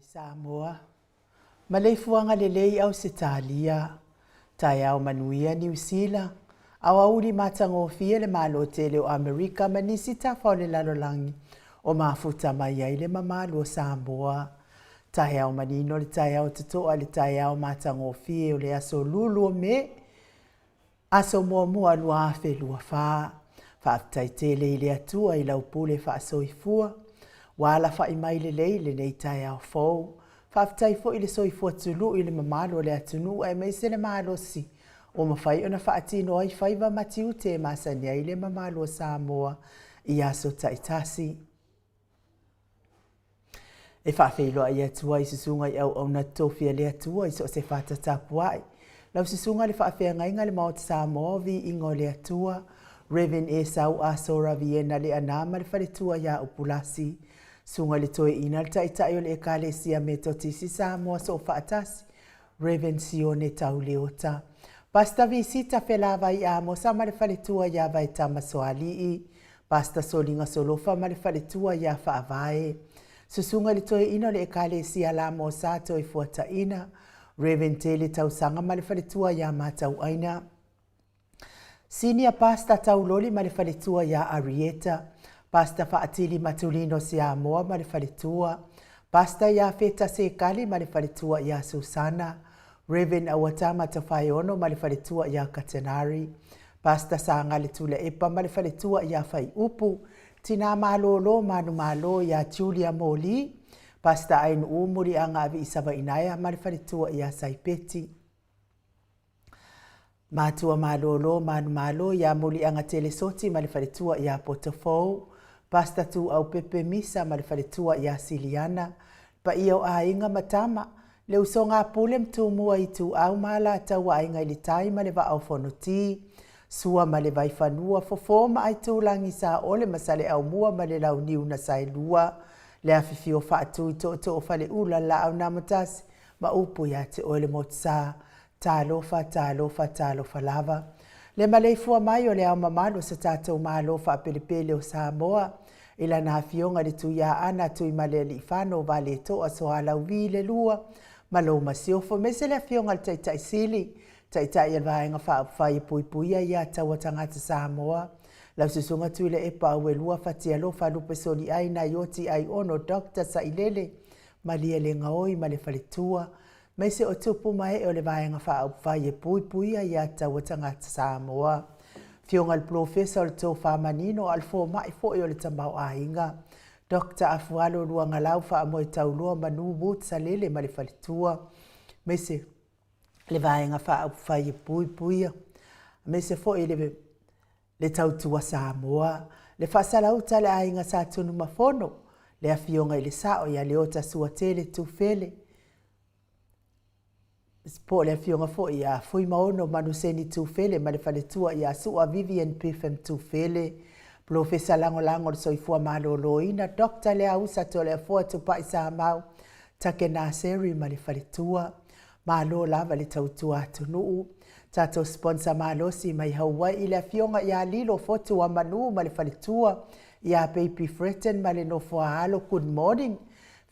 Samoa, Maleifuaga lelei Ausetalia, taeao manuia Niu Sila, aoauli matagofie le Malo tele o Amerika ma nisi tafa o le lalolagi o mafuta mai ai le mamalu o Samoa. Taeao manino le taeao totoa le taeao matagofie o le aso lulu o Me, Aso muamua 2024. Faafetai tele i le Atua i lau pule faasoifua, ua alafai mai lelei lenei taeao fou. Faafetai foi i le soifua tului i le mamalu o le atunuu aemaise le malosi ua mafai ona faatino ai faiva ma tiute e masani ai le mamalu o Samoa i aso taitasi. E faafeiloai atu ai i susuga i auauna totofi a le Atua i so o se fata tapuai. Lau susuga i le faafeagaiga i le Maota Samoa o Viiga o le Atua, Rev. Esau Asora Viena Leaana ma le faletua ia Upulasi, Susuga i le Toeaina le Taitai o le Ekalesia Metotisi Samoa Soofaatasi, Rev. Sione Tau Leota, Pastor Visita Felavai Amosa ma le faletua ia Vaetama Soalii, Pastor Soliga Solofa ma le faletua ia Faavae, Susuga i le Toeaina o le Ekalesia Lamosa Toefuataina, Rev. Tele Tausaga ma le faletua ia Matauaina, Senior Pastor Tauloli ma le faletua ia Arieta, Pastor Faatili Matulino Siamoa ma le faletua, Pastor Iafeta Sekali ma le faletua ia Susana, Rev. Auatama Tafaeono ma le faletua ia Katenari, Pastor Sagale Tuilaepa ma le faletua ia Faiupu, Tina Malolo Manumalo ia Julia Moli, Pastor Ainuu Muliaga Aviisavainaea ma le faletua ia Saipeti. Matua malolo manumalo ia Muliaga Telesoti ma le faletua ia Potofou, Pastor Tuau Pepe Misa ma le faletua ia Siliana, le paia o aiga ma tama, le usoga a Pule ma Tumua Ituau ma Alataua Aiga i le Tai ma le Vaa o Fonoti, Sua ma le Vaifanua, Fofo ma Aitulagi Saole ma Saleaaumua ma le Launiu na Saelua, le afifio Faatui Tootoo o Faleula le Laau na Amotasi ma upu ia te oe le Motusa. Talofa, talofa, talofa lava. Le maleifua mai o le Ao Mamalu o so tatou Malo faapelepele o Samoa, i lana Afioga i le Tuiaana Tuimalealiifano Valetoa Soalauvi le Lua ma lou Masiofo, aemaise le Afioga i le Taitai Sili, Taitai o le Vaega Faaupufai e Puipuia Ia Taua Tagata Samoa, lau Susuga Tuilaepa Auelua Fatialofa Lupesoliai Naioti Aiono Doctor Sailele Malielegaoi ma le Faletua, Maise o tupu ma ee o le Vaega Faaupufai e puipuia ia taua tagata Samoa. Afioga i le Polofesa o le Tofa Manino a o le Fomai foi o le Tamaoaiga, Doctor Afualo Luagalau Faamoetauloa Manu Woods Salele ma le Faletua, maise le Vaega Faaupufai e puipuia, maise foi le le Tautua Samoa, le Faasalauta a le Aiga Sa Tunumafono, le Afioga i le Sao ia Leota Suatele Tufele, po o le Afioga foi ia Fuimaono Manuseni Tufele ma le faletua ia Sua Vivian Pipham Tufele, Polofesa Lagolago o le Soifua Maloloina, Doctor Leausa Toleafoa Tupai Samau, Take Naseri ma le faletua. Malo lava le tautua atunuu. Tatou sponsor malosi mai Hawaii le afioga ia Lilo Fotu Amanu ma le faletua ia Baby Fretton ma le nofo a alo Good morning.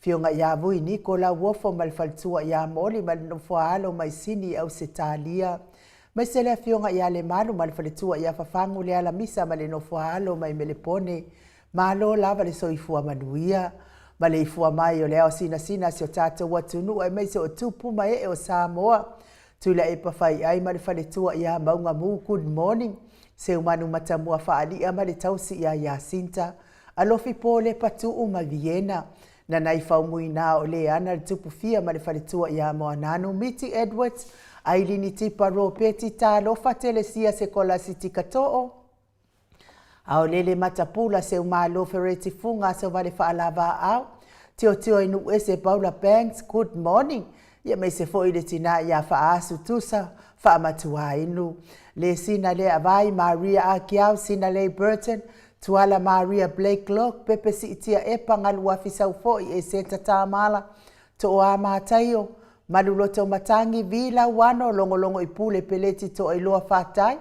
Afioga ia Vui Niko Lauofo ma le faletua ia Moli ma le nofo a alo mai Sini Ausetalia. Maise le afioga ia Lemalu ma le faletua ia Fafagu Lealamisa ma le nofo a alo mai Melepone. Malo lava le soifua manuia ma le ifua mai o le ao sinasina a si o tatou atunuu aemaise o tupu ma ee o Samoa. Tuilaepa Faiai ma le faletua ia Mauga Mu Good morning Seumanu Matamua Faali'a ma le tausi ia Yasinta Alofi Polepa Tuu ma Viena Nanai Faumuina o Leana le Tupufia ma le faletua ia Moananu Miti Edwards Ailini Tipa Ropeti Talofa Telesia Sekolasi Tikato'o Aolele Matapula Seumalo Fereti Fuga Asovale Faalavaau Tiotio i Nuuese Paula Banks Good morning Ia maise foi le tina ia Faasu Tusa Faamatuainu Le Sina Lea Avai Maria Akiau Sina Lei Burton Tuala Maria Blake Lok Pepe Siitia Epa Galuafi Saufoi Eseta Tamala Tooa Mataio Maluloto Matangi Vi Lauano Logologo i Pule Peleti Toailoa Fatai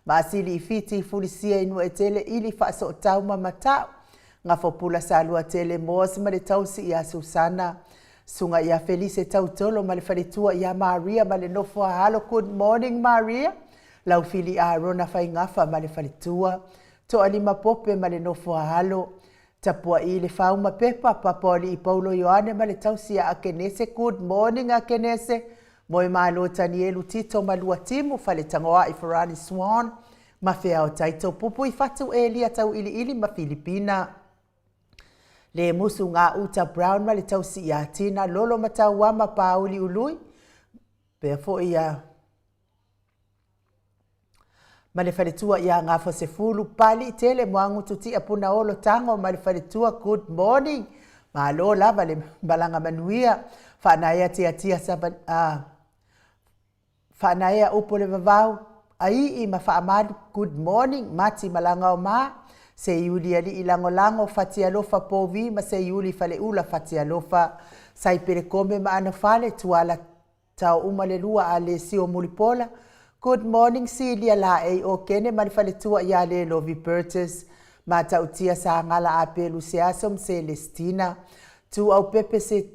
Maasili i Fiti Fulisia i Nuuetele Ili Faasootau ma Matau Gafopula Saluatele Moas ma le tausi ia Susana. Susuga ia Felise Tautolo ma le faletua ia Maria ma le nofo a alo Good morning Maria Laufili Arona Faigafa ma le faletua Toalima Pope ma le nofo a alo Tapua'i Lefau ma Pepa Papaoalii Paulo Ioane ma le tausi ia Akenese Good morning Akenese Moemalo Tanielu Tito ma Luatimu Faletagoa'i Farani Swan ma Feao Taito Pupui Fatu Elia Tau'ili'ili ma Filipina Lemusu Gauta Brown ma le tausi ia Tina Lolo ma Tauama Pauli Ului pea foi ia ma le faletua ia Gafosefulu Pali Tele Moagutu Tia Punaolo Tago ma le faletua Good morning Malo lava le malaga manuia Faanaea Tiatia Sava, Faanaea upu o le vavau, Ai'i ma Faamalu, Good morning, Mati Malagaoma, Seiuli Alii Lagolago, Fatialofa Povi ma Seiuli Faleula Fatialofa, Saipelekome ma Anofale, Tuala Taouma le lua a Lesio Mulipola, Good morning, Silia Laei Okene ma le faletua ia Lelovi Burgess, Matautia Sagala Apelu Seaso ma Selestina, Tuaupepe se,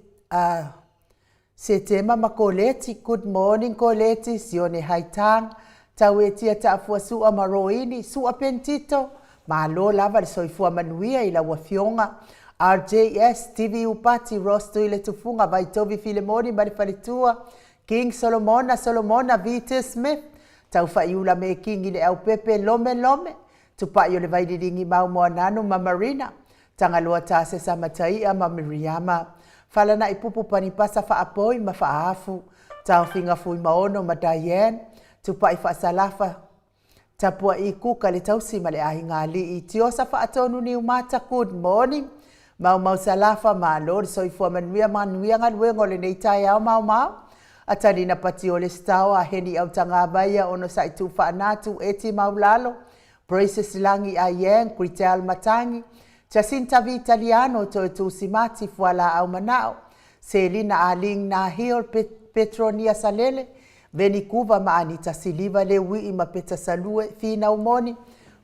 Setema ma Koleti, Good morning Koleti, Sione Haitang, Tauetia Taafua Sua ma Roini, Sua Pentito, Malo lava le soifua manuia i lau afioga, RJS, TV Upati, Ross Tuiletufuga, Vaitovi Filemoni ma le faletua, King Solomona, Solomona VT Smith, Taufaiula Mekingi Leaupepe, Lome Lome, Tupai o le Vaililigi Mau Moananu ma Marina, Tagaloa Tasesa Mataia ma Miriama, Falana'i Pupu Panipasa Faapoi ma Faaafu, Taofiga Fuimaono ma Diane, Tupai Faasalafa, Tapua'i Kuka le Tausi ma le Aiga Alii, Tiosa Faatonu Niumata, Good morning, Maumau Salafa, Malo le soifua manuia manuia galuega o lenei taeao maomao, Atalina Patiole Staoa, Heni Autagavaia, Onosai Tuufaanatu, Eti Maulalo, Precious Lagi Aiyang, Gritel Matangi, Jacinta Vitaliano, Toetusi Mati, Fualaau Manao, Selina Aling Nahil, Petronia Salele, Veni Kuva ma Anita Siliva, Leui'i ma Peta Salue, Finau Moni,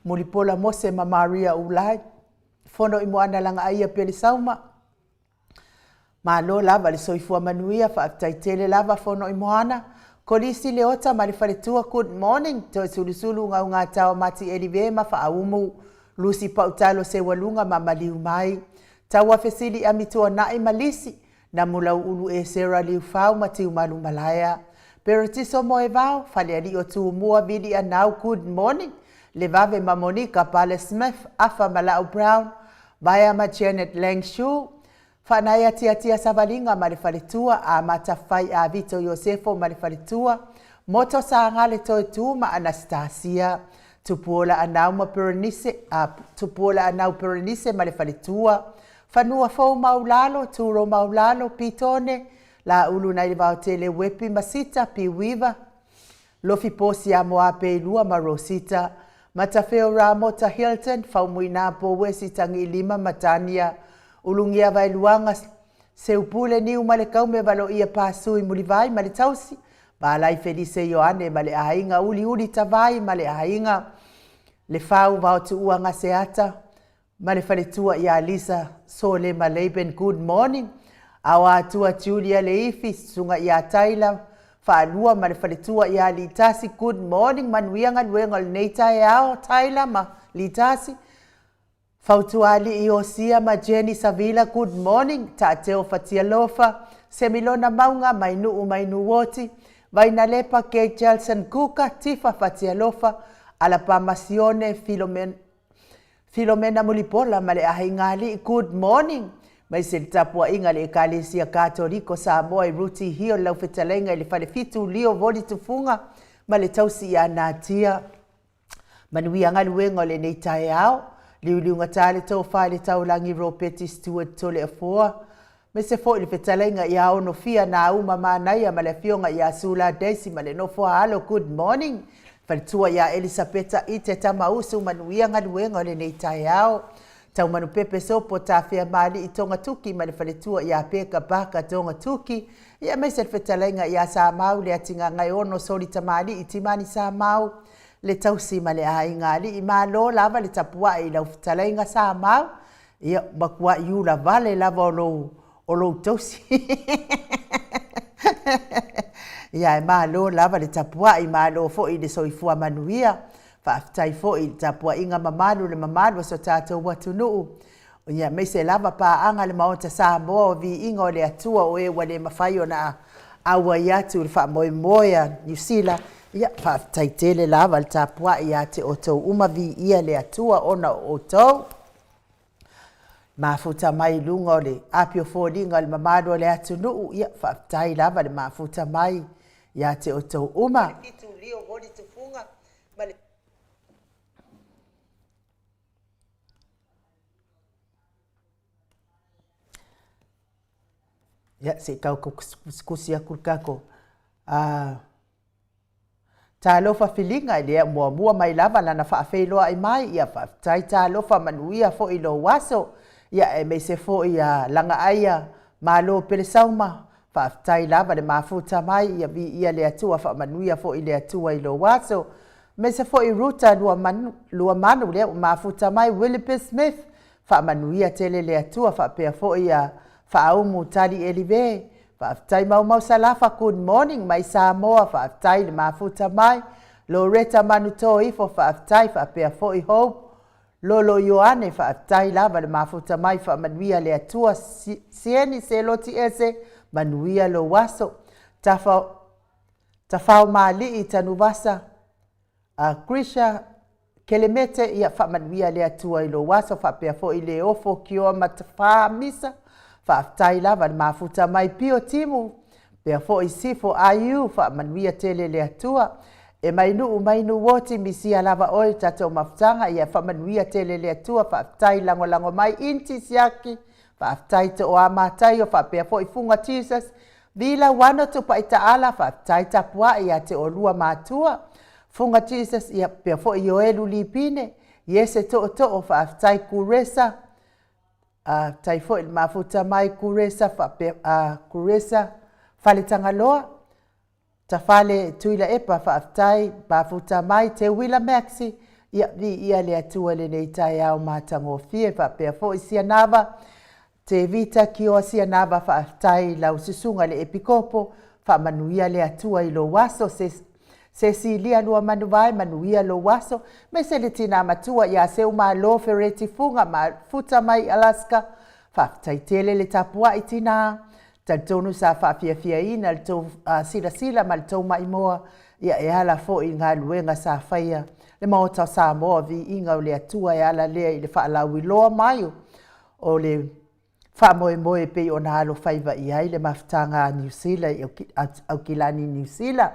Mulipola Mose ma Maria Ulai, Fono i Moana Lagaaia Pelesauma, Malo lava le soifua manuia, faafetai tele lava Fonoimoana, Kolisi Leota ma le faletua good morning, Toesulusulu Gaugatao Mati Elive ma Faaumu, Lucy Pautalo Seualuga ma Maliu Mai, Tauafesili Amituanai ma Lisi, Namulauulu Esera Liufau ma Tiumalu Malaea, Peretiso Moevao, Falealii o Tumua Vili Anau good morning, Levave ma Monica Pale Smith, Afa ma Lau Brown, Vaea ma Janet Lang Shu, Faanaea Tiatia Savaliga ma le faletua, Amata Fai a Vito Iosefo ma le faletua, Moto Sagale Toetu ma Anastasia, Tupuola Anau ma Berenice, a Tupuola Anau Berenice ma le faletua, Fanua Fou Maulalo, Turo Maulalo, Pitone, Laulu nai le Vaotele Wepi ma Sita, Piuiva, Lofi Posi a Moapeilua ma Rosita, Matafeo Ramota Hilton, Faumuina Powesi Tagiilima ma Tania, Ulugia Vaeluaga, Seupule Niu ma le Kaume Valoia Pasui Mulivai ma le Tausi, Valai Felise Ioane ma le Aiga Uliuli Tavai ma le Aiga, Lefau Vaotuua Gaseata, Ma le faletua ia Lisa Solema Laban Good morning Aoatua Julia Leifi Susuga ia Taila Faalua ma le faletua ia Litasi Good morning Manuia galuega o lenei taeao Taila ma Litasi Fautualii Osia ma Jenny Savila Good morning Taateo Fatialofa Semilona Mauga Mainuu Mainuoti Vainalepa Kate Jelson Kuka Tifa Fatialofa Alapama Sione Filomena Filomena Mulipola ma le Ahigalii Good morning mai se le tapuaiga a le Ekalesia Katoliko Samoa i Ruti Hill lau fetalaiga i le Falefitu Leo Voli Tufuga ma le tausi ia Natia Manuia galuega o lenei taeao Liuliugata le tofa i le taulagi Ropeti Stewart Toleafoa Aemaise foi le fetalaiga ia Onofia Nauma Manaia ma le afioga ia Sula Daisy ma le nofo a alo Good morning Faletua ia Elisapeta Ite Tamausu Manuia galuega o lenei taeao Taumanupepe Sopo Tafea Maalii Togatuki ma le faletua ia Peka Baka Togatuki Ia aemaise le fetalaiga ia Samau Leatigagaeono Soli Tamalii Timani Samau le tausi ma le aiga alii Malo lava le tapuai i lau fetalaiga Samau Ia, matuai ula vale lava o lou, o lou tausi. Ia, e malo lava le tapuai, malo foi i le soifua manuia. Faafetai foi i le tapuaiga mamalu le mamalu o so tatou atunuu. Ia, aemaise lava paaga a le Maota Samoa o viiga o le Atua o e ua le mafai ona auai atu i le faamoemoe a Niu Sila. Ia, faafetai tele lava le tapuai ia te outou uma, viia le Atua ona o outou. Mafuta mai i luga o le api o foliga o le mamalu o le atunuu, ia, faafetai lava le mafuta mai ia te outou uma. Ia, se i tau kusikusi atu le tatou Talofa Filiga, e lea muamua mai lava lana faafeiloai mai. Ia, faafetai talofa, manuia foi lou aso. Ia, aemaise foi ia Lagaaia Malo Pelesauma, faafetai lava le mafuta mai. Ia, viia le Atua, faamanuia foi le Atua i lou aso. Aemaise foi Ruta Luamanu, lea ua mafuta mai, Willoughby Smith, faamanuia tele le Atua, faapea foi ia Faaumu Tali Elive, faafetai Maumau Salafa, good morning mai Samoa, faafetai le mafuta mai. Loretta Manutoifo, faafetai, faapea foi Hope Lolo Ioane, faafetai lava le mafuta mai, faamanuia le Atua. Sieni Seloti Ese, manuia lou aso. Tafa Tafao Malii Tanuvasa, Grisha Kelemete, ia faamanuia le Atua i lou aso, faapea foi le Ofo Kioa Matafā Misa, faafetai lava le mafuta mai. Pio Timu, pea foi Sifo Aiu, faamanuia tele le Atua. E mai nuu mai Nuuoti, misia lava oe i tatou mafutaga, ia faamanuia tele le Atua, faafetai lagolago mai. Inti Siaki, faafetai. Toa Mataio, faapea foi Fuga Jesus, Vila Wano Tupaitaala, faafetai tapuai ia te olua matua. Fuga Jesus, ia pea foi Ioelu Lipine, Iese Tootoo, faafetai Kuresa, tai foi le mafuta mai Kuresa, faapea Kuresa Faletagaloa, Tafale Tuilaepa, faafetai mafuta mai. Te Wila Maxi, ia viia le Atua i lenei taeao matagofie, faapea foi Sianava Te Vita Kioa Sianava, faafetai lau susuga le Epikopo, faamanuia le Atua i lou aso. Cecilia Luamanuvae, manuia lou aso, aemaise le tina matua ia Seumalo Fereti Fuga, mafuta mai Alaska, faafetai tele le tapuai tina, talitonu sa faafiafiaina le tou silasila ma le tou maimoa, ia e ala foi i galuega sa faia le Maota o Samoa, viiga o le Atua e ala lea i le faalauiloa mai o le faamoemoe e pei ona alofaiva i ai le mafutaga a Niu Sila i Aukilani Niu Sila.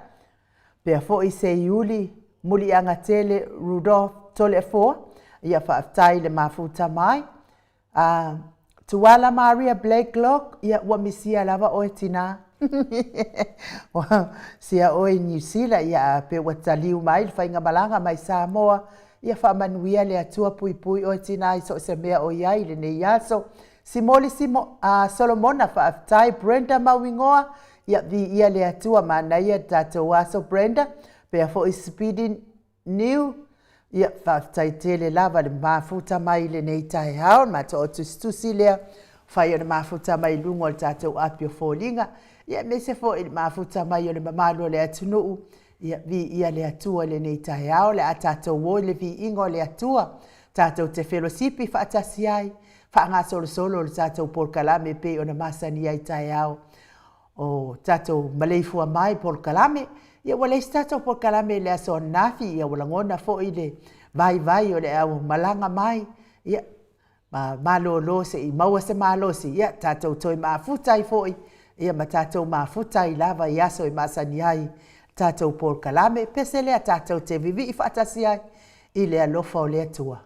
Pea foi Seiuli Muliagatele Rudolph Toleafoa, ia faafetai le mafuta mai. Tuala Maria Blake Locke, ia ua misia lava oe tina. Ua sia oe i Niu Sila, ia a pe ua taliu mai le faigamalaga mai Samoa, ia faamanuia le Atua puipui oe tina i so o se mea o i ai i lenei aso. Simoli Simo, Solomona, faafetai. Brenda Mauigoa, ia viia le Atua, manaia le tatou aso Brenda. Pea foi Speedy Niu, ia faafetai tele lava le mafuta mai i lenei taeao, le matou tusitusi lea, fai o le mafuta mai i luga o le tatou api o foliga, ia aemaise foi le mafuta mai o le mamalu o le atunuu, ia viia le Atua i lenei taeao, o le a tatou o i le viiga o le Atua, tatou te felosipi faatasi ai, faagasolosolo le tatou polokalame e pei ona masani ai taeao o tatou maleifua mai polokalame. Ia ua leai se tatou polokalame i le aso ananafi, ia ua lagona foi le vaivai o le au malaga mai, ia ma malolo se i maua se malosi, ia tatou toe mafuta ai foi, ia ma tatou mafuta ai lava i aso e masani ai tatou polokalame. Pese lea tatou te vivii faatasi ai i le alofa o le Atua.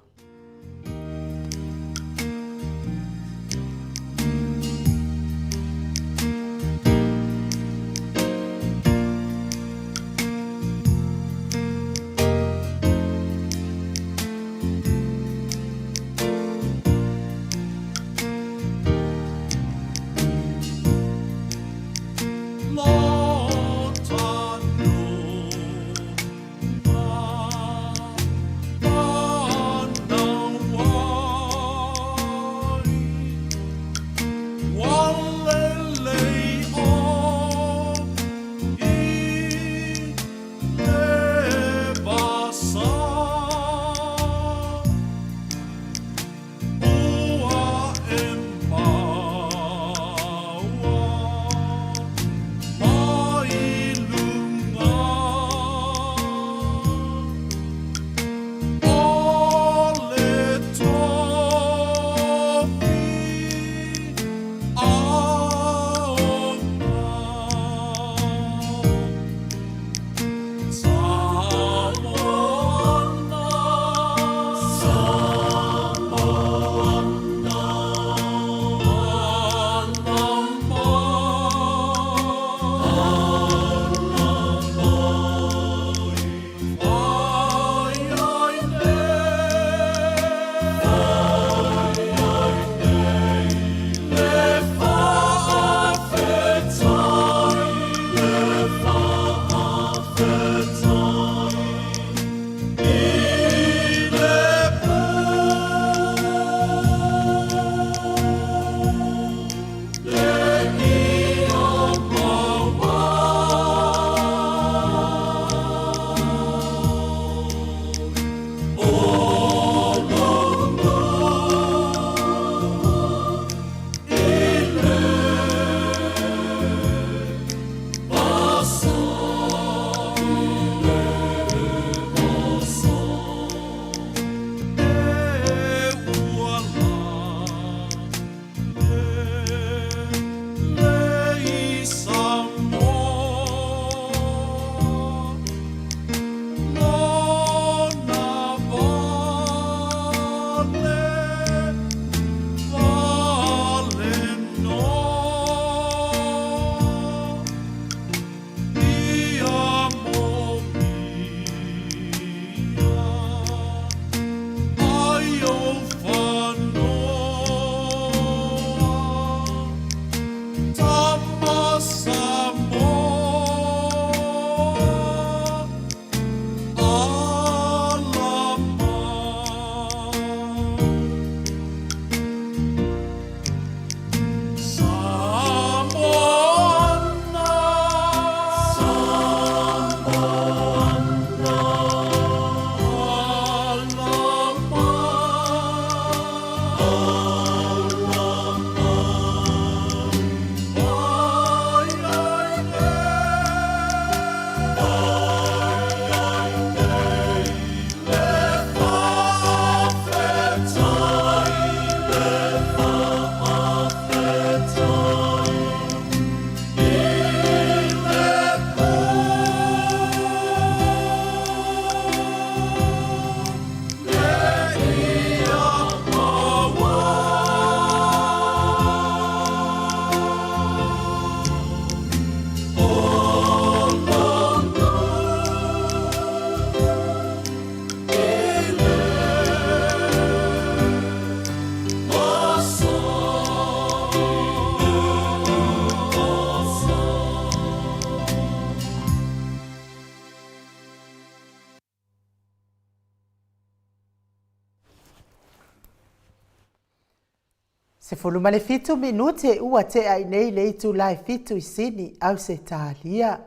17 minute ua tea i nei le itula e fitu i Sini, Ausetalia.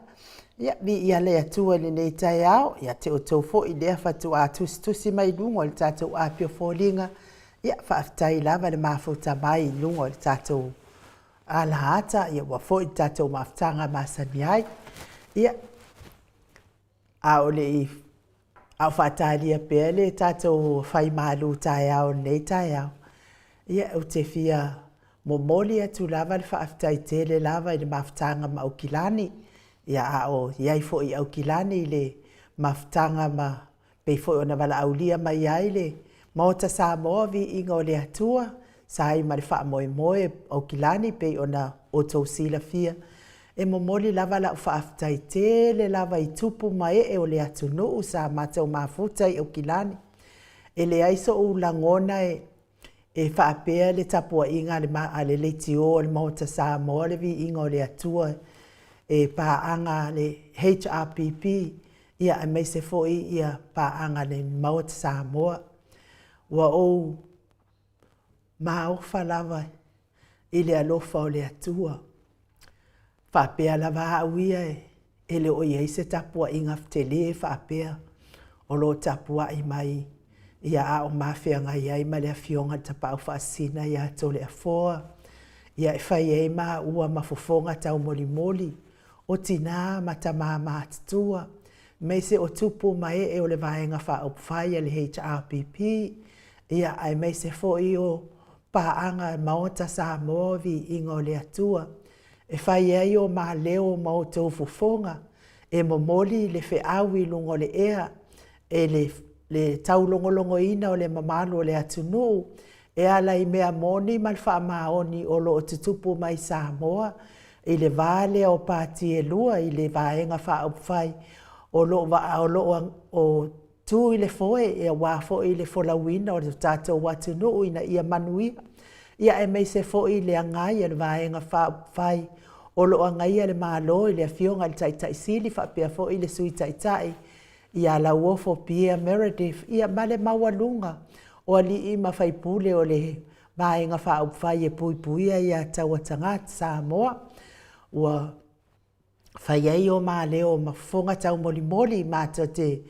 Ia, viia le Atua i lenei taeao, ia te outou foi lea faatoa tusitusi mai i luga o le tatou api o foliga. Ia, faafetai lava le mafuta mai i luga o le tatou alaata, ia ua foi le tatou mafutaga masani ai. Ia, a o le i a o faatalia pea le tatou fai malu taeao i lenei taeao, ia ou te fia momoli atu lava le faafetai tele lava i le mafutaga ma Aukilani, ia a o i ai foi i Aukilani i le mafutaga ma pei foi ona valaaulia mai ai le Maota Samoa, Viiga o le Atua, sa ai ma le faamoemoe Aukilani pei ona outou silafia. E momoli lava lau faafetai tele lava i tupu ma ee o le atunuu sa matou mafuta i Aukilani. E leai sou lagona e faapea le tapuaiga a le leitio a le Maota Samoa le Viiga o le Atua e paaga a le HRPP ia aemaise foi ia paaga a le Maota Samoa. Ua ou maofa lava i le alofa o le Atua. Faapea lava au ia e le o i ai se tapuaiga tele faapea o lo o tapuai mai ia a o ma feagai ai ma le Afioga i le Tapaau Faasisina ia Toleafoa, ia e fai ai maua ma fofoga taumolimoli o tina ma tama matutua, aemaise o tupu ma ee o le Vaega Faaupufai a le HRPP, ia aemaise foi o paaga Maota Samoa Viiga o le Atua, e fai ai o ma leo ma outou fofoga e momoli le feau i luga o le ea e le taulogologoina o le mamalu o le atunuu e ala i mea moni ma le faamaoni o lo o tutupu mai Samoa i le va lea o Pati e lua i le Vaega Faaupufai o lo o tu i le foe aua foi le folauina o le tatou atunuu ina ia manuia, ia aemaise foi le agai a le Vaega Faaupufai o lo o agaia le Malo i le Afioga i le Taitai Sili faapea foi le Sui Taitai ia Lauofo Pierre Meredith, ia ma le maualuga o alii ma faipule o le Vaega Faaupufai e Puipuia Ia Taua Tagata Samoa. Ua fai ai o ma leo ma fofoga taumolimoli matou te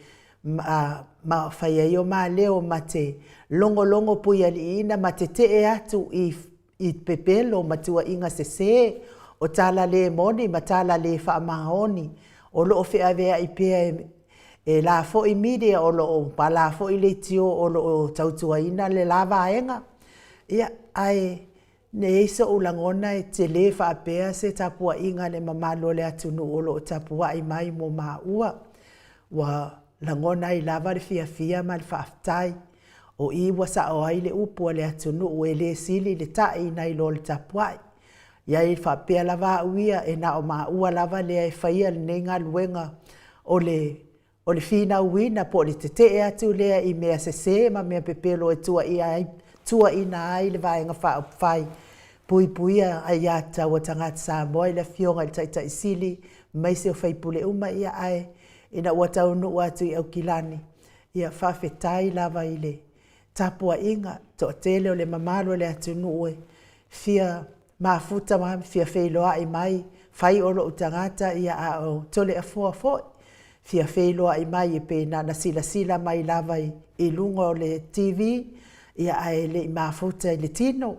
ma fai ai o ma leo ma te logologo puialiiina ma tetee atu i i pepelo ma tuuaiga sese, o tala le moni ma tala le faamaoni o lo o feaveai pea e la foi media o lo o ma la foi leitio o lo o tautuaina le la vaega. Ia, ae leai so'u lagona e tele faapea se tapuaiga a le mamalu o le atunuu o lo o tapuai mai mo maua. Ua lagona ai lava le fiafia ma le faafetai. O i ua sao ai le upu a le atunuu e le sili le ta'i nai lo le tapuai. Ia e faapea lava au ia e na o maua lava lea e faia lenei galuega o le o le finauina po o le tetee atu lea i mea sese ma mea pepelo e tuuaia ai, tuuaina ai le Vaega Faaupufai Puipuia Aiatatau a Tagata Samoa i le Afioga i le Taitai Sili aemaise o sui usufono uma, ia ae ina ua taunuu atu i Aukilani, ia faafetai lava i le tapuaiga, toatele o le mamalu o le atunuu e fia mafuta ma fia feiloai mai, fai o lou tagata ia a o Toleafoa foi, fia feiloai mai e pei na ona silasila mai lava i luga o le TV ia ae le i mafuta i le tino.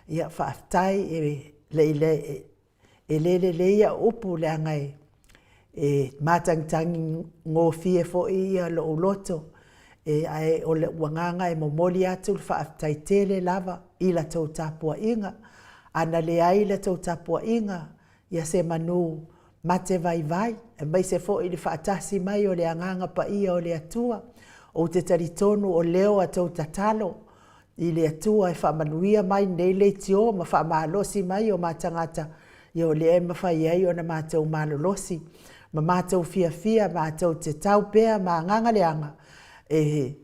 Ia faafetai e le E le lelei au upu leaga e matagitagi gofie foi lou loto, ae o lou agaga e momoli atu le faafetai tele lava i la tou tapuaiga. A na leai la tou tapuaiga, ia se manu mate vaivai, aemaise foi le faatasi mai o le Agaga Paia o le Atua. Ou te talitonu o leo a tou tatalo i le Atua e faamanuia mai lenei leitio ma faamalosi mai o ma tagata, ia o lea e mafai ai ona matou malolosi ma matou fiafia matou te tau pea ma agaga leaga e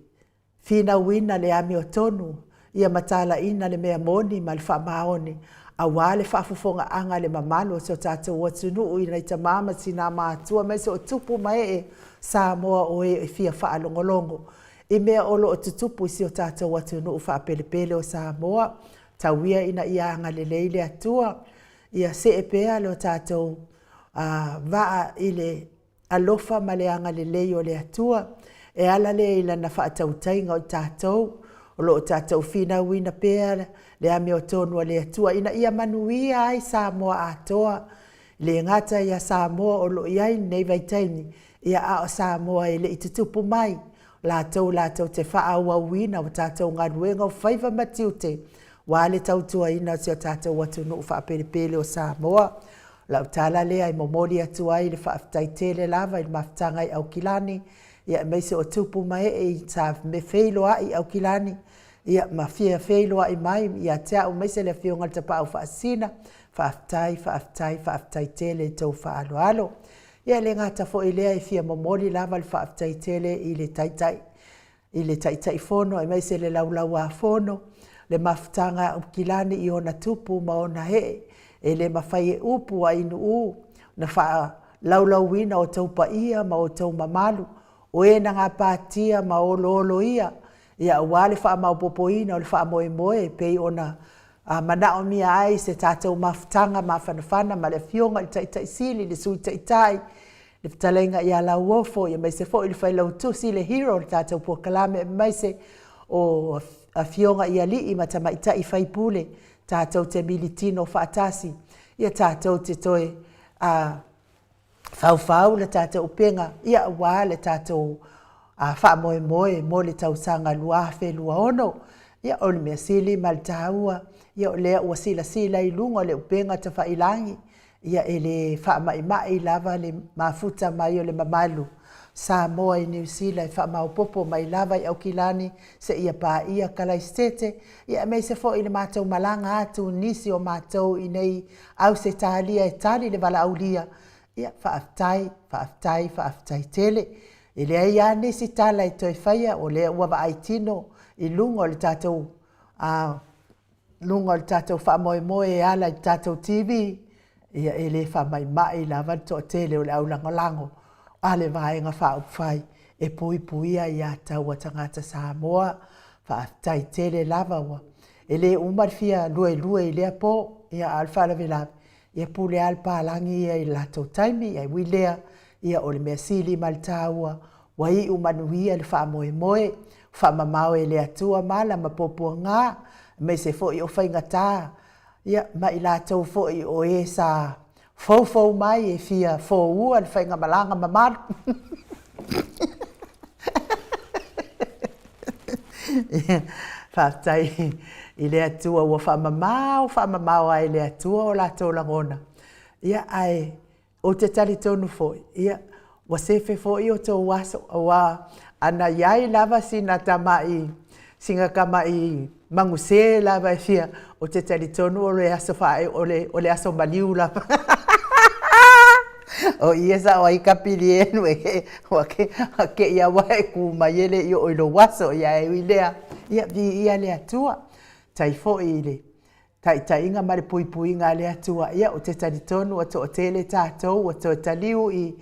finauina le amiotonu ia ma talaiina le mea moni ma le faamaoni aua le faafofogaaga a le mamalu o si o tatou atunuu i nai tama ma tina matutua aemaise o tupu ma ee Samoa o e fia faalogologo i mea o lo o tutupu i si o tatou atunuu faapelepele o Samoa. Tau ia ina ia agalelei le Atua, ia see pea lo tatou vaa i le alofa ma le agalelei o le Atua, e ala lea i Lana faatautaiga o i tatou, o lo o tatou finauina pea le amiotonu a le Atua ina ia manuia ai Samoa atoa, e le gata ia Samoa o lo o i ai i lenei vaitaimi, ia a o Samoa e le i tutupu mai, o latou latou te faaauauina o tatou galuega o faiva ma tiute, aua le tautuaina o si o tatou atunuu faapelepele o Samoa. O lau tala lea e momoli atu ai le faafetai tele lava i le mafutaga i Aukilani, ia aemaise o tupu ma ee sa feiloai i Aukilani, ia ma fia feiloai mai ia te au aemaise le Afioga i le Tapaau Faasisina, faafetai, faafetai, faafetai tele i le tou faaaloalo. Ia e le gata foi i lea e fia momoli lava le faafetai tele i le Taitai i le Taitaifono aemaise le Laulau-a-Fono, le mafutaga a Aukilani i ona tupu ma ona ee, e le mafai e upu a inuū ona faalaulauina outou paia ma outou mamalu, o e na gapatia ma olooloia, ia aua le faamaopoopoina o le faamoemoe e pei ona manaomia ai se tatou mafutaga mafanafana ma le Afioga i le Taitai Sili, le Sui Taitai, le Fetalaiga ia Lauofo, aemaise foi le Failautusi, le hero o le tatou polokalame, aemaise o Afioga i alii ma tamaitai faipule, tatou te militino faatasi, ia tatou te toe faufau le tatou upega, ia aua le tatou faamoemoe mo le tausaga 2026. Ia o le mea sili ma le taua, ia o lea ua silasila i luga o le upega tafailagi, ia e le faamaimai lava le mafuta mai o le mamalu Samoa i Niu Sila e faamaopoopo mai lava i Aukilani seia paia Kalaisete, ia aemaise foi i le matou malaga atu nisi o matou i nei Ausetalia e tali le valaaulia, ia faafetai, faafetai, faafetai tele. E leai lava nisi tala e toe faia, o lea ua vaai tino i luga o le tatou luga o le tatou faamoemoe e ala i le tatou TV, ia e le faamaimai lava le toatele o le aulagolago a le Vaega Faaupufai e puipuia ia tau a tagata Samoa. Faafetai tele lava ua e le uma le fia luelue i lea po, ia a o le faalavelave, ia pule lava le palagi ia i le latou taimi, ae ui lea, ia o le mea sili ma le taua, ua iu manuia le faamoemoe, faamamao e le Atua mala ma puapuaga, aemaise foi o faigata, ia ma i latou foi o e sa foufou mai e fia foua le faigamalaga mamalu. Faafetai i le Atua ua faamamao faamamao ai e le Atua o latou lagona. Ia ae Ou te talitonu foi, ia, ua sefe foi o tou aso, aua ana i ai lava sina tama'i, sina tama'i maguse lava e fia, ou te talitonu o le aso faaeu, o le, o le aso maliu lava. O i e sao ai ka pili e nu e ua ke, ua ke ia ua e kū mai e le i oo i lou aso, ia e ui lea, ia viia le Atua. Tai foi i le taitaiga ma le puipuiga a le Atua, ia ou te talitonu ua toatele tatou ua toe taliu i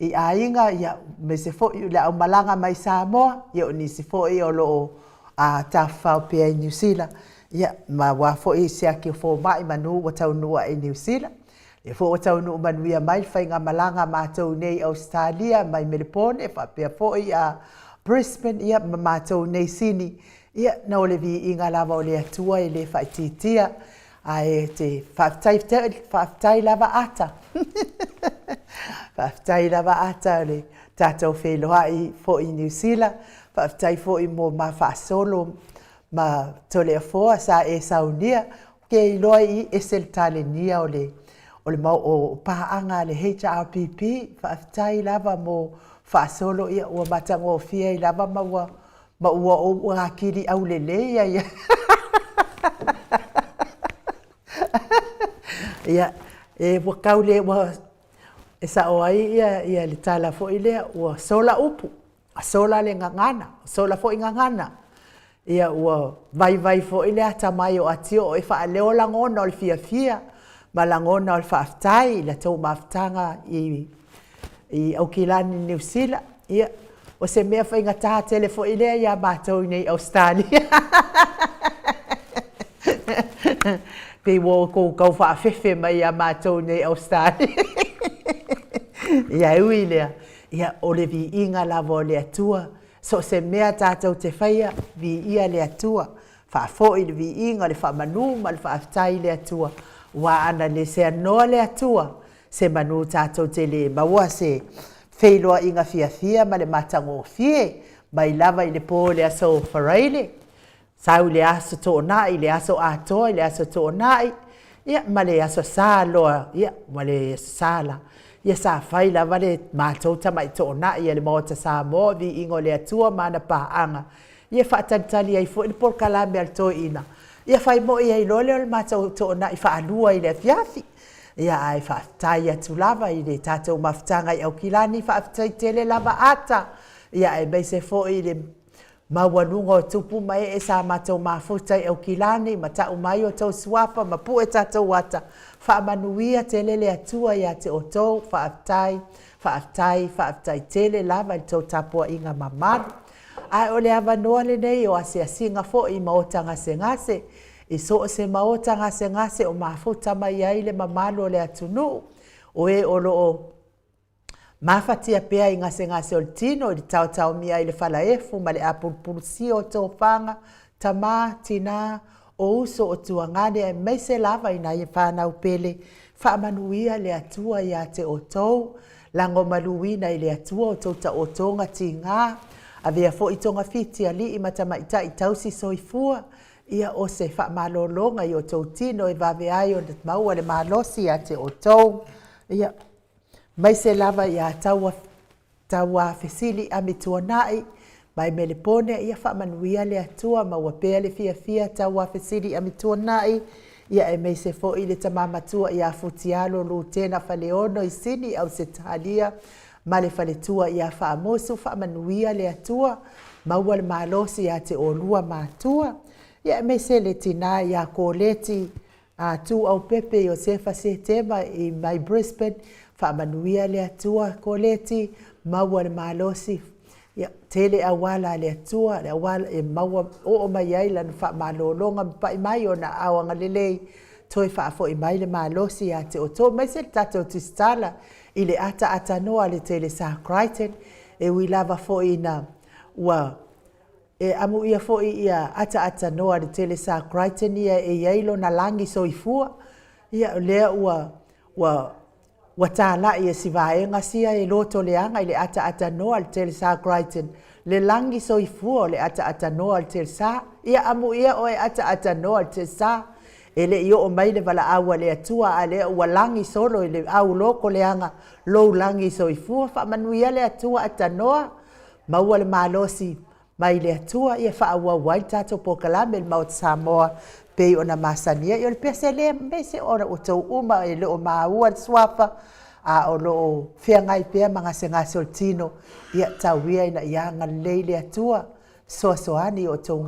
i aiga, ia aemaise foi o le aumalaga mai Samoa, ia o nisi foi o lo o tafafao pea i Niu Sila, ia ma aua foi se aki o fomai manu ua taunuu ae i Niu Sila. Lea foi ua taunuu manuia mai le faigamalaga a matou nei i Ausetalia mai Melepone faapea foi a Brisbane, ia ma matou nei Sini. Ia, na o le viiga lava o le Atua e le faaitiitia, ae te faafetai, faafetai lava Ata. Faafetai lava Ata o le tatou feiloai foi i Niu Sila, faafetai foi mo ma faasolo ma Toleafoa sa e saunia. Ou te iloa i ese le talenia o le o le mau o paaga a le HRPP. Faafetai lava mo faasolo, ia ua matagofie ai lava ma ua Ma ua ou atili aulelei ai. Ia, e ua tau le ua e sao ai ia ia le tala foi lea ua sola upu, ua sola le gagana, ua sola foi gagana. Ia ua vaivai foi le atamai o Atio e faaleo lagona o le fiafia ma lagona o le faafetai i la tou mafutaga i i Aukilani Niu Sila. Ia, o se mea faigata tele foi lea ia matou i nei Ausetalia. Pei ua outou tau faafefe mai ia matou nei i Ausetalia. Ia e ui i lea, ia o le viiga lava o le Atua, so o se mea tatou te faia, viia le Atua, faafoi le viiga, le faamanu ma le faafetai i le Atua, aua ana le seanoa le Atua, se manu tatou te le maua se feiloaiga fiafia ma le matagofie mai lava i le po i le aso Faraile, sau i le aso Toonai, i le aso atoa i le aso Toonai, ia ma le aso Sa loa, ia ma le aso Sa la, ia sa fai lava le matou tamai toonai a le Maota Samoa, viiga o le Atua ma ana paaga, ia e faatalitali ai foi le polokalame a le toeaina, ia fai moi ai loa lea o le matou toonai faalua i le afiafi. Ia ae faafetai atu lava i le tatou mafutaga i Aukilani, faafetai tele lava Ata, ia aemaise foi le maualuga o tupu ma ee sa matou mafuta i Aukilani ma tau mai outou suafa ma pue tatou ata, faamanuia tele le Atua ia te outou, faafetai, faafetai, faafetai tele lava i le tou tapuaiga mamalu. Ae o le avanoa lenei o asiasiga foi i maota gasegase, i so o se maota gasegase o mafuta mai ai le mamalu o le atunuu, o e o lo o mafatia pea i gasegase o le tino i le taotaomia i le falaefu ma le apulupulusia o tofaga, tama, tina, o uso, o tuagane, aemaise lava i nai fanau pele, faamanuia le Atua ia te outou, lagomaluina e le Atua outou taotoga tiga, avea foi togafiti a alii ma tamaitai tausi soifua, ia o se faamalologa i o outou tino e vave ai ona maua le malosi ia te outou. Ia, aemaise lava ia Tauafesili Amituanai mai Melepone, ia faamanuia le Atua, maua pea le fiafia Tauafesili Amituanai, ia aemaise foi le tama matua ia Futialo Lutena Faleolo i Sini, Ausetalia, ma le faletua ia Faamusu, faamanuia le Atua, maua le malosi ia te oulua matua. Ia aemaise le tina ia Koleti Tuaupepe Iosefa Setema mai Brisbane, faamanuia le Atua Koleti, maua le malosi, ia tele auala a le Atua, le auala e maua oo mai ai lana faamalologa ma pai mai ona aao agalelei, toe faafoi mai le malosi ia te outou, aemaise le tatou tusitala i le ataatanoa a le Telesa Crichton, e ui lava foi ina ua e amuia foi ia ataatanoa a le Telesa Crichton ia e i ai lona lagi soifua, ia o lea ua ua ua talai e si vaega sia e lotoleaga i le ataatanoa a le Telesa Crichton le lagi soifua o le ataatanoa a le Telesa. Ia amuia oe ataatanoa a le Telesa, e le i oo mai le valaau a le Atua, a lea ua lagi solo i le au lotoleaga lou lagi soifua. Faamanuia le Atua atanoa, maua le malosi mai le Atua ia faaauau ai le tatou polokalame i le Maota Samoa pei ona masani ai. O le pese lea, aemaise o outou uma e le o maua le suafa, a o lo o feagai pea ma gasegase o le tino, ia tau ia ina ia agalelei le Atua, fesoasoani i o outou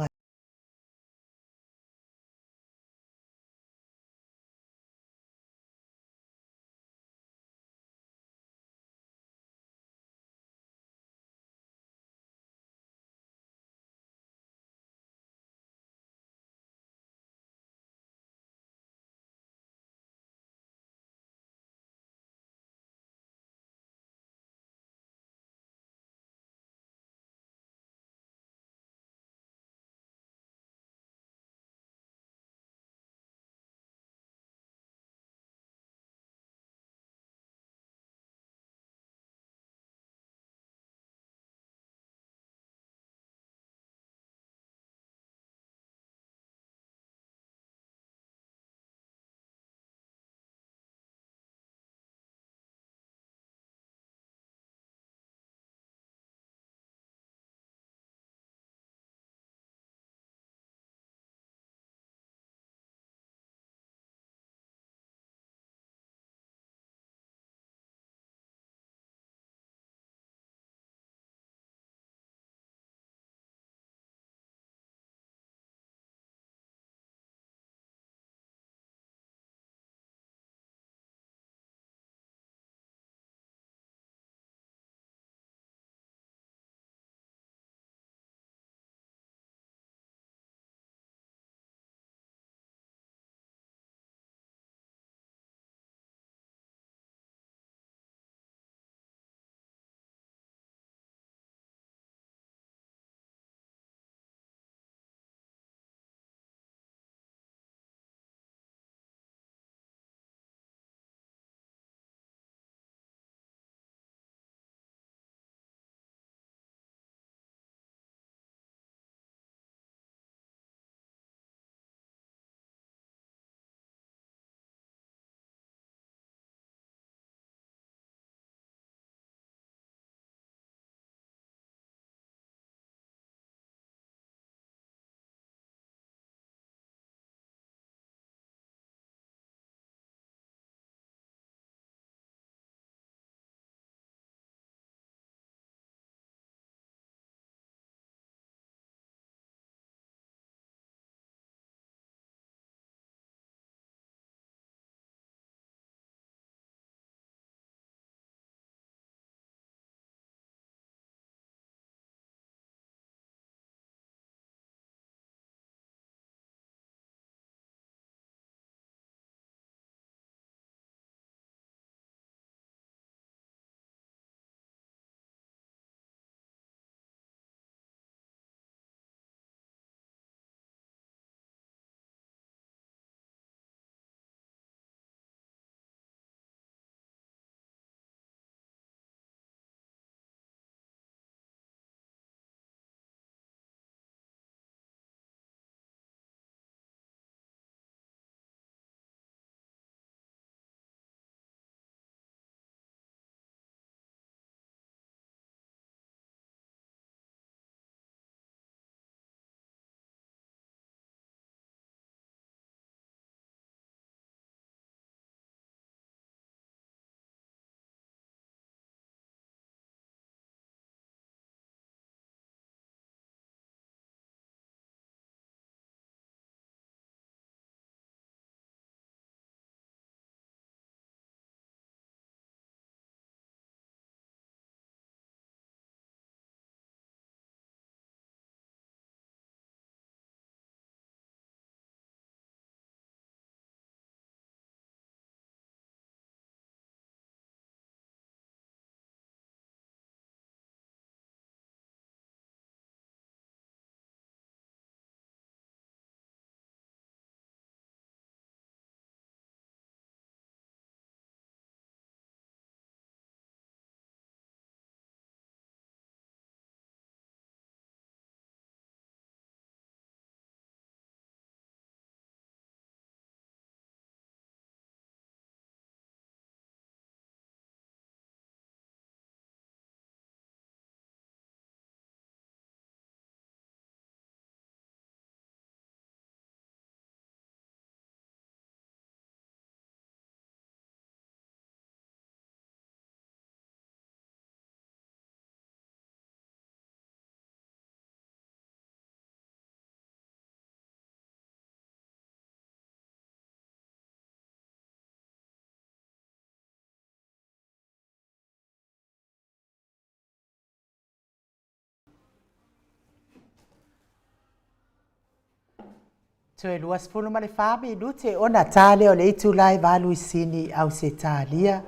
Toe 24 minute ona ta lea o le itula e valu i Sini, Ausetalia.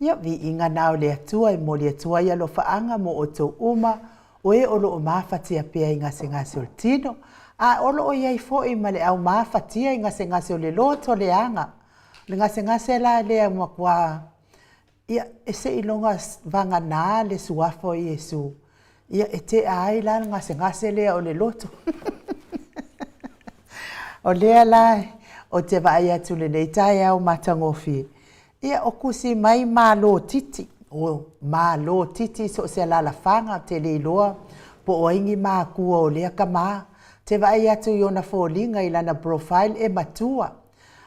Ia, viiga na o le Atua e momoli atu ai alofaaga mo outou uma, o e o lo o mafatia pea i gasegase o le tino, a o lo o i ai foi ma le au mafatia i gasegase o le loto leaga. O le gasegase la lea ua matua Ia, e seiloga vagana le suafa o Iesu, ia e tea ai la le gasegase lea o le loto. O lea la ou te vaai atu i lenei taeao matagofie, ia o tusi mai Malo Titi, o Malo Titi i so o se alaalafaga, ou te le iloa po o ai ni matua o lea tama. Ou te vaai atu i ona foliga i lana profile e matua,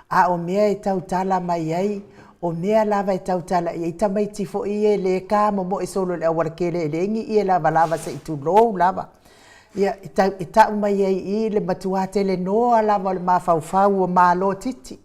A o mea e tautala mai ai, o mea lava e tautala i ai tamaiti foi ia e le tamomoe solo i le aualatele e leai ni ie lavalava se i tulou lava. Ia, e tau mai ai i i le matua telenoa lava o le mafaufau o Malo titi.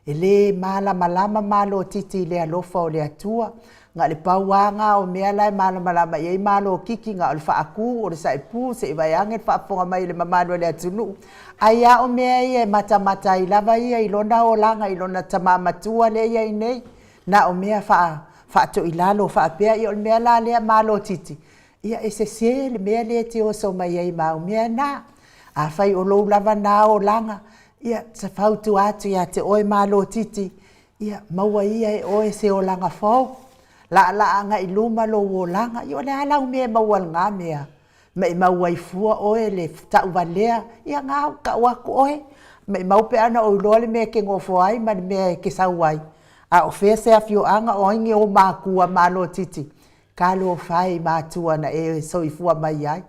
E le malamalama Malo titi i le alofa o le Atua. Na o le pau lava lena o mea la e malamalama i ai Malo titi, na o le faatu, o le saepu, se i vaeane le faafofoga mai a le mamalu o le atunuu. Ai lava o mea ia e matamata ai lava ia i lona olaga i lona tama matua lea e i ai nei, na o mea faatoilalo faapea. Ia o le mea la lea Malo titi, ia e sese le mea lea e te oso mai ai ma au mea na. Afai o lou lava na olaga, ia ta fautua atu ia te oe Malo titi, ia maua ia e oe se olaga fou, laalaa agai i luma lou olaga. Ia o le a lau mea e maua i lena mea? Maimau ai fua oe le tauvalea, ia na ua tau atu oe, maimau pe ana ou iloa le mea e te nofo ai ma le mea e te sau ai, a o fea se afioaga, o ai ni ou matua malo titi, talofa e i matua na e soifua mai ai,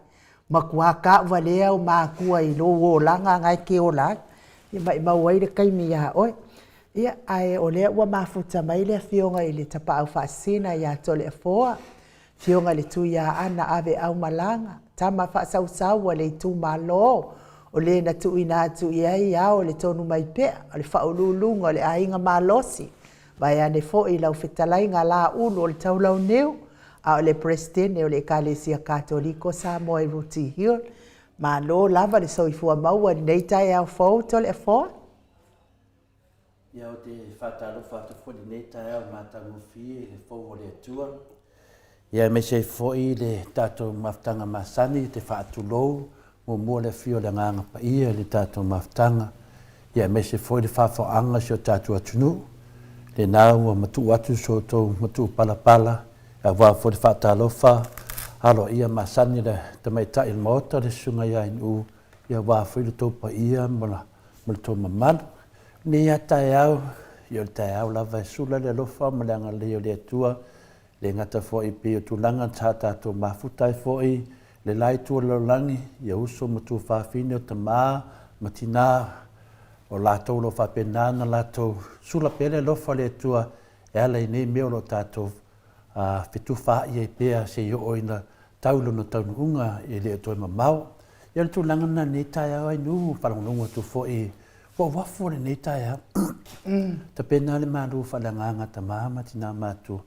matua tauvalea ou matua i lou olaga na e te ola ai, ia maimau ai le taimi ia oe. Ia, ae o lea ua mafuta mai le Afioga i le Tapaau Faasisina ia Toleafoa, Afioga i le Tuiaana Aveaumalaga, tama faasausau a le itumalo, o le na tuuina atu i ai ao le tonu mai pea o le faauluuluga o le aiga malosi, vaeane foi lau fetalaiga Laulu o le Taulauniu, a o le Peresetene o le Ekalesia Katoliko Samoa i Rooty Hill. Malo lava le soifua maua i lenei taeao fou Toleafoa. Ia ou te faatalofa atu foi i lenei taeao matagofie i le fou o le Atua. Ia aemaise ai foi le tatou mafutaga masani te faatulou muamua le afio o le Agaga Paia i le tatou mafutaga. Ia aemaise foi le faafaaga o si o tatou atunuu. Lena ua matuu atu so outou matuu palapala aua foi le faatalofa aloaia masani le tamaitai o le Maota le Susuga ia Ainuu ia aua foi le tou paia ma le tou mamalu. Lenei lava taeao, ia o le taeao lava e sula le alofa ma le agalelei o le Atua, e le gata foi pei o tulaga sa tatou mafuta ai foi le la itu o le lalolagi, ia uso ma tuafafine o tama ma tina, o latou o lo o faapena ona latou sula pea le alofa o le Atua e ala i nei mea o lo o tatou fetufaai ai pea seia oo ina tau i lona taunuuga e le o toe mamao. Ia o le tulaga lena i lenei taeao ai nu faalogologo atu foi ua uafu lenei taeao. Tapena le malu faaleagaga tama ma tina matua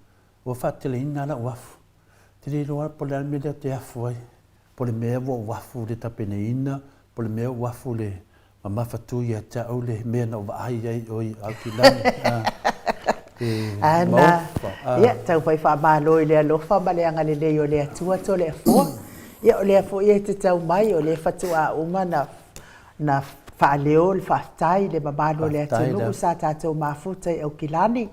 ua faateleina lau afu. Te le iloa po o le a le mea lea ou te afu ai. Po o le mea ua ou afu i le tapenaina, po o le mea ua afu i le mamafatu ia te au le mea na ou vaai ai i o i Aukilani. Ana, ia, tau fai faamalo i le alofa ma le agalelei o le Atua Toleafoa. Ia, o lea foi e te tau mai, o lea faatoa uma na, na faaleo le faafetai i le mamalu o le atunuu sa tatou mafuta i Aukilani,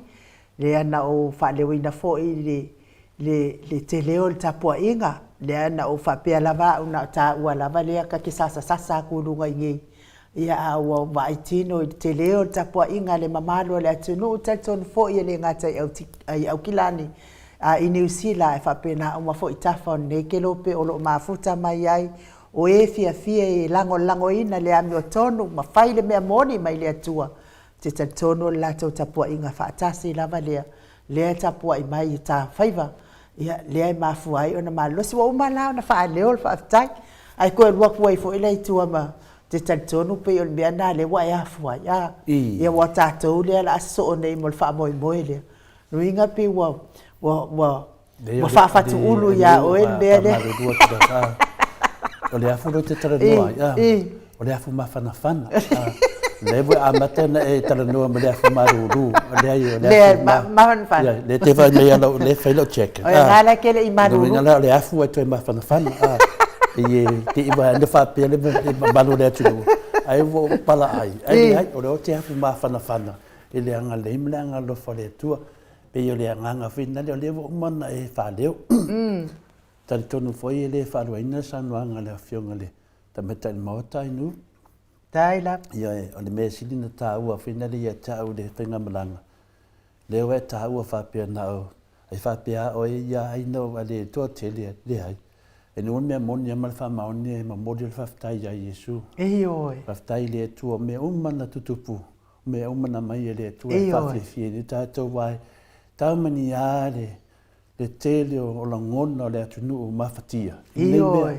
lea na ou faaleoina foi le, le, le tele o le tapuaiga, lea na ou faapea lava au na o taua lava lea ta te sasasasa atu i luga i nei, ia a ua ou vaai tino i le tele o le tapuaiga a le mamalu o le atunuu, talitonu foi e le gata i i Aukilani, a i Niu Sila ae faapena uma foi i tafa o lenei kelope o lo o mafuta mai ai o e fiafia e lagolagoina le amiotonu ma fai le mea moni mai le Atua. Ou te talitonu o le latou tapuaiga faatasi lava lea lea e tapuai mai i ta faiva, ia, lea e mafua ai ona malolosi. Ua uma la ona faaleo le faafetai, ae toe alu atu ai foi la i tua ma te talitonu pei o le mea lena lea ua e afua ai, a? Ia, aua o tatou lea o le a sosoo nei mo le faamoemoe lea. Lona uiga pei ua, ua, ua, ua faafatuulu ia oe le mea lea. O le afu lea ou te talanoa ai, o le afu mafanafana. Lea ua amata ona e talanoa ma le afu malulu. Leai, o le afu mafanafana. Lea te vaai mai lau, lea fai lau check. O le la ke le i malulu. Lona la o le afu ua toe mafanafana. I te i wa na faapea le mamalu o le atunuu. Ai ua ou pala ai. Ai leai, o le o te afu mafanafana i le agalelei ma le agalofa o le Atua. Pei o le agaga foi lena o lea ua uma ona e faaleo. Talitonu foi e le faaluaina le saunoaga a le Afioga i le Tamaitai Maota Ainuu. Tai lava. Ioe, o le mea sili ona taua foi lea ia te au i le faigamalaga, lea ua e taua faapea na o, ai faapea a oe ia ai na o le toatele, leai. E nuu le mea moni lava ma le faamaoni e momoli le faafetai ia Iesu. Ioe. Faafetai i le Atua o mea uma na tutupu, o mea uma na aumai e le Atua e faafiafia ai tatou aua e tau mania le le tele o lagona o le atunuu mafatia i nei mea.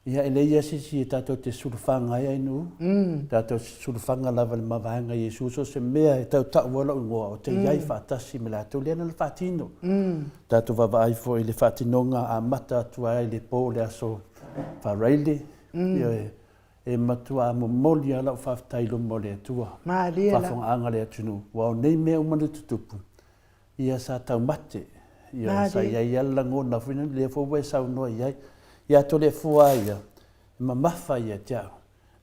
Ia, e leai lava se isi e tatou te sulufaga ai ainuu, tatou te sulufaga lava i le mavaega a Iesu, so o se mea e tautau ai lou igoa, ou te i ai faatasi ma latou, lea la na faatino. Tatou vaavaai foi i le faatinoga amata atu ai i le po o le aso Faraile, ioe, e matuā momoli lava lau faafetai i luma o le Atua, faafofogaaga a le atunuu, aua o nei mea uma na tutupu, Ia sa taumate, ia sa i ai lava le lagona foi lea, lea foi ua e saunoa i ai. Ia Toleafoa a ia, e mamafa ia te au,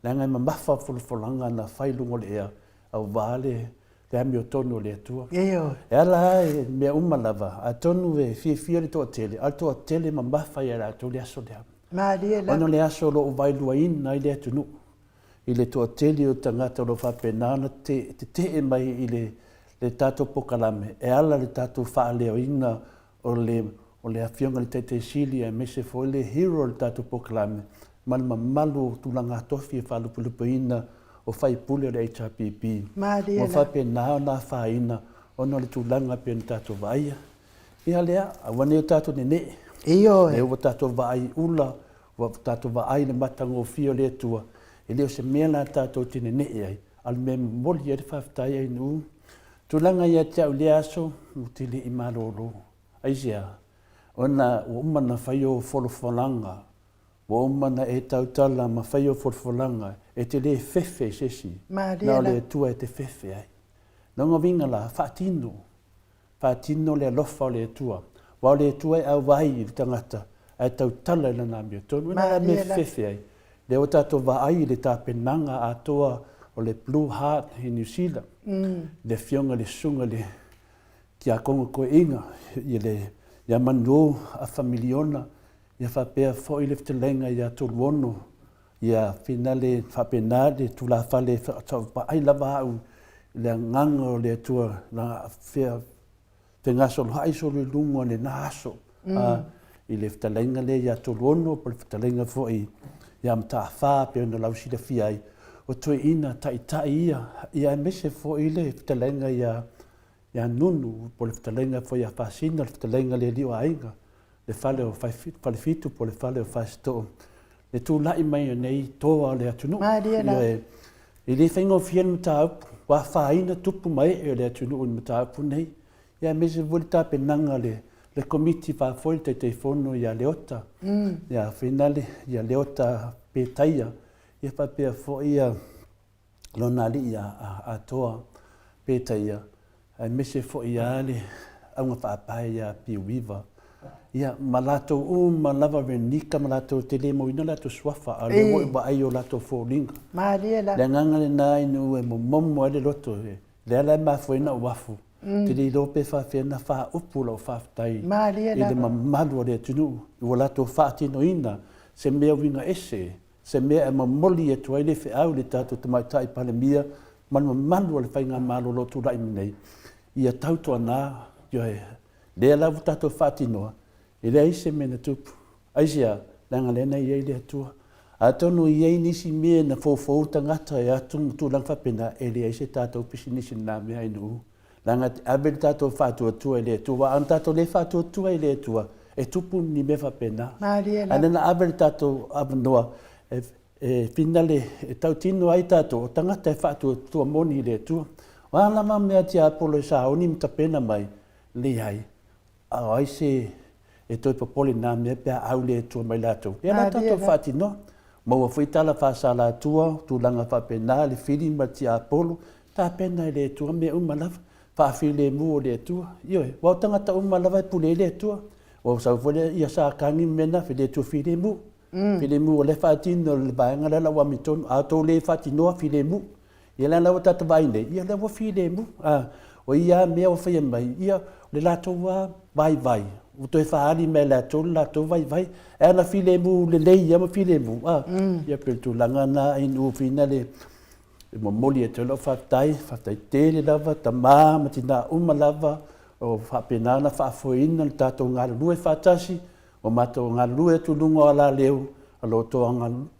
leaga e mamafa folafolaga na fai i luga o le ea aua le amiotonu o le Atua. E ala lava i mea uma lava, atonu e fiafia le toatele, a o le toatele e mamafa ia i latou le aso lea. Ona o le aso o lo o vaeluaina ai le atunuu. i le toatele o tagata o lo o faapena ona tetee mai i le tatou polokalame e ala i le tatou faaleoina o le o le Afioga i le Taitai Sili aemaise foi le hero o le tatou polokalame ma le mamalu o tulaga tofi e faalupelupeina o faipule o le HRPP ua faapena ona afaina ona o le tulaga e pei ona tatou vaaia. Ia lea, aua ne i o tatou nenee. Ioe. Lea ua tatou vaai ula Ua tatou vaai i le matagofie o le Atua, e le o se mea la tatou te nenee ai, a o le mea e momoli ai le faafetai ainuu. Tulaga ia te au i lea aso, ou te le i malolo. Aisea? Ona ua uma ona fai ou folafolaga, ua uma ona e tautala ma fai ou folafolaga, e te le fefe i se isi, na o le Atua e te fefe ai. Lona uiga la, faatino. Faatino le alofa o le Atua, aua o le Atua e auai i le tagata ae tautala i lana amiotonu. E na la mea fefe ai, lea ua tatou vaai i le tapenaga atoa o le Blue Heart i Niu Sila, le afioga i le Susuga i le Tiakono Toeaina, ia Manu'o afa miliona, ia faapea foi le fetalaiga ia Toluono, ia finale faapena le tulafale sa ou vaai lava au i le agaga o le Atua na fea fegasoloai solo i luga o lena aso i le fetalaiga lea ia Toluono po o le fetalaiga foi ia Mataafa pei ona lausilafia ai o toeaiina taitai ia, ia aemaise foi le fetalaiga ia ia Nunu, po o le fetalaiga foi ia Fasina, le fetalaiga a le alii o aiga, le fale o Falefitu po o le fale o Fasitoo, le tulai mai o nei toa o le atunuu. Ioe, e le faigofie le mataupu, ua afaina tupu ma ee o le atunuu i le mataupu lenei, ia aemaise foi le tapenaga a le Komiti Faafoe, le Taitaifono ia Leota, ia Finale, ia Leota Petaia, ia faapea foi ia lona alii a Atoa Petaia, aemaise foi lava le auga faapae ia Piuiva, ia, ma latou uma lava Renika ma latou, e te le mauina o latou suafa, a o lea ua ou vaai i o latou foliga. Malie la. Le agaga lena ina ua momomo ai le loto, lea la e mafua ai ona ou afu, ou te le iloa pe faapefea ona faaupu lau faafetai i le mamalu o le atunuu ua latou faatinoina se mea uiga ese se mea e momoli atu ai le feau i le tatou Tamaitai Palemia ma le mamalu o le Faigamalo o lo o tulai mai nei, ia tautuana, ioe, lea la ua tatou faatinoa, e leai se mea na tupu. Aisea? Leaga lea na i ai le Atua. Atonu e i ai nisi mea na foufou tagata e atu ma tulaga faapena, e leai se tatou pisinisi i lena mea ainu. Leaga e ave le tatou faatuatua i le Atua, aua ana tatou le faatuatua i le Atua, e tupu ni mea faapena. Malie lava. Ae na ave le tatou avanoa e finale, e tautino ai tatou, o tagata e faatuatua moni i le Atua. O a lava mea tiapolo e sauni ma tapena mai, leai, a o ai se e toe popole i na mea pe a au le Atua mai latou. Lea la tatou faatinoa. Maua foi tala faasalatua, tulaga faapena, le fili ma le tiapolo, tapena e le Atua mea uma lava, faafilemu o le Atua. Ioe, aua o tagata uma lava e pule ai le Atua. Ua sau foi lea ia Satani ma mea na, le Atua filemu. Filemu o lea e faatino le vaega lea la ua amiotonu, a outou le faatinoa, filemu. Ia lea la ua tatou vaai nei, ia lea ua filemu. A, o ia lava mea ua faia mai, ia o le latou lava vaivai, ua toe faaali mai e latou le latou vaivai. Ae ana filemu lelei lava ma filemu, a, ia pei o le tulaga lena i nuu fina le e momoli atu ai lau faafetai, faafetai tele lava tama ma tina uma lava o faapena ona faafoeina le tatou galulue faatasi. Ua matou galulue atu i luga o alaleu, o lo outou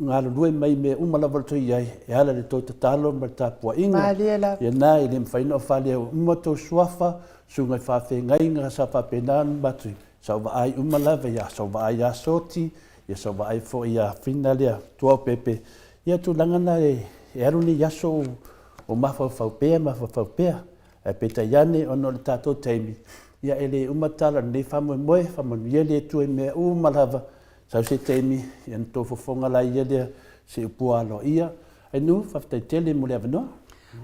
galulue mai i mea uma lava o le tou i ai, e ala i le tou tatalo ma le tapuaiga. Malie lava. Ia na, e le mafai ona ou faaleo uma outou suafa, susuga i faafeagaiga sa faapena ona matou sauvaai uma lava, ia sauvaai ia Soti, ia sauvaai foi ia Fina lea Tuaopepe. Ia tulaga na e alu nei aso o mafaufau pea, mafaufau pea. Ae peitai ane ona o le tatou taimi, ia e le uma tala o lenei faamoemoe, faamanuia le Atua i mea uma lava, sau se taimi ia ona tou fofoga laia lea se upu aloaia. Ainu, faafetai tele mo le avanoa.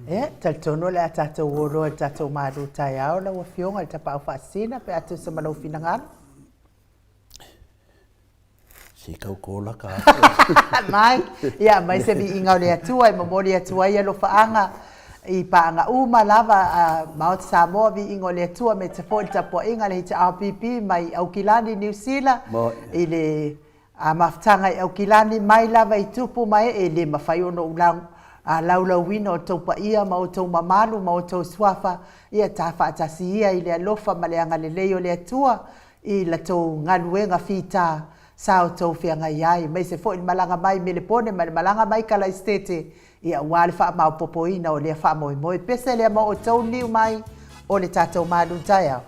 Ia, talitonu o le a tatou o loa i le tatou malu taeao lau Afioga i le Tapaau Faasisina pe a tusa ma lou finagalo. Se tau kola ka Mai, ia aumai se viiga o le Atua e momoli atu ai alofaaga i paaga uma lava a Maota Samoa, viiga o le Atua me te foi le tapuaiga a le HRPP mai Aukilani, Niu Sila, i le mafutaga i Aukilani mai lava i tupu ma ee, e le mafai ona ou laulauina outou paia ma outou mamalu ma outou suafa, ia ta faatasi ia i le alofa ma le agalelei o le Atua i la tou galuega fita sa outou feagai ai, aemaise foi le malaga mai Melepone ma le malaga mai Kalaisitete, ia aua le faamaopopoina o lea faamoemoe. Pese lea ma outou niu mai o le tatou malu taeao.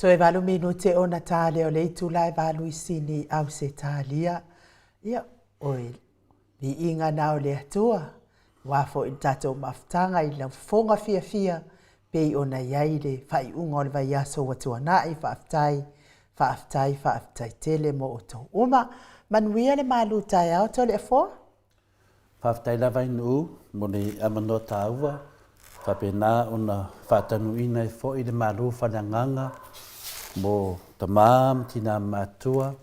Toe valu minute ona ta lea o le itula e valu i Sini, Ausetalia. Ia, o le viiga na o le Atua, aua foi le tatou mafutaga i lau fofoga fiafia pei ona i ai le faaiuga o le vaiaso ua tuanai. Faafetai, faafetai, faafetai tele mo outou uma. Manuia le malu taeao Toleafoa. Faafetai lava i Nuu mo le avanoa taua faapena ona faatanuuina ai foi le Malo faaleagaga mo tama ma tina matutua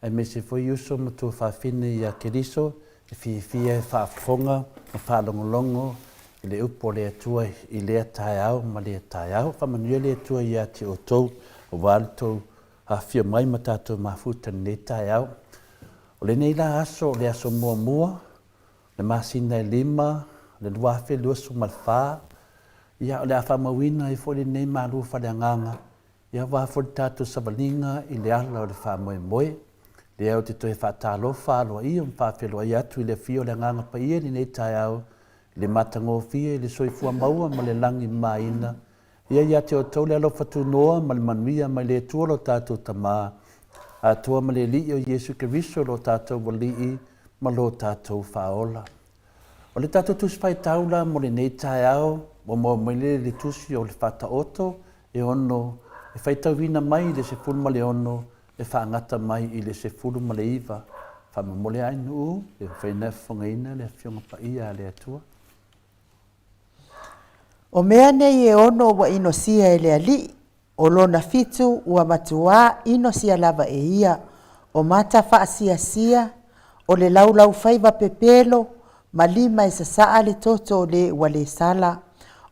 aemaise foi uso ma tuafafine ia Keriso e fiafia e faafofoga ma faalogologo i le upu a le Atua i lea taeao ma lea taeao. Faamanuia le Atua ia te outou aua le tou afifio mai ma tatou mafuta i lenei taeao. O lenei la aso o le aso muamua, le masina e lima, le 2024, ia o le a faamauina ai foi lenei malu faaleagaga, ia aua foi le tatou savaliga i le ala o le faamoemoe. Lea ou te toe faatalofa aloaia ma faafeiloai atu i le afio o le Agaga Paia i lenei taeao, i le matagofie i le soifua maua ma le lagi mamaina, Ia ia te outou le alofa tunoa ma le manuia mai le Atua lo tatou Tama, atoa ma le Alii o Iesu Keriso lo tatou Alii ma lo tatou Faaola. O le tatou Tusi Faitau la mo lenei taeao, ua maua mai lea i le Tusi o le Faataoto e ono e faitauina mai i le 16 e faagata mai i le 19. Faamolemole lava i nuu e mafai ona fofogaina le Afioga Paia a le Atua. O mea nei e ono ua inosia e le Alii, o lona fitu ua matuā inosia lava e ia, o mata faasiasia, o le laulaufaiva pepelo, ma lima e sasaa le toto o le ua le sala,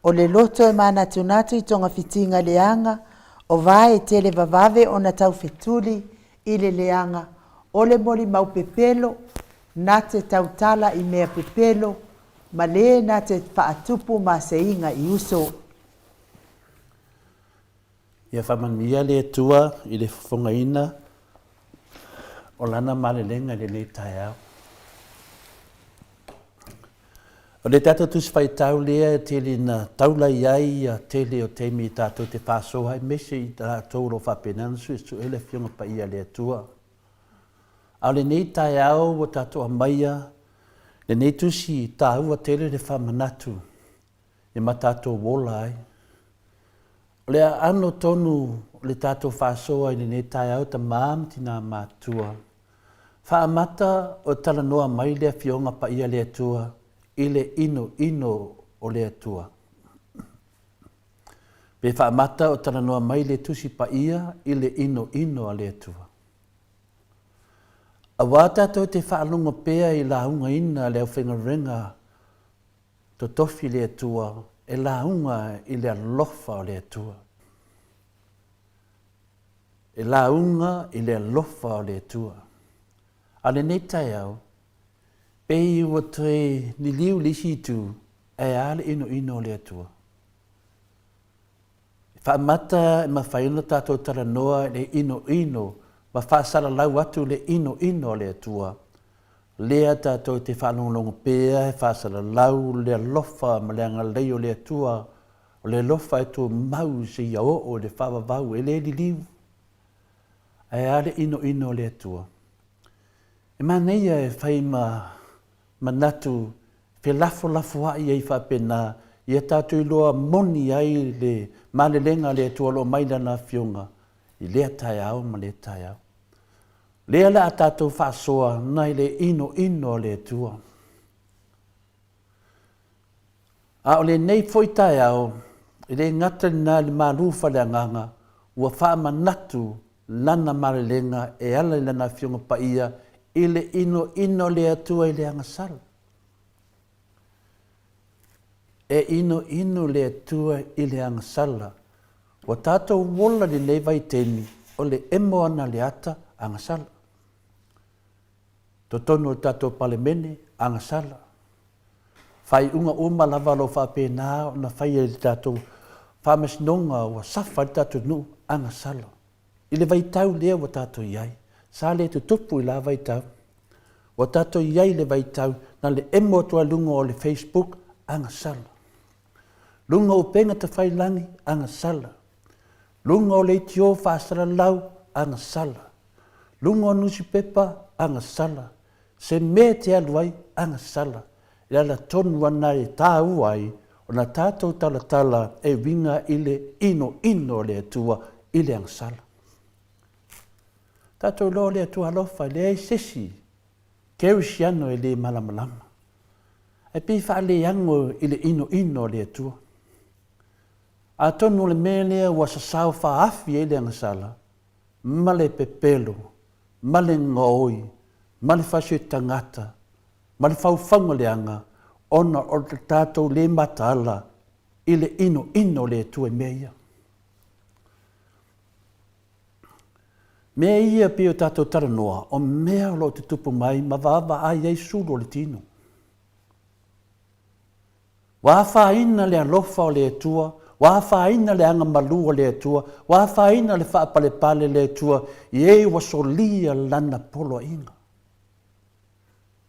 o le loto e manatunatu i togafitiga leaga, o vae e tele vavave ona taufetuli i le leaga, o le molimau pepelo, na te tautala i mea pepelo, ma le na te faatupu maseiga i uso. Ia faamanuia le Atua i le fofogaina o Lana malelega i lenei taeao. O le tatou Tusi Faitau lea e tele ina taula i ai ia tele o taimi tatou te faasoa aemaise i latou o lo o faapena ona suesue le Afioga Paia a le Atua. A o lenei taeao ua tatou aumaia lenei tusi taua tele le faamanatu e ma tatou ola ai. O le aano tonu o le tatou faasoa i lenei taeao tama ma tina matutua. Faamata o talanoa mai le Afioga Paia le Atua i le inoino o le Atua. Pe faamata o talanoa mai le Tusi Paia i le inoino a le Atua. Aua tatou te faalogo pea i laugaina le aufaigaluega totofi le Atua e lauga i le alofa o le Atua. E lauga i le alofa o le Atua. A lenei taeao, pei ua toe liliu le isi itu, ae a le inoino o le Atua. E faamata e mafai ona tatou talanoa i le inoino ma faasalalau atu le inoino a le Atua, lea tatou te faalogologo pea e faasalalau le alofa ma le agalelei o le Atua, o le alofa e tumau seia oo i le faavavau e le liliu. Ae a le inoino o le Atua? E manaia e fai ma manatu felafolafoai ai faapena, ia tatou iloa moni ai le malelega a le Atua o lo o mai Lana Afioga i lea taeao ma lea taeao. Lea le a tatou faasoa nai le inoino a le Atua. A o lenei foi taeao, e le gata lena i le malu faaleagaga, ua faamanatu Lana malelega e ala i Lana Afioga Paia i le inoino le Atua i le agasala. E inoino le Atua i le agasala. Ua tatou ola i lenei vaitaimi o le emo ana le ata agasala. Totonu o le tatou Palemene, agasala. Faaiuga uma lava o lo o faapena ona faia i le tatou Faamasinoga ua safa ai le tatou nuu, agasala. I le vaitau lea ua tatou i ai, sa le tutupu i la vaitau. Ua tatou i ai i le vaitau na le emo atu ai luga o le Facebook, agasala. Luga o upega tafailagi, agasala. Luga o leitio faasalalau, agasala. Luga o nusipepa, agasala. Se mea e te alu ai, agasala. E ala tonu ana e tāua ai ona tātou talatala e uiga i le inoino o le Atua i le agasala. Tātou iloa o le Atua alofa, e leai se isi kerisiano e le malamalama. Ae pei e faaleago i le inoino o le Atua. Atonu o le mea lea ua sasao faaafi ai le agasala, ma le pepelo, ma le gaoi, ma le fasioi tagata, ma le faufauga leaga, ona o le tatou le mataala i le inoino o le Atua i mea ia. Mea ia pei o tatou talanoa, o mea o lo o tutupu mai ma vaavaai ai sulu o le tino. Ua afaina le alofa o le Atua, ua afaina le agamalu o le Atua, ua afaina le faapalepale o le Atua i e ua solia Lana poloaiga.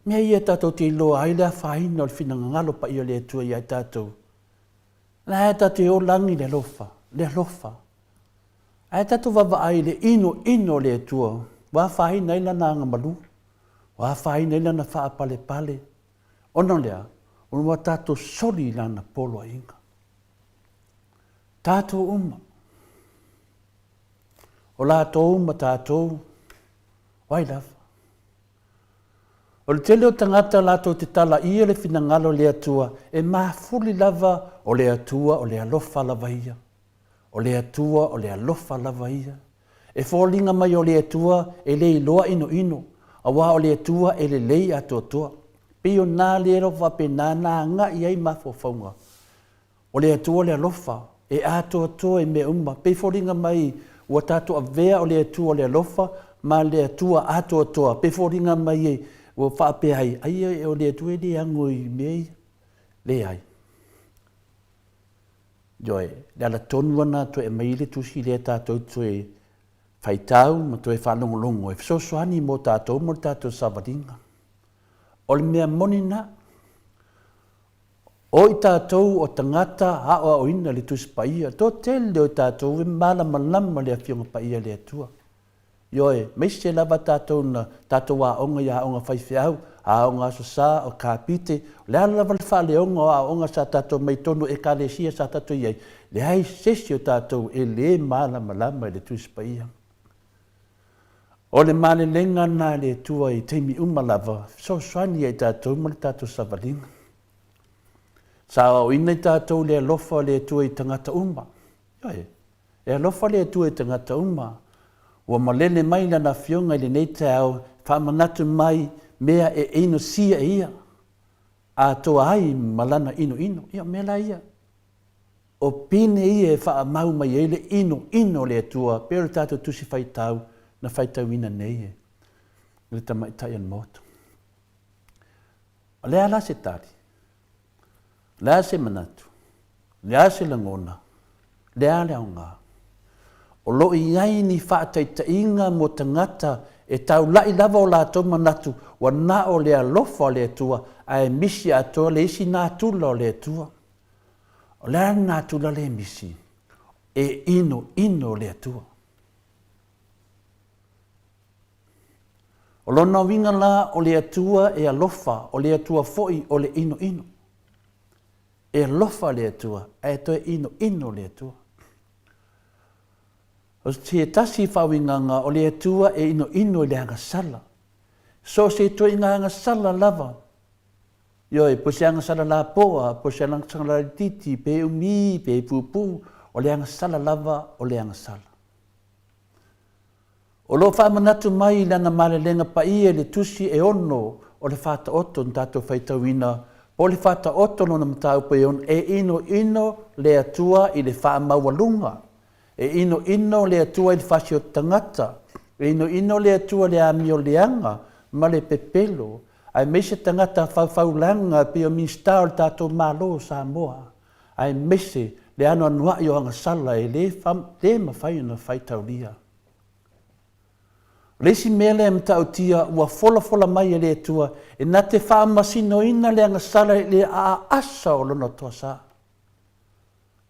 Mea ia tatou te iloa ai le afaina o le finagalo paia o le Atua ia i tatou. La e tatou te ola agi le alofa, le alofa. Ae tatou vaavaai i le inoino o le Atua, ua afaina ai Lana agamalu, ua afaina ai Lana faapalepale, Ona o le a? Ona ua tatou soli i Lana poloaiga. Tatou uma. O latou ma tatou, o ai lava? O le tele o tagata latou te talaia le finagalo o le Atua, e mafuli lava o le Atua o le alofa lava ia. O le Atua o le alofa lava ia. E foliga mai o le Atua e le iloa inoino, aua o le Atua e lelei atoatoa. Pei o nā lea lava faapena na agai ai mafaufauga. O le Atua o le alofa, e atoatoa i mea uma. Pei foliga mai ua tatou avea o le Atua o le alofa ma le Atua atoatoa. Pei foliga mai ua faapea ai, aia o le Atua e le ano i mea ia. Leai. Ioe, le ala tonu ana toe aumai le tusi lea tatou toe faitau ma toe faalogologo e fesoasoani mo tatou mo le tatou savaliga. O le mea moni na, o i tatou o tagata aoaoina le Tusi Paia, toatele o i tatou e malamalama le Afioga Paia a le Atua. Ioe, aemaise lava tatou na tatou aoga i aoga faifeau, aoga Aso Sa, o kapite, o le a lava le faaleoga o aoga sa tatou omai i totonu o Ekalesia sa tatou i ai, leai se isi o tatou e le malamalama i le Tusi Paia. O le malelega lena a le Atua i taimi uma lava, fesoasoani ia i tatou ma le tatou savaliga. Sa aoaoina i tatou le alofa o le Atua i tagata uma. Ioe. E alofa le Atua i tagata uma. Ua malele mai Lana Afioga i lenei taeao e faamanatu mai mea e inosia e Ia, atoa ai ma Lana inoino. Ia, o mea la ia. O pine ia e faamau mai ai le inoino o le Atua, pei o le tatou Tusi Faitau na faitauina nei e le tamaitai o le Maota. O le a la se tali? O le a se manatu? O le a se lagona? O le a le aoga? O lo o i ai ni faataitaiga mo tagata e taula'i lava o latou manatu ua na o le alofa o le Atua ae misi atoa le isi natura o le Atua. O le a le natura lea e misi? E inoino le Atua. O lona uiga la o le Atua e alofa, o le Atua foi o le inoino. E alofa le Atua, ae toe inoino le Atua. O se tasi faauigaga o le Atua e inoino i le agasala. So o se ituaiga agasala lava, ioe, po o se agasala lapoa, po o se agasala laitiiti, pe umi, pe puupuu, o le agasala lava o le agasala. O lo o faamanatu mai i lana malelega paia i le tusi e ono o le Faataoto na tatou faitauina, po o le Faataoto lona mataupu e ono, e inoino le Atua i le faamaualuga, e inoino le Atua i le fasi o tagata, e inoino le Atua i le amio leaga ma le pepelo, aemaise tagata faufaulega pei o Minisita o le tatou Malo o Samoa. aemaise le anoanoai o agasala e le le mafai ona faitaulia. O le isi mea lea e matautia ua folafola mai e le Atua e na te faamasinoina le agasala i le aasa o lona toasa.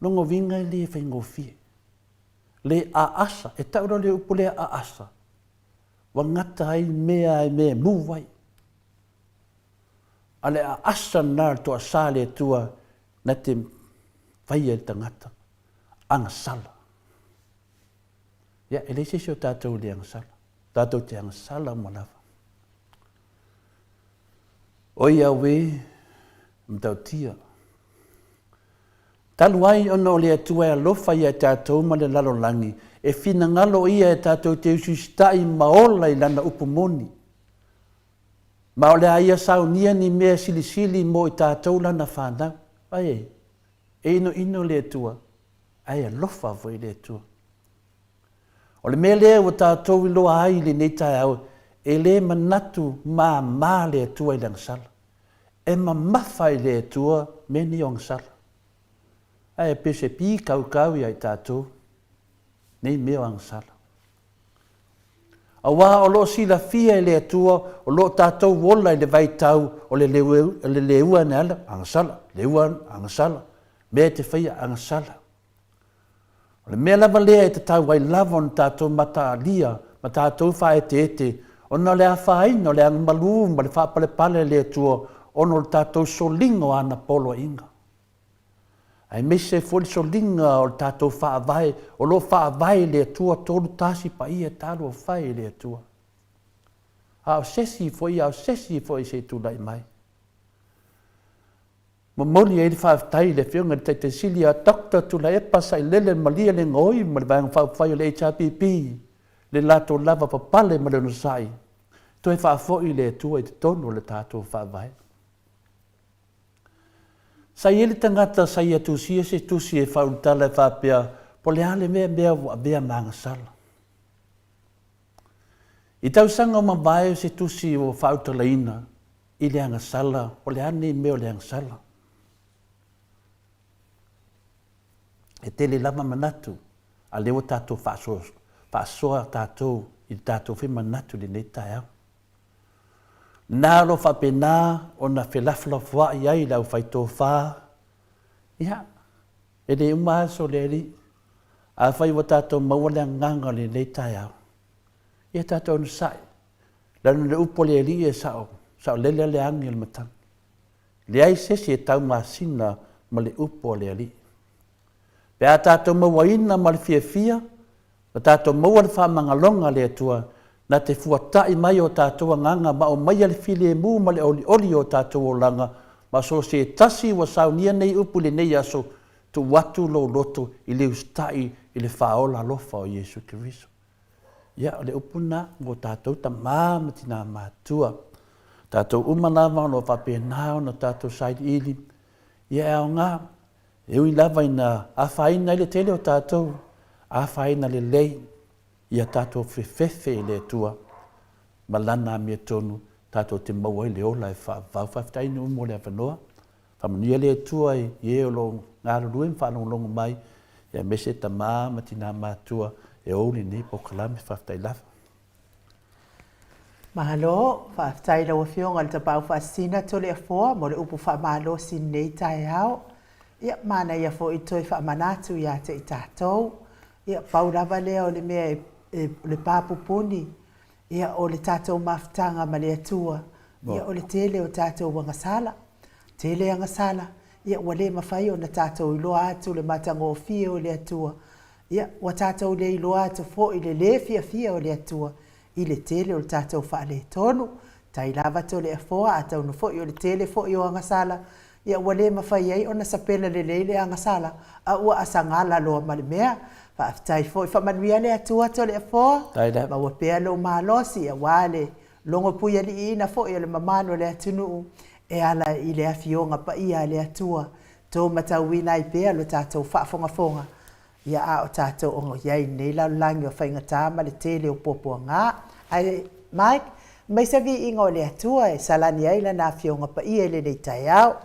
Lona uiga e le faigofie. Le aasa, e tau loa le upu lea aasa, ua gata ai mea e mea e mū ai. A le aasa lena o le toasa a le Atua na te faia i le tagata, agasala. Ia, e leai se isi o tatou e le agasala. Tatou te agasala uma lava. O Iawe, matautia. Talu ai ona o le Atua e alofa ia tatou ma le lalolagi, e finagalo Ia e tatou te usiusita'i ma ola i Lana upu moni. Ma o le a Ia saunia ni mea silisili mo i tatou Lana fanau. Ae, e inoino le Atua, ae alofa foi le Atua. O le mea lea ua tatou iloa ai i lenei taeao, e le manatu māmā le Atua i le agasala. E mamafa i le Atua mea nei o agasala. Ae pei o se pīkaukau ia i tatou nei mea o agasala. Aua o lo o silafia e le Atua o lo o tatou ola i le vaitau o le leua ane ala, agasala, leua agasala, mea e te faia agasala. O le mea lava lea e tatau ai lava ona tatou mataalia ma tatou faaeteete ona o le afaina o le agamalu ma le faapalepale a le Atua ona o le tatou soliga o ana poloaiga. Aemaise foi le soliga o le tatou Faavae o lo o faavae i le Atua Tolutasi Paia Talofa e i le Atua. A o se isi foi, a o se isi foi se i tulai mai. Momoli ai le faafetai i le Afioga i le Taitai Sili ia Doctor Tuilaepa Sailele Malielegaoi ma le Vaega Faaupufai o le HRPP le latou lava papale ma le onosai toe faafoi le Atua i totonu o le tatou Faavae. Sa i ai le tagata sa ia tusia se tusi e faaulutala e faapea, Po o le a le mea mea ua avea ma agasala. I tausaga ua mavae o se tusi ua faaulutalaina i le agasala, o le a lenei mea o le agasala? E tele lava manatu, a o lea ua tatou faasoa tatou i le tatou foi manatu i lenei taeao. Na o lo o faapena ona felafolafoai ai le aufaitofa, ia, e le uma aso o le Alii. Afai ua tatou maua le agaga o lenei taeao, ia tatou onosai, leaga o le upu a le Alii e sao, saolele le agi a le matagi. Leai se isi e taumasina ma le upu a le Alii. Pe a tatou mauaina ma le fiafia, ma tatou maua le faamagaloga a le Atua, na te fuata'i mai o tatou agaga ma aumaia le filemu ma le olioli i o tatou olaga, ma so o se tasi ua saunia nei upu i lenei aso, tuu atu lou loto i le usita'i i le faaola alofa o Iesu Keriso. Ia, o le upu lena mo tatou tamā ma tinā matutua. Tatou uma lava o lo o faapena ona tatou sailiili, ia e aoga E ui lava ina afaina ai le tele o tatou, afaina lelei ia tatou fefefe i le Atua ma Lana amiotonu tatou te maua ai le ola e faavavau. Faafetai nuu mo le avanoa. Faamanuia le Atua i e o lo o galulue ma faalogologo mai, aemaise tama ma tina matutua e ou lenei polokalame. Faafetai lava. Malo, faafetai i lau Afioga i le Tapaau Faasisina Toleafoa mo le upu faamalosi i lenei taeao. Ia, manaia foi le toe faamanatu ia te i tatou. Ia, pau lava lea o le mea e, e, le papupuni, ia, o le tatou mafutaga ma le Atua, ia, o le tele o tatou agasala. Tele agasala, ia, ua le mafai ona tatou iloa atu le matagofie o le Atua. Ia, ua tatou le iloa atu foi le lē fiafia o le Atua i le tele o le tatou faaletonu. Tai lava Toleafoa, atonu foi o le tele foi o agasala, ia ua le mafai ai ona sapela lelei le agasala, a ua asagala loa ma le mea. Faafetai foi. Faamanuia le Atua Toleafoa, maua pea lou malosi aua le logopuialiiina foi o le mamalu o le atunuu e ala i le Afioga Paia a le Atua Tou matauina ai pea lo tatou faafogafoga, ia a o tatou o i ai i lenei lalolagi o faigata ma le tele o puapuaga. Ae Mike, aumai se viiga o le Atua e salani ai Lana Afioga Paia i lenei taeao.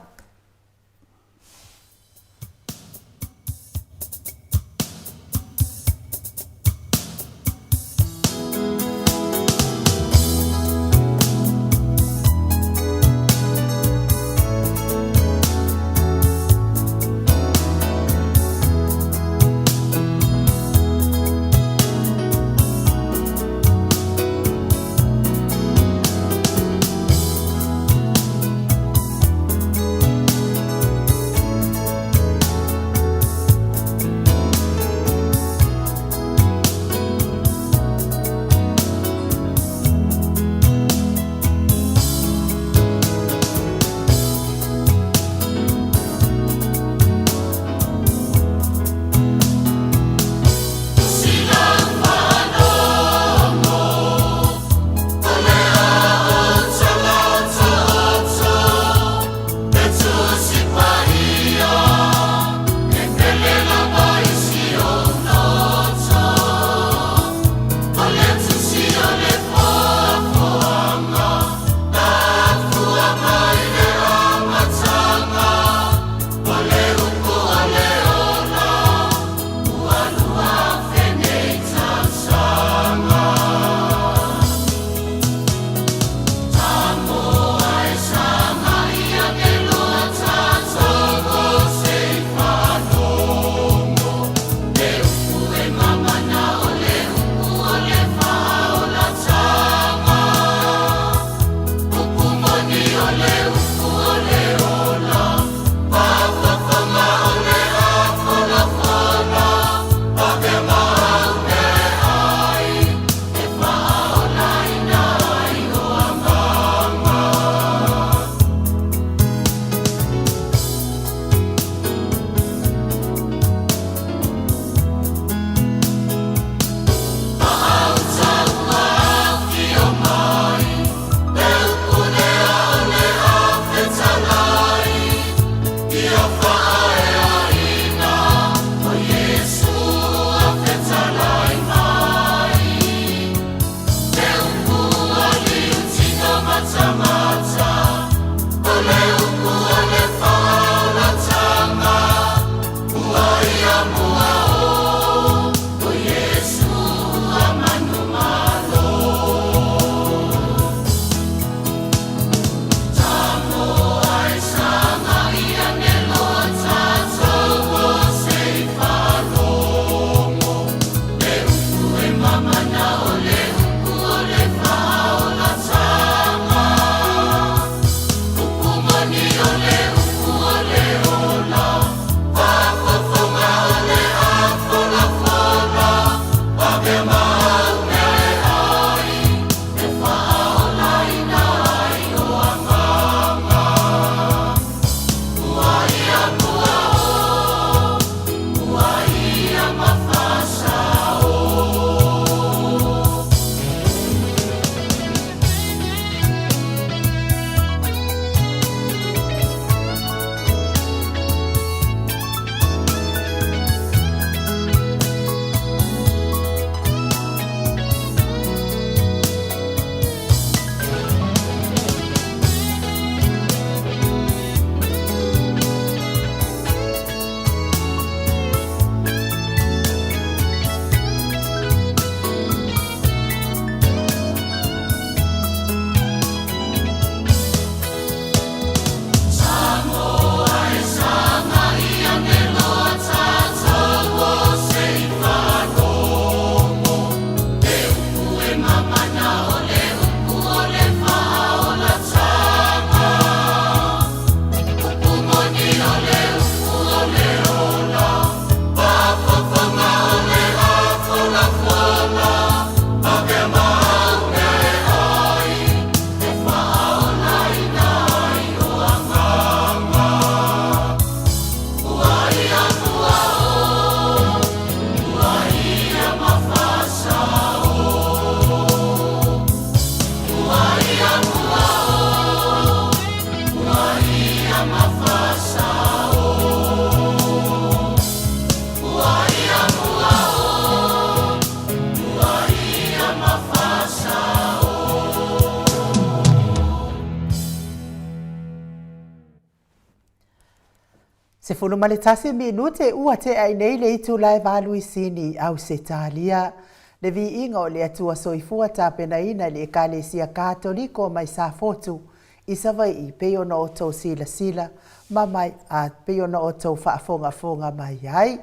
11 minute ua tea ai nei le itula e valu i Sini i Ausetalia. Le viiga o le Atua Soifua tapenaina i le Ekalesia Katoliko mai Safotu i Savaii pei ona outou silasila ma mai a pei ona outou faafogafoga mai ai.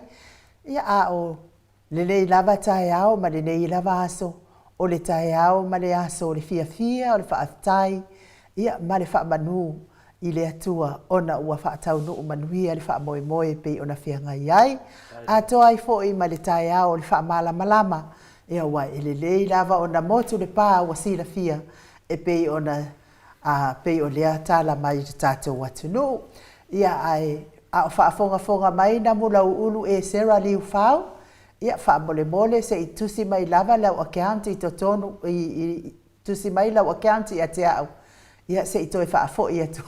Ia a o Lenei lava taeao ma lenei lava aso, o le taeao ma le aso o le fiafia, o le faafetai, ia, ma le faamanu i le Atua ona ua faataunuu manuia le faamoemoe e pei ona feagai ai, atoa ai foi ma le taeao o le faamalamalama, ia, aua e lelei lava ona motu le pa ua silafia e pei ona a pei o lea tala mai i le tatou atunuu. Ia, ae a o faafogafoga mai Namulauulu e Sarah Liufau, ia, faamolemole se i tusi mai lava lau account i totonu, i, i, tusi mai lau account ia te au, ia, se i toe faafoi atu.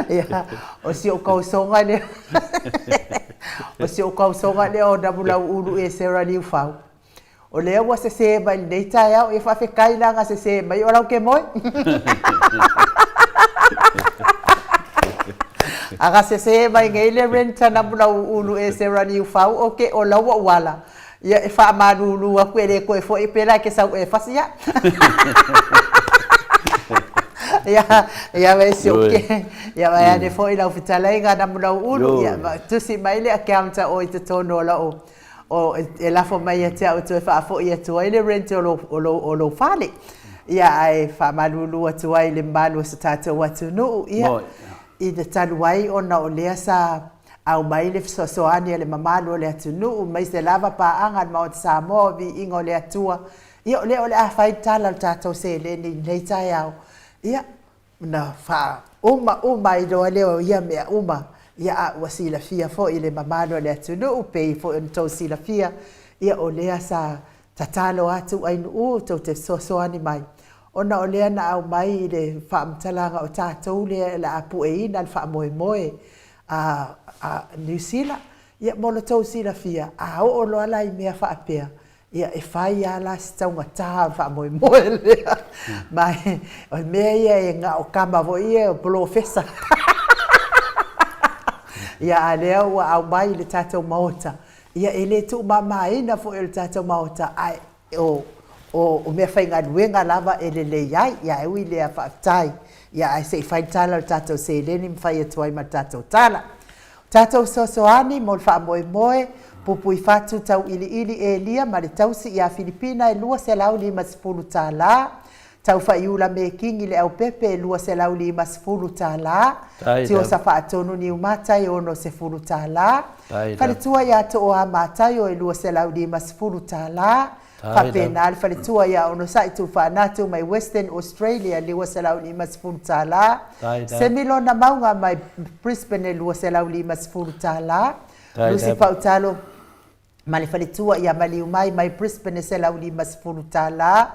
Ia, o si ou kausoga lea, o si ou kausoga lea o Namulauulu e Sarah Liufau. O lea ua sesē mai lenei taeao, ia faafetai la na sesē mai o lau ke moe. A na sesē mai nei le rent a Namulauulu e Sarah Liufau, ok, o lau ua uala, ia e faamalulu atu e le toe foi pela e ke sau e fasi ia. Ia, ia me si o ke, ia mai ane foi lau fetalaiga Namulauulu, ia tusi mai le account a oe i totonu o lau O, e lafo mai ia te au e toe faafoi atu ai le rent o lou, o lou, o lou fale. Ia, ae faamalulu atu ai i le mamalu o so tatou atunuu, ia, i le talu ai ona o lea sa aumai le fesoasoani a le mamalu o le atunuu, aemaise lava paaga a le Maota Samoa o Viiga o le Atua, ia, o lea o le a fai le tala o le tatou seleni i lenei taeao. Ia, Ona faauma uma ai loa lea o ia mea uma, ia a ua silafia foi i le mamalu o le atunuu, pei foi ona tou silafia, ia o lea sa tatalo atu Ainuu tou te fesoasoani mai, ona o lea na aumai i le faamatalaga o tatou lea o le a pueina le faamoemoe a a Niu Sila. Ia mo lo tou silafia, a oo loa la i mea faapea, Ia, e fai lava la si taugata o le faamoemoe lea. Ma o le mea ia e gao kama foi ia o polofesa. Ia, a lea ua aumai i le tatou Maota, ia e le tuumamaina foi o le tatou Maota, ae o, o, o meafaigaluega lava e lelei ai. Ia, ae ui i lea, faafetai. Ia, ae se i fai le tala o le tatou seleni ma fai atu ai ma le tatou tala. Tatou fesoasoani mo le faamoemoe, pupui fatu tauiliili Elia ma le tausi ia Filipina e $250 tala, Taufaiula Mekingi Leaupepe e $250 tala, Tiosa Faatonu Niumata e $60 tala, Faletua ia Tooa Mataio e $250 tala, Faapena le faletua ia Onosai Tuufaanatu mai Western Australia $250, Semilona Mauga mai Brisbane $250, Lucy Pautalo ma le faletua ia Maliumai mai Brisbane $150,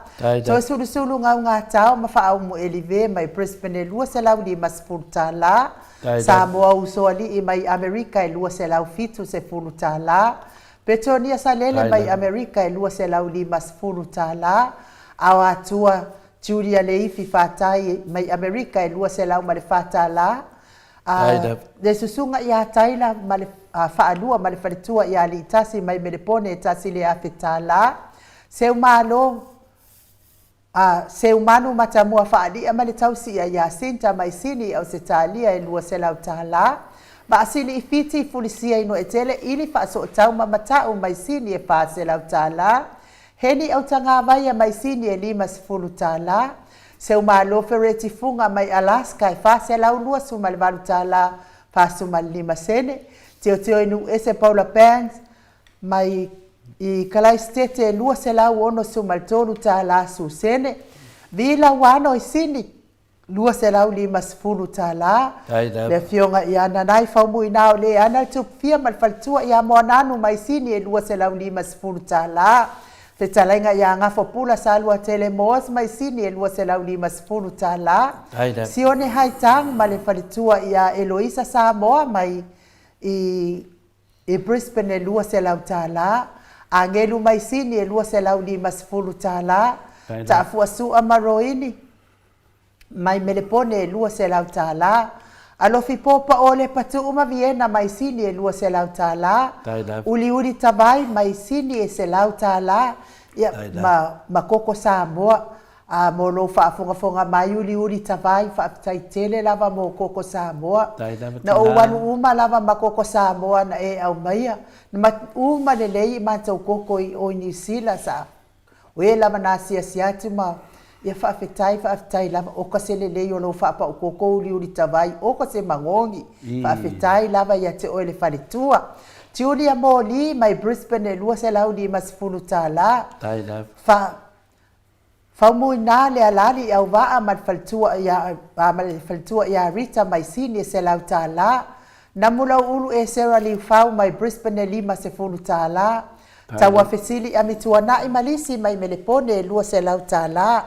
Toesulusulu Gaugatao ma Faaumu Elive mai Brisbane $250, Samoa Usoalii mai Amerika e $270, Petonia Salele mai Amerika e $250, Aoatua Julia Leifi Fatai mai Amerika e $204, a le Susuga ia Taila ma le Faalua ma le Faletua ia Aliitasi mai Melepone e $1,000, Seumalo A Seumanu Matamua Faalia ma le tausi ia Jacinta mai Sini i Ausetalia e $200, Vaasili i Fiti Fulisia i Nuetele Ili Faasootau ma Matau mai Sini e $400, Heni Autagavaia mai Sini e $50, Seumalo Fereti Fuga mai Alaska e $428 45 sene, Teoteo i Nuuese Paula Bands mai i Kalaisitete e $263 susene, vi Lauano i Sini $250, le Afioga ia Nanai Faumuina o le ana le Tupufia ma le Faletua ia Moananu mai Sini e $250, Fetalaiga ia Gafopula Saluatele Moores mai Sini e $250, Sione Haitang ma le Faletua ia Eloisa Samoa mai i I Brisbane e $200, Agelu mai Sini e $250, Taafuasua ma Roini Mai Melepone e $200. Alofi Popa o Lepa Tuu ma Viena mai Sini e $200. Uliuli Tavai mai Sini e $100. Ia, ma, ma Koko Samoa. A mo lou faafogafoga mai Uliuli Tavai, faafetai tele lava mo Koko Samoa. Na ou alu uma lava ma Koko Samoa na e aumaia. Na ma uma lelei i matou koko i o i Niu Sila sa O e lava na asiasi atu ma ia faafetai faafetai lava oka se lelei o lou faapaukoko uliuli tavai oka se magogi faafetai lava ia te oe le faletua. Julia Moli mai Brisbane e $250. Fa Faumuina le alali i Auvaa ma le faletua ia ma le faletua ia Rita mai Sini e $100. Namulauulu Esera Liufau mai Brisbane e $50. Tauafesili Amituanai ma Lisi mai Melepone e $200.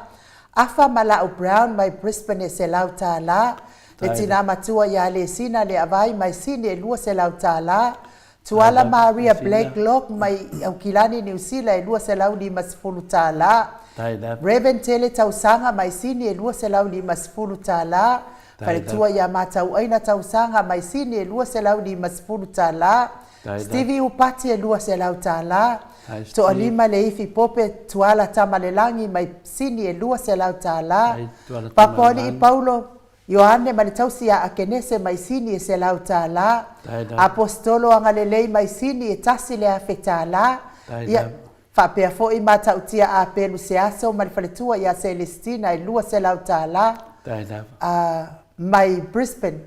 Afa ma Lau Brown mai Brisbane e $100. Le tina matua ia Lesina Leavai mai Sini e $200. Tuala Maria Blacklock mai Aukilani Niu Sila e $250. Reverend Tele Tausaga mai Sini e $250. Faletua ia Matauaina Tausaga mai Sini e $250. Stevie Upati e $200. Toalima Leifi Pope Tuala Tamalelagi mai Sini e $200. Papoalii Paulo Ioane ma le tausi ia Akenese mai Sini e $100. Aposetolo Agalelei mai Sini e $1,000. Ia, faapea foi Matautia Apelu Seaso ma le faletua ia Celestina e $200 mai Brisbane.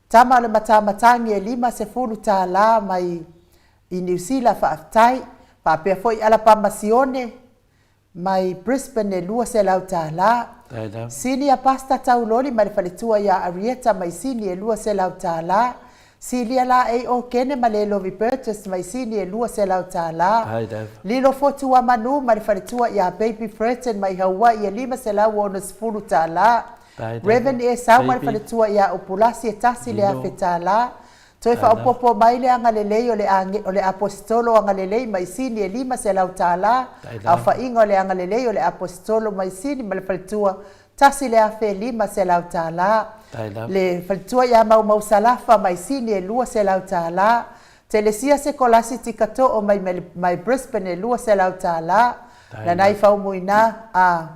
Tama o le Matamatagi e $50 mai i Niu Sila, faafetai. Faapea foi Alapama Sione mai Brisbane e $200. Silia Pasta Tauloli mai le faletua ia Arieta mai Sini e $200. Silia Laei Okene ma Lelovi Burgess mai Sini e $200. Lilo Fotu Amanu mai le faletua ia Baby Furton mai Hawaii e $560. Rev. Esau ma le faletua ia Upulasi e $1,000. Toe faaopoopo mai le agalelei o le o le Aposetolo agalelei mai Sini e $500. Aofaiga o le agalelei o le Aposetolo mai Sini ma le faletua $1,500. Le faletua ia Maumau Salafa mai Sini e $200. Telesia Sekolasi Tikatoo mai mai Brisbane e $200. Nanai Faumuina a.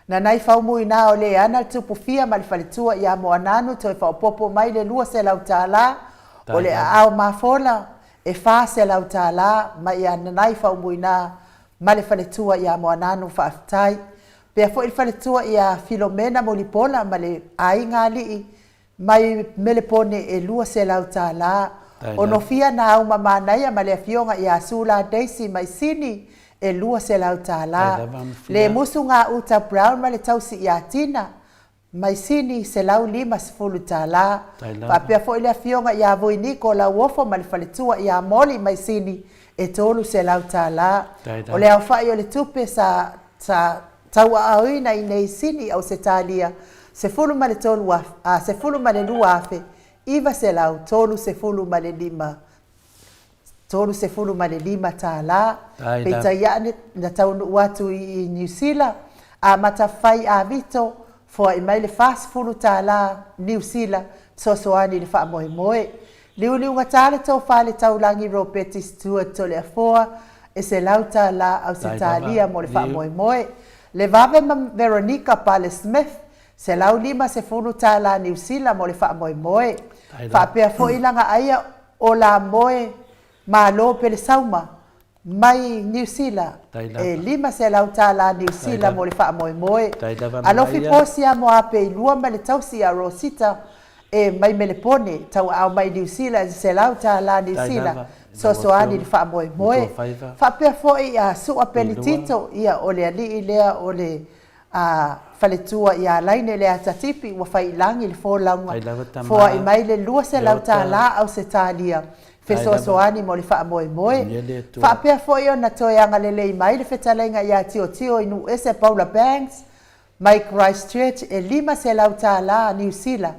Na nai faumuina o Leana le tupufia ma le faletua ia Moananu toe faaopoopo mai le $200, o le aao mafola e $400 mai ia Nanai Faumuina ma le faletua ia Moananu Faafetai pea foi le faletua ia Filomena Mulipola ma le aiga alii Mai Melepone e $200. O Nofia na Auma Manaia ma le afioga ia Sula Daisy mai Sini e $200. Le Musu Gauta Brown ma le tausi ia Tina mai Sini $150. Faapea foi le afioga ia Vuiniko Lauofo ma le faletua ia Molly mai Sini e $300. O le aofai o le tupe sa sa tauaaoina i nei Sini Ausetalia 13 a 12,935 $35, peitai ane na taunuu atu i Niu Sila, amata fai avito, foai mai le $40 Niu Sila fesoasoani i le faamoemoe. Liuliugata le tofa le taulagi Ropeti Stewart Toleafoa e $100 Ausetalia mo le faamoemoe. Le vave ma Veronica Pale Smith, $150 Niu Sila mo le faamoemoe. Faapea foi Lagaaia o Lamoe Malo Pelesauma mai Niu Sila e $500 Niu Sila mo le faamoemoe. Alofi Posia Moapeilua ma le tausi ia Rosita e mai Melepone, tauaao mai Niu Sila e $100 Niu Sila, fesoasoani i le faamoemoe. Faapea foi ia Sua Penitito, ia o le alii lea o le a faletua ia Laine Leatatipi ua fai i lagi le folauga, foai mai le $200 Ausetalia, fesoasoani mo le faamoemoe. Faapea foi ona toe agalelei mai le fetalaiga ia Tiotio i Nuuese Paula Banks mai Christchurch e $500 Niu Sila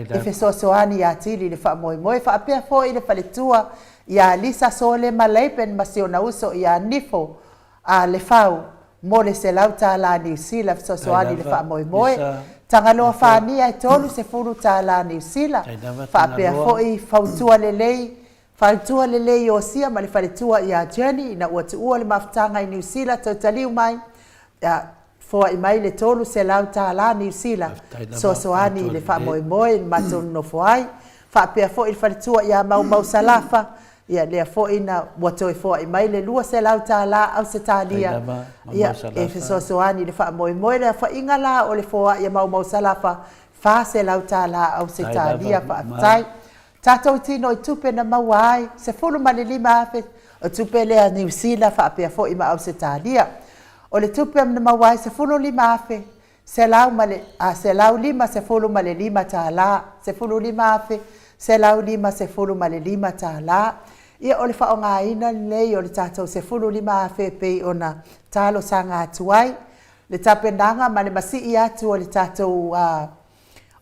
e fesoasoani ia Tili i le faamoemoe. Faapea foi le faletua ia Lisa Solema Laban ma si ona uso ia Nifo a Lefau. mo le $100 Niu Sila fesoasoani i le faamoemoe. Tagaloa Fania e $30 Niu Sila. Faapea foi fautua lelei Fautua lelei Iosia ma le faletua ia Jenny ina ua tuua le mafutaga i Niu Sila toe taliu mai, foai mai le $300 Niu Sila fesoasoani i le faamoemoe na matou nonofo ai. Faapea foi le faletua ia Maumau Salafa, ia lea foi na ua toe foai mai le $200 Ausetalia ia e fesoasoani i le faamoemoe. Le aofaiga la o le foai a Maumau Salafa, $400 Ausetalia. Faafetai. Tatou tino i tupe na maua ai, 15,000 o tupe lea Niu Sila faapea foi ma Ausetalia. O le tupe na maua ai 15,000, selau ma le, a, $155, $15,155. Ia o le faaaogaina lenei o le tatou 15,000 e pei ona talosaga atu ai le tapenaga ma le masii atu o le tatou a,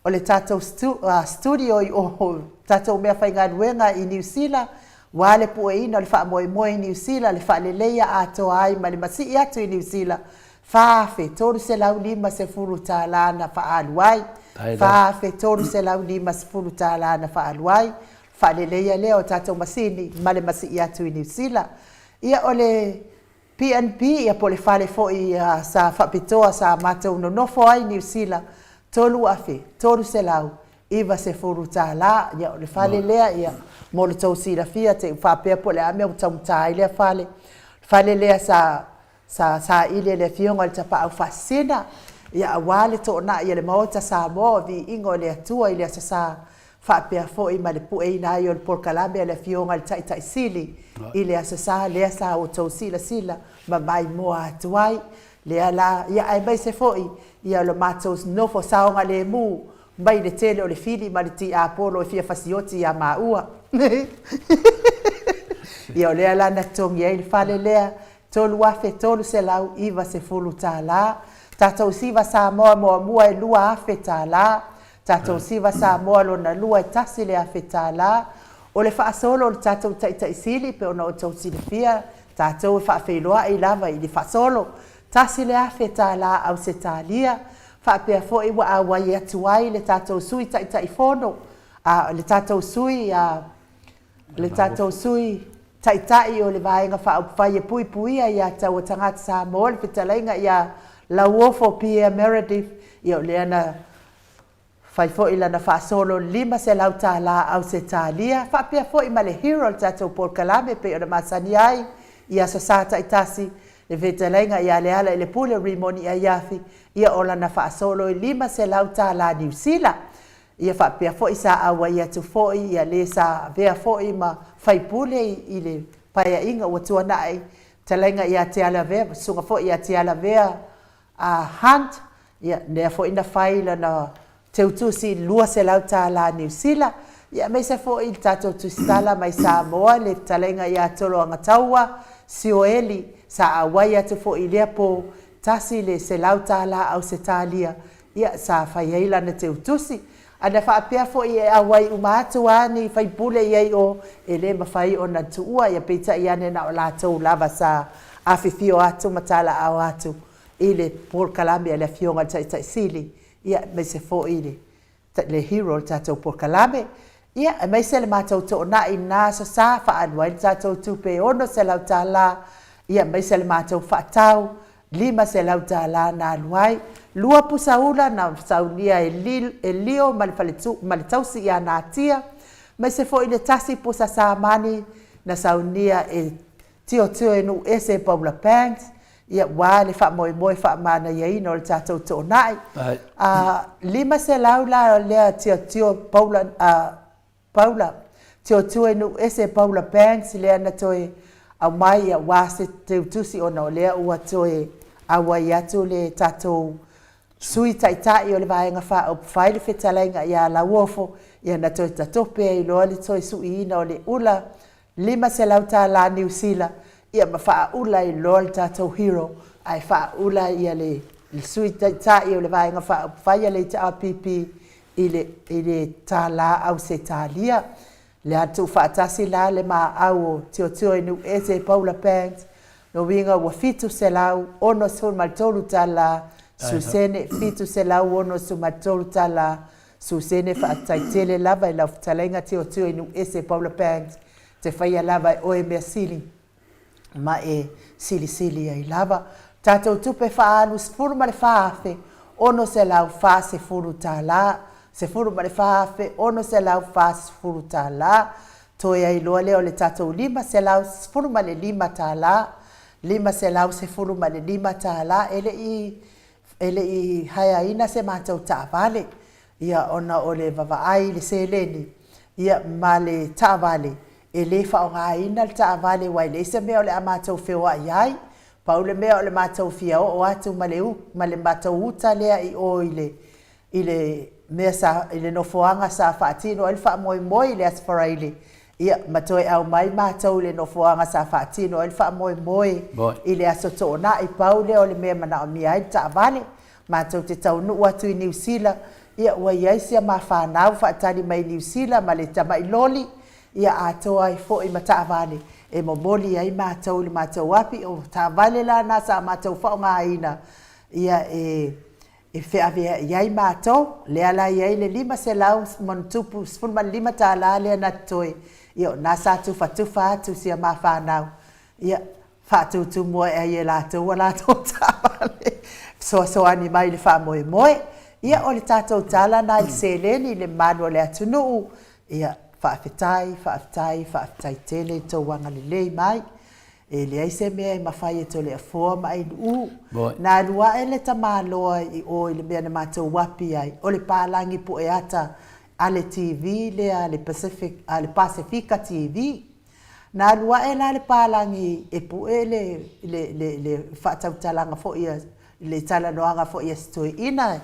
o le tatou studio i o tatou meafaigaluega i Niu Sila, ua le pueina o le faamoemoe i Niu Sila, le faaleleia atoa ai ma le masii atu i Niu Sila, $4,350 na faaalu ai, $4,350 na faaalu ai, faaleleia lea o tatou masini ma le masii atu i Niu Sila. Ia o le PNP, ia po o le fale foi sa faapitoa sa matou nonofo ai i Niu Sila, $3,390. Ia o le fale lea, ia mo le tou silafia, te i ua faapea po o le a le mea ua taugata ai lea fale. O le fale lea sa sa saili e le Afioga i le Tapaau Faasisina, ia aua le toonai a le Maota Samoa o Viiga o le Atua i le Aso Sa, faapea foi ma le pueina ai o le polokalame a le Afioga i le Taitai Sili i le Aso Sa lea sa outou silasila ma maimoa atu ai. Lea la, ia aemaise foi ia lo matou nofo saogalemu mai le tele o le fili ma le tiapolo e fia fasioti ia maua. Ia o lea la na totogi ai le fale lea, $3,390. Tatou Siva Samoa muamua e $2,000. Tatou Siva Samoa lona lua e $1,000. O le faasolo o le tatou Taitai Sili pei ona outou silafia, tatou e faafeiloai lava i le faasolo, $1,000 Ausetalia, faapea foi ua auai atu ai le tatou Sui Taitaifono, a le tatou Sui a le tatou Sui Taitai o le Vaega Faaupufai e Puipuia ia Taua Tagata Samoa, le fetalaiga ia Lauofo Pierre Meredith, ia o lea na fai foi lana faasolo $500 Ausetalia, faapea foi ma le hero o le tatou polokalame e pei ona masani ai i Aso Sa taitasi, le fetalaiga ia Lealailepule Rimoni Aiafi, ia o lana faasolo e $500 Niu Sila. Ia faapea foi sa auai atu foi ia le sa avea foi ma faipule i le paeaiga ua tuanai, fetalaiga ia Tialavea, susuga foi ia Tialavea a Hunt, ia, lea foi na fai lana teutusi i le $200 Niu Sila, ia aemaise foi le tatou tusitala mai Samoa, le fetalaiga ia Toloagataua Sioeli, sa auai atu foi i lea po, $100 Ausetalia, ia, sa fai ai lana teutusi. A na faapea foi e auai uma atu lava ni faipule i ai i o, e le mafai ona tuua, ia peitai ane na o latou lava sa afifio atu ma talaao atu i le polokalame a le Afioga i le Taitai Sili, ia, aemaise foi le, le hero o le tatou polokalame. Ia, aemaise le matou toonai i lena Aso Sa, faaalu ai le tatou tupe e $600, ia, aemaise le matou faatau $500 na alu ai. Lua pusa ula na saunia e Leo ma le faletu ma le tausi ia Natia, aemaise foi le tasi pusa samani na saunia e Tiotioenuuese Paula Banks, ia ua le faamoemoe faamanaiaina o le tatou toonai. A 500 la lea Tiotio Paula a Paula, Tiotioenuuese Paula Banks lea na toe aumai aua se teutusi ona o lea ua toe auai atu le tatou Sui Taitai o le Vaega Faaupufai le fetalaiga ia Lauofo, ia na toe tatope ai loa le toe suiina o le ula $500 Niu Sila, ia ma faaula ai loa le tatou hero, ae faaula ia le Sui Taitai o le Vaega Faaupufai a le HRPP i le i le tālā Ausetalia. Le a tuufaatasi la le maau o Tiotioinuuese Paula Banks Lona uiga ua $763 tala susene, $763 tala susene. Faafetai tele lava i lau fetalaiga Tiotio i Nuuese Paula Banks, te faia lava e oe mea sili ma e silisili ai lava. Tatou tupe faaalu $14,640 tala, $14,640 tala. Toe ai loa lea o le tatou $515 tala, $515 tala. E le i e le i haeaina se matou taavale, ia, ona o le vavaai i le seleni, ia, ma le taavale, e le faaaogaina le taavale aua e leai se mea o le a matou feoai ai. Pau le mea o le matou fia oo atu ma le ma le matou uta lea i o i le i le mea sa i le nofoaga sa faatino ai le faamoemoe i le Aso Faraile, ia, ma toe aumai matou i le nofoaga sa faatino ai le faamoemoe i le Aso Toonai. Pau lea o le mea e manaomia ai le taavale. Matou te taunuu atu i Niu Sila, ia, ua i ai sia ma fanau faatali mai i Niu Sila ma le tamai loli, ia, atoa ai foi ma taavale e momoli ai matou i le matou api. O taavale la na sa matou faaaogaina, ia, e e feaveai ai matou, lea la e i ai le $500 ma ono tupu $15 lea na totoe, ia o na sa tufatufa atu i si a ma fanau, ia faatutumu ae ai e latou a latou taavale fesoasoani mai i le faamoemoe. Ia o le tatou tala lena i le seleni i le mamalu o le atunuu, ia faafetai, faafetai, faafetai tele i le tou agalelei mai. E leai se mea e mafai e Toleafoa ma Ainuu. Na alu ae le tamaloa i o i le mea na matou api ai, o le palagi pueata a le TV lea a le Pacific, a le Pasefika TV. Na alu ae la le palagi e pue le, le, le, le faatautalaga foi a, le talanoaga foi a si toeaina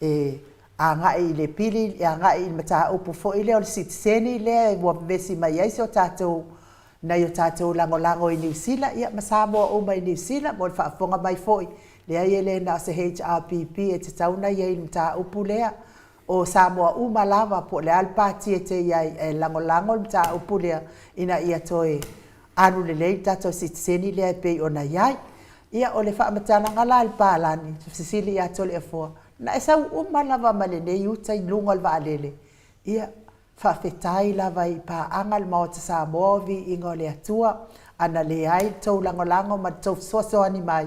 e agai i le pili, e agai i le mataupu foi lea o le sitiseni lea ua vevesi mai ai si o tatou nai o tatou lagolago i Niu Sila, ia ma Samoa uma i Niu Sila, mo le faafofoga mai foi, leai e le na o se HRPP e tatau ona i ai i le mataupu lea. O Samoa uma lava, po o le a le pati e te i ai, e lagolago le mataupu lea ina ia toe alu lelei le tatou sitiseni lea e pei ona i ai. Ia, o le faamatalaga la a le palani, fesili ia Toleafoa, na e sau uma lava ma lenei uta i luga o le vaalele, ia, Faafetai lava i paaga le Maota Samoa o Viiga o le Atua, ana leai le tou lagolago ma le tou fesoasoani mai,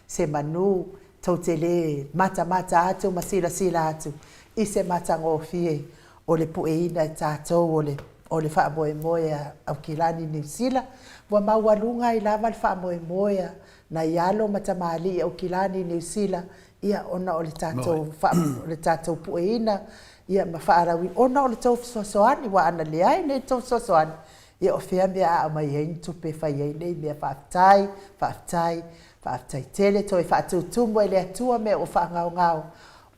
se manu tou te le matamata atu ma silasila atu i se matagofie o le pueina e tatou o le o le faamoemoe a Aukilani Niu Sila. Ua maualuga ai lava le faamoemoe a nai alo ma tamalii Aukilani Niu Sila ia ona o le tatou o le tatou pueina ia ma faalauina ona o le tou fesoasoani aua ana leai nei le tou fesoasoani ia o fea mea a aumai ai ni tupe e fai ai nei mea. Faafetai, faafetai, faafetai tele. Toe faatutumu e le Atua mea ua faagaogao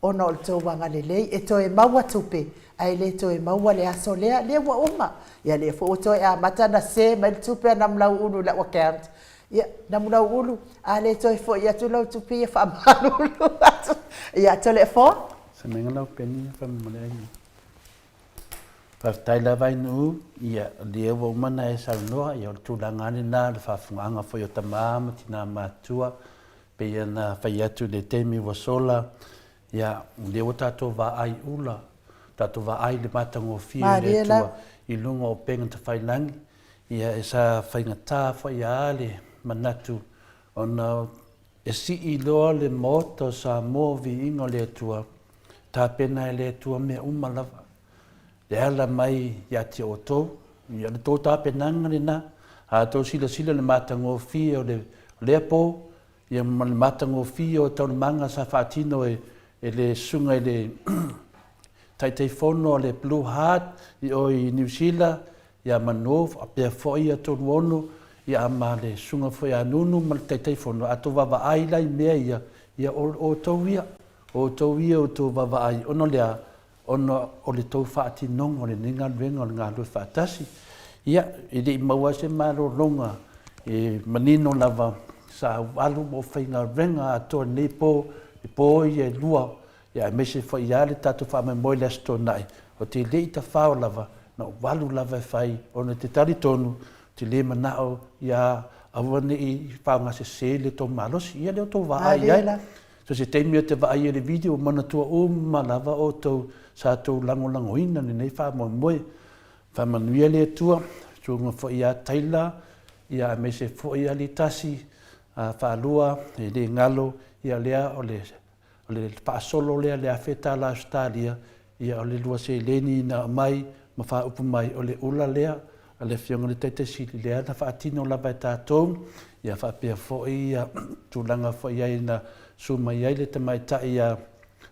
ona o le tou agalelei e toe maua tupe ae le toe maua le aso lea, lea ua uma. Ia lea foi ua toe amata ona se mai le tupe a Namulauulu i lau account. Ia, Namulauulu, a le toe foi atu lau tupe ia faamalulu atu ia Toleafoa. Semega lau peni faamolemole ai. Faafetai lava Ainuu, ia o lea ua uma ona e saunoa, ia o le tulaga lava lena o le faafofogaaga foi o tama ma tina matutua, pei ona fai atu i le taimi ua sola, ia o lea ua tatou vaai ula, tatou vaai i le matagofie o le Atua i luga o upega tafailagi, ia e sa faigata foi lava le manatu ona E sii loa le Maota o Samoa viiga o le Atua, tapena e le Atua mea uma lava, le ala mai ia te outou. Ia, o le tou tapenaga lena, a outou silasila i le matagofie o le lea po, ia ma le matagofie o taualumaga sa faatino e le susuga i le Taitaifono a le Blue Heart i o i Niu Sila, ia Manu, faapea foi ia Toluono, ia ma le susuga foi ia Nunu ma le Taitaifono, a outou vaavaai la i mea ia, ia o outou ia, o outou ia outou vaavaai, ona o le a? Ona o le tou faatinoga o lenei galuega o le galulue faatasi. Ia, e le i maua ai se malologa e manino lava sa ou alu ma ou faigaluega atoa i lenei po, i po ia e lua, Ia aemaise foi lava le tatou faamoemoe i le Aso Toonai, ou te le i tafao lava, na ou alu lava e fai, ona ou te talitonu, ou te le manao ia Aua ne i faaaogasese le tou malosi, ia lea tou vaai i ai. So se taimi ou te vaai ai i le video, manatua uma lava outou sa tou lagolagoina lenei faamoemoe. Faamanuia le Atua, susuga foi ia Taylor, ia aemaise foi Alitasi, Faalua, e le galo, ia lea o le O le faasolo lea i le $1000 Ausetalia, ia o le lua seleni na aumai ma faaupu mai, o le ula lea a le Afioga i le Taitai Sili lea na faatino lava e tatou, ia faapea foi tulaga foi i ai na susu mai ai le tamaitai ia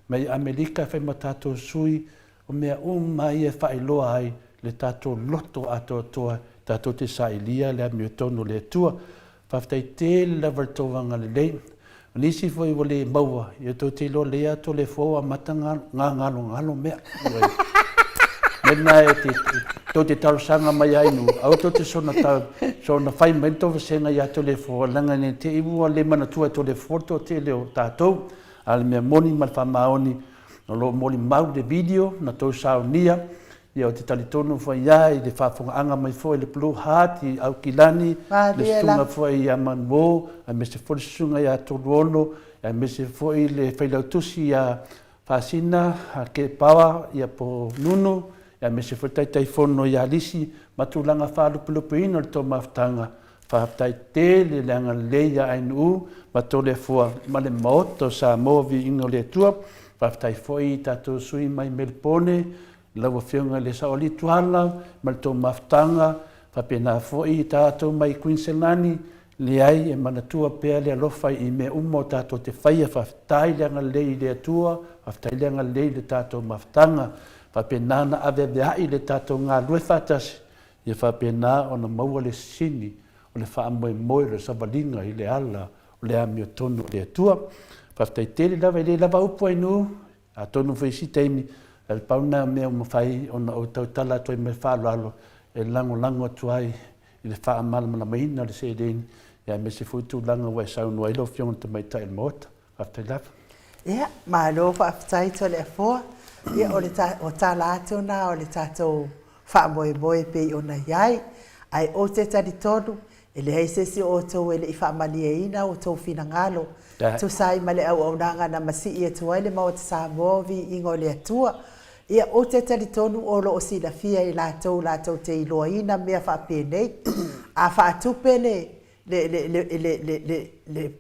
mai Amerika e fai ma tatou sui, o mea uma ia e faailoa ai le tatou loto atoatoa tatou te sailia le amiotonu o le Atua. Faafetai tele lava i le tou agalelei. O nisi foi ua le maua, ia tou te iloa lelei lava Toleafoa ua amata ona galogalo mea. Mea lena e te, tou te talosaga mai ai nu, aua tou te soona, ta, soona fai mai le tou vasega ia Toleafoa, leaga ne i te i ua le manatua e Toleafoa le toatele o tatou. A o le mea moni ma le faamaoni, o lo o molimau le video na tou saunia, Ia ou te talitonu foi ia i le faafofogaaga mai foi le Blue Heart i Aukilani, le susuga foi ia Manuo, aemaise foi le susuga ia Toluono, aemaise foi le Failautusi ia Faasina Kepawa ia po Nunu, aemaise foi le Taitaifono ia Lisi ma tulaga faalupelupeina o le tou mafutaga. Faafetai tele le agalelei ia Ainuu ma Toleafoa ma le Maota o Samoa Viiga o le Atua. Faafetai foi i tatou sui mai Melipone, Lau Afioga i le Saoalii Tuala ma le tou mafutaga, faapena foi i tatou mai Kuiniselani, leai e manatua pea le alofa i mea uma o tatou te faia, faafetai le agalelei i le Atua, faafetai le agalelei i le tatou mafutaga, faapena ona aveaveai le tatou galulue faatasi, ia faapena ona maua le sini o le faamoemoe o le savaliga i le ala o le amiotonu o le Atua. Faafetai tele lava, e le lava upu Ainuu, Atonu foi i isi taimi, ae pau lena o mea ua mafai ona ou tautala atu ai ma le faaaloalo e lagolago atu ai i le faamalamalamaina o le seleni, aemaise foi tulaga ua e saunoa ai lau Afioga i le Tamaitai o le Maota. Faafetai lava. Ia, malo faafetai Toleafoa. Ia, o le o tala atu na o le tatou faamoemoe e pei ona i ai. Ae ou te talitonu, e leai se isi o outou e le i faamalieina outou finagalo, tusa ai ma le auaunaga na masii atu ai le Maota Samoa o Viiga o le Atua. Ia, ou te talitonu o lo o silafia e latou latou te iloaina mea faapenei. A faatupe le, le, le, le, le, le, le, le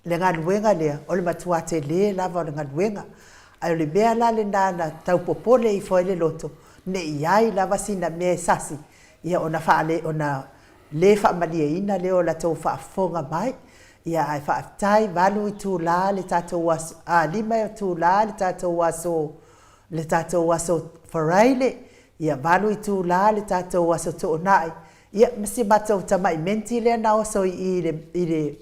le galuega lea, o le matua tele lava o le galuega. Ae o le mea la lena na tau popole ifo ai le loto, ne i i ai lava sina mea e sasi, ia ona faale, ona le faamalieina lea o latou faafofoga mai. Ia ae faafetai, 8 itula le tatou aso, a, 5 itula le tatou aso, le tatou aso Faraile, ia 8 itula le tatou aso Toonai, Ia, ma si matou tamai menti lea na oso i i le, i le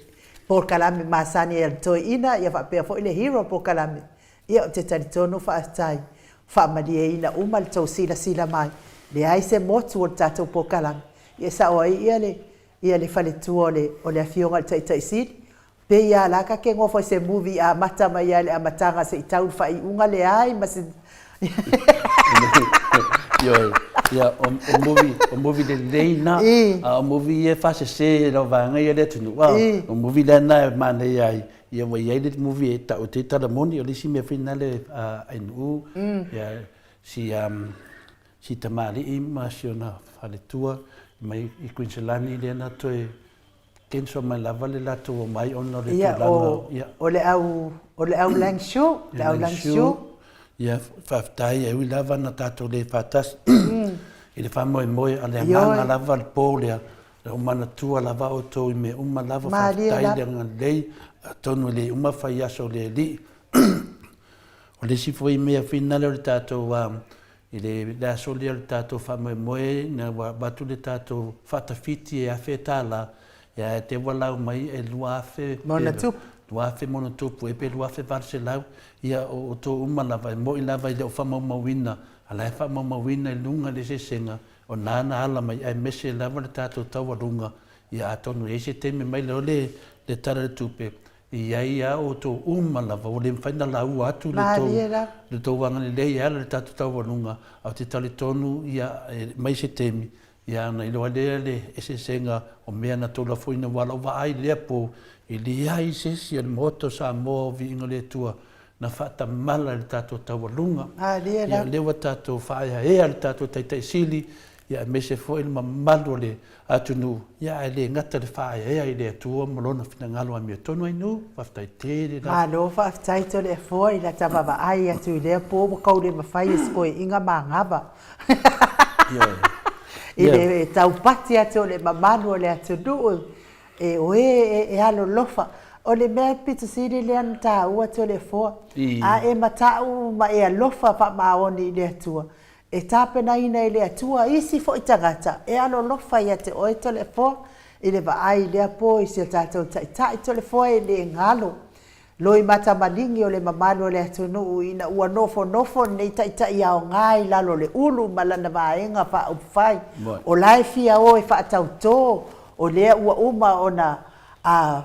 polokalame masani a le toeaina, ia faapea foi le hero polokalame. Ia, ou te talitonu faafetai, faamalieina uma le tou silasila mai, leai se motu o le tatou polokalame. Ia, e sao ai ia le, ia le faletua o le, o le Afioga i le Taitai Sili, Pei a la ka ke nofo i se movie amata mai lava i le amataga se i tau i le faaiuga leai ma se Ioe, ia, o, o movie, o movie lelei na, a o movie ia e faasese i lau vaega ia le atunuu, a, o movie lea na e manaia ai, ia ua i ai le movie e tau te tala moni, o le isi mea foi na le Ainuu, ia, si, um, si tamalii ma si ona faletua mai i Kuiniselani lea na toe Cancel mai lava le latou omai ona o le tulaga ia. O le au o le au Langshu, le au Langshu. Ia faafetai e ui lava na tatou le faatasi i le faamoemoe a le agaga lava le po lea o manatua lava outou i mea uma lava faafetai le agalelei atonu e le uma fai aso o le Alii. O le isi foi mea finale o le tatou I le aso lea o le tatou faamoemoe ina ua avatu le tatou faatafiti e $1000, ia ae te ua lau mai e 2000 2000 ma ona tupu ea pe 2800, ia o outou uma lava, e moi lava e le o faamaumauina, a la e faamaumauina i luga i le eseesega, o na na ala mai aemaise lava le tatou taualuga, ia atonu e i ai se taimi mai lea o le Tala o le Tupe, E i ai a outou uma lava, ua le mafai ona laua atu le tou, le tou agalelei e ala i le tatou taualuga, ae ou te talitonu, ia, mai se taimi, Ia ona iloa ai lea le eseesega o mea na tolafoina aua lau vaai i lea po e leai se isi o le Maota o Samoa o Viiga o le Atua na faatamala i le tatou taualuga. Ia o lea ua tatou faaeaea le tatou Taitai Sili ia aemaise foi le mamalu o le atunuu, ia ae le gata le faaeaea i le Atua ma Lona finagalo amiotonu ai nuu. Faafetai tele lava. Malo faafetai Toleafoa i lata vaavaai atu i lea po ua kau le mafai e si toeaiina manava. I le taupati atu o le mamalu o le atunuu e o e e alolofa. O le mea pito sili lea na taua Toleafoa, a e matau ma e alofa faamaoni i le Atua, e tapenaina e le Atua isi foi tagata e alolofa ia te oe Toleafoa i le vaai i lea po i si o tatou Taitai Toleafoa e le galo Loimata maligi o le mamalu o le atunuu ina ua nofonofo lenei taitai aoga i lalo o le ulu ma lana vaega faaupufai o la e fia o e faatauto o lea ua uma ona a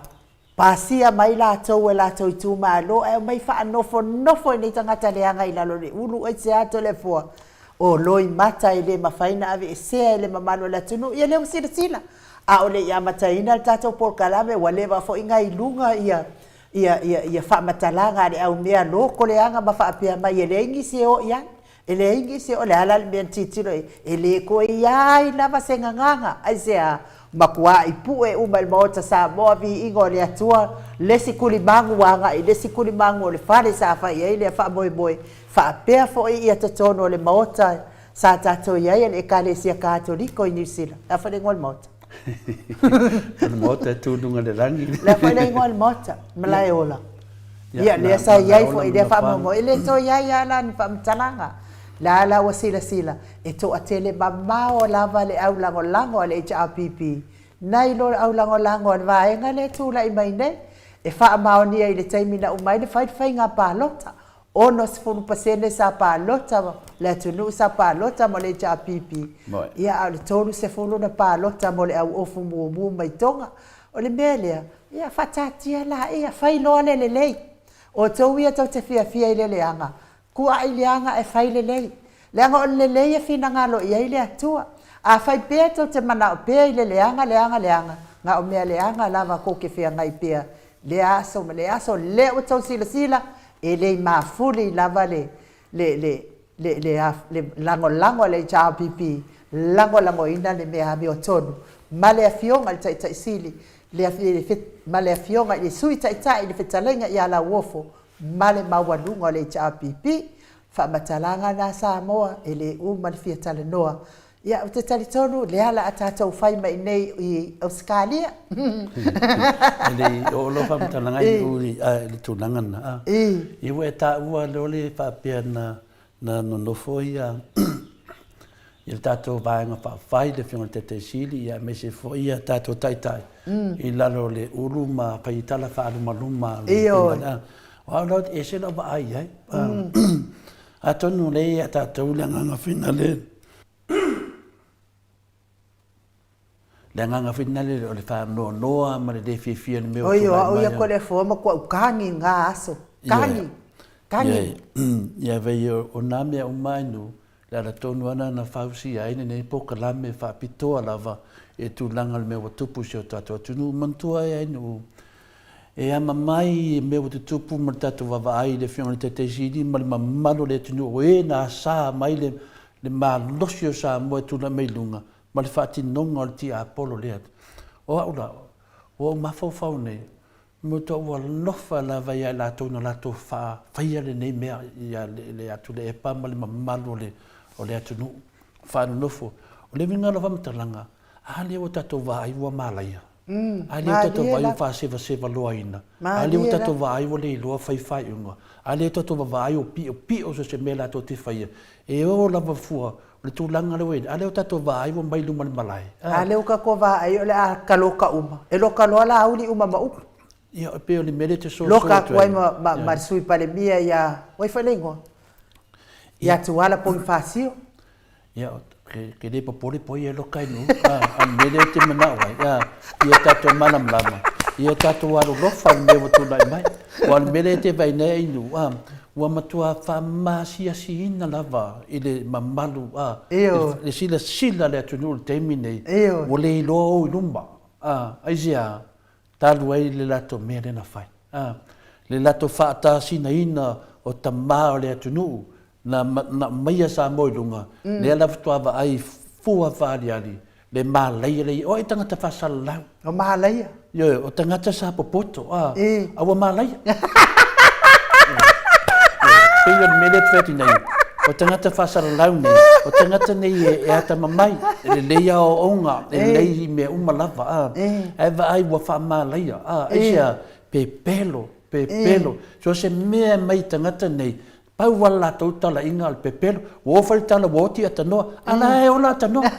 pasia mai latou e latou itumalo ae omai faanofonofo i nei tagata leaga i lalo o le ulu aisea Toleafoa o Loimata e le mafai ona aveesea e le mamalu o le atunuu ia lea ua silasila A o le i amataina le tatou polokalame, ua leva foi na i luga ia, ia, ia, ia faamatalaga a le au mea loko leaga ma faapea mai, e leai nisi e o i ai. E leai nisi e o, o le a la le mea na tilotilo i ai? E le toe i ai lava se gagana. Aisea? Matuai pue uma i le Maota Samoa, viiga o le Atua, le isi tulimagu ua agai i le isi tulimagu o le fale sa fai ai lea faamoemoe, faapea foi ia totonu o le Maota Sa tatou i ai a le Ekalesia Katoliko i Niu Sila. Le a foi le igoa o le maota? O le maota e tu i luga o le lagi. Le a foi le igoa o le maota? Malaeola. Ia, lea sa i ai foi lea faamoemoe. E le toe i ai lava la ni faamatalaga. La la ua silasila, e toatele mamao lava le au lagolago a le HRPP nai lo le au lagolago a le vaega lea e tulai mai nei, e faamaonia i le taimi na uma ai le fai le faiga palota. 60% sa palota le atunuu sa palota mo le HRPP, ia a o le 30 na palota mo le au ofu mumu mai Toga. O le mea lea, ia faataatia laia, fai loa le lelei. O outou ia tou te fiafia i le leaga, kuai leaga ae fai lelei. Leaga o le lelei e finagalo i ai le Atua. A fai pea tou te manao pea i le leaga, leaga, leaga, na o mea leaga lava tou te feagai pea lea aso ma lea aso. Lea ua tou silasila, e le i mafuli lava le, le, le, le, le, le lagolago a le HRPP, lagolagoina le mea amiotonu ma le Afioga i le Taitai Sili, le, le, ma le Afioga i le Sui Taitai i le Fetalaiga ia Lauofo ma le maualuga o le HRPP. Faamatalaga na Samoa, e le uma le fia talanoa. Ia, ou te talitonu, lea la a tatou fai mai nei i Ausetalia. E le i oo lau faamatalaga i le tulaga lena. Ia ua e taua loa le faapea na nonofo ia i le tatou Vaega Faaupufai, le Afioga i le Taitai Sili, ia aemaise foi ia tatou Taitai i lalo o le ulu ma fai tala faalumaluma. Ioe. O au la, e ese lau vaai i ai. Atonu o lea e ia tatou le agaga finale, le agaga finale o le faanoanoa ma le le fiafia i le mea ua tulai mai. Oi, o au ia Toleafoa matuai kagi i na aso. Kagi, kagi. Ia, vei o na mea uma inu, le ala tonu ana na fausia ai lenei polokalame faapitoa lava i le tulaga o le mea ua tupu i si o tatou atunuu. Manatua ai inu, e ama mai i mea ua tutupu ma le tatou vaavaai i le Afioga i le Taitai Sili ma le mamalu o le atunuu o e na asa mai le le malosi o Samoa e tulai mai i luga ma le faatinoga o le tiapolo lea. O au la, ua ou mafaufau nei, Matua alofa lava ia i latou na latou faafaia lenei mea ia le Atuilaepa ma le mamalu o le, o le atunuu. Faanonofo. O le uiga o lau faamatalaga, a lea ua tatou vaai ua malaia. A lea ua tatou vaai ua faasevasevaloaina. A lea ua tatou vaai ua le iloa fai faaiuga. A lea ua tatou vaavaai ua piopio so o se mea latou te faia. E o lava fua o le tulaga lea ua i ai, a lea ua tatou vaai ua mai luma o le malae. A lea ua tatou vaai o le a taloka uma, e loka loa Laauli uma ma upu. Ia, e pei o le mea lea e te soso atu ai. Loka atu ai ma le Sui Palemia ia, o ai foi le igoa? Ia Tuala Ponifasio. Ia, ke le popole po ia loka i nuu, a o le mea lea e te manao ai, a, ia tatou malamalama, ia tatou alolofa i le mea ua tulai mai. Aua o le mea lea e te vaai nei i nuu, a, Ua matua faamaasiasiina lava i le mamalu, a, le silasila a le atunuu i le taimi nei, ua le iloa o i luma, a, aisea? Talu ai le latou mea lea na fai, a, le latou faatasinaina o tama o le atunuu na, na aumaia Samoa i luga, lea la faatoa vaai fua faaaliali le malaia lea, o ai tagata faasalalau? O malaia. Ioe, o tagata sa popoto, a, a ua malaia. Pei o le mea lea e fai atu nei, o tagata faasalalau nei, o tagata nei e atamamai, e lelei aoaoga, e lelei i mea uma lava, a, ae vaai ua faamalaia, a, aisea, pepelo, pepelo. So se mea e aumai i tagata nei, Pau lava le latou talaiga o le pepelo. Ua oo foi le tala ua oti atanoa. A la e ola atanoa.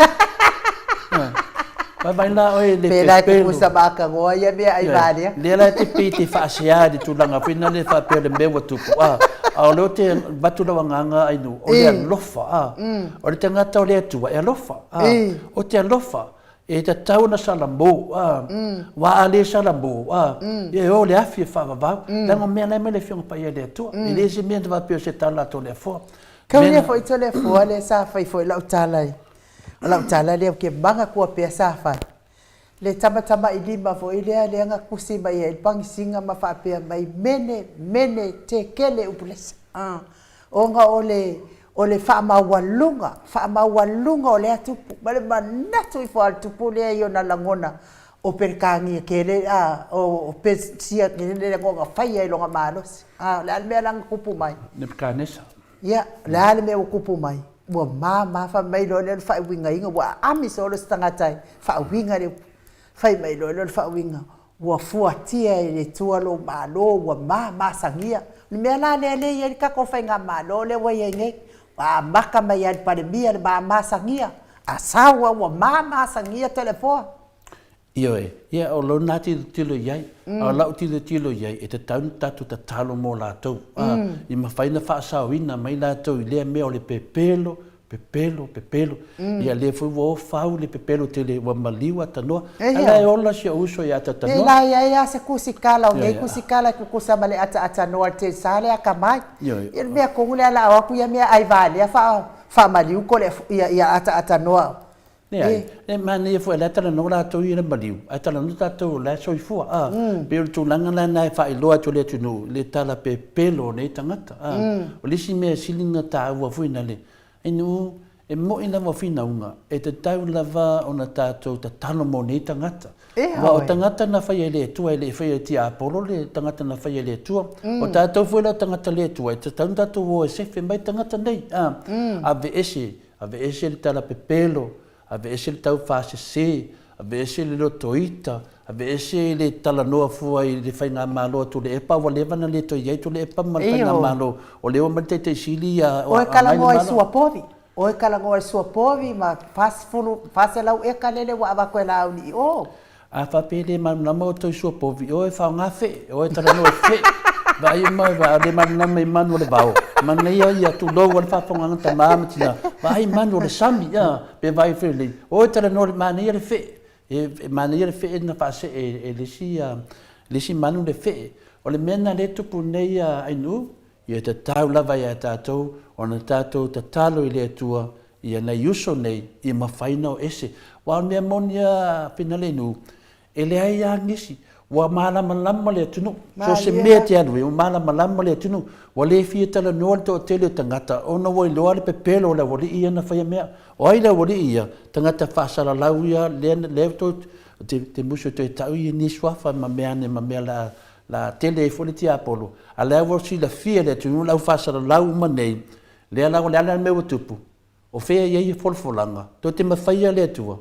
Vaivai la oe i le pepelo. Pela e kukusa ma akanoa ia mea ai valea. Lea la e te pei te faasea i le tulaga foi lena le faapea o le mea ua tupu. A, a o lea ou te avatu lau agaga Ainuu, o le alofa. A, o le tagata o le Atua e alofa. A, o te alofa. E tatau ona salamo, a, aua a le salamo, a, ia e o le afi e faavavau. Leaga o mea la e aumai le Afioga Paia a le Atua. E le se mea na faapea o se tala a Toleafoa. Kau lea foi Toleafoa lea sa fai foi lau tala i, o lau tala lea ou te manatua pea sa fai. Le tamatamailima foi lea lea na tusi mai ai le pagisiga ma faapea mai, Mene, Mene, Tekele Upulesa. A, ona o le O le faamaualuga, faamaualuga o lea tupu, ma le manatu ifo a le tupu lea i ona lagona o Peretania kele, a, o Pesia kele lea na faia i lona malosi. A, o le a le mea la na tupu mai? Nebukanesa. Ia, o le a le mea ua tupu mai? Ua mama, fai mai loa lea o le faauigaina, ua aami solo se tagata e faauiga le upu. Fai mai loa lea o le faauiga, Ua fuatia e le Atua lou Malo, ua mamasagia. O le mea la lea lea e i ai le tatou Faigamalo lea ua i ai nei, ua amata mai lava i le Palemia le mamasagia, a sau lava ua mamasagia Toleafoa. Ioe, ia o lou na tilotilo i ai, a o lau tilotilo i ai, e tatau ona tatou tatalo mo latou, a, i mafai ona faasaoina mai latou i lea mea o le pepelo, Pepelo, pepelo. Ia lea foi ua ofau le pepelo tele ua maliu atanoa. A la e ola si ou uso ia Atatanoa. E leai ai lava se kusikala, o nei kusikala e tutusa ma le ataatanoa i le telesa le atamai. Ia le mea tonu lea o le a o atu ia mea ai valea faamaliu kole ia ataatanoa. Leai, e manaia foi o la e talanoa latou ia i le maliu, ae talanoa tatou o la e soifua, a. Pei o le tulaga la lena e faailoa atu e le atunuu le tala pepelo o nei tagata, a. O le isi mea e sili ona taua foi na le atunuu, e moni lava o finauga, e tatau lava ona tatou tatalo mo nei tagata. Aua o tagata na faia e le Atua, e le i faia e tiapolo le tagata na faia e le Atua. O tatou foi la o tagata le Atua, e tatau ona tatou o e sefe mai tagata nei, a. Aveese Aveese le tala pepelo, aveese le taufaasese, aveese le loto ita, aveese le talanoa fua i le faigamalo a Tuilaepa, ua leva ona le toe i ai Tuilaepa ma le faigamalo, o lea ua aumai le Taitai Sili ia Oe talanoa i Suapovi, oe talanoa i Suapovi ma 40, 400 eka lele ua avatu e Laauli i o. A faapea e le malamalama outou i Suapovi, o e faoga fe'e, o e talanoa i fe'e. Vaai uma, a le malamalama i manu o le vao, manaia ia, tulou a le faafofogaaga tama ma tina, vaai manu o le sami, a, pe vaai foi lelei, o e talanoa i le manaia le fe'e. E manaia le fe'e na faasee e le isi, le isi manu le fe'e. O le mea lena lea e tupu nei a Ainuu, ia tatau lava ia tatou ona tatou tatalo i le Atua ia nai uso nei ia mafai ona o ese. Aua o le mea moni a Finalenu, e leai lava nisi, ua malamalama le atunuu. So o se mea e te alu ai, ua malamalama le atunuu. Ua le fia talanoa le toatele o tagata ona ua iloa le pepelo o le aualii ia na faia mea. O ai le aualii ia? Tagata faasalalau ia lea lea tou te musu e toe tau i ni suafa ma mea ane ma mea la la tele ai foi le tiapolo. A lea ua silafia e le atunuu le au faasalalau uma nei, Lea la, o le a la le mea ua tupu? O fea e i ai folafolaga? Tou te mafaia le Atua?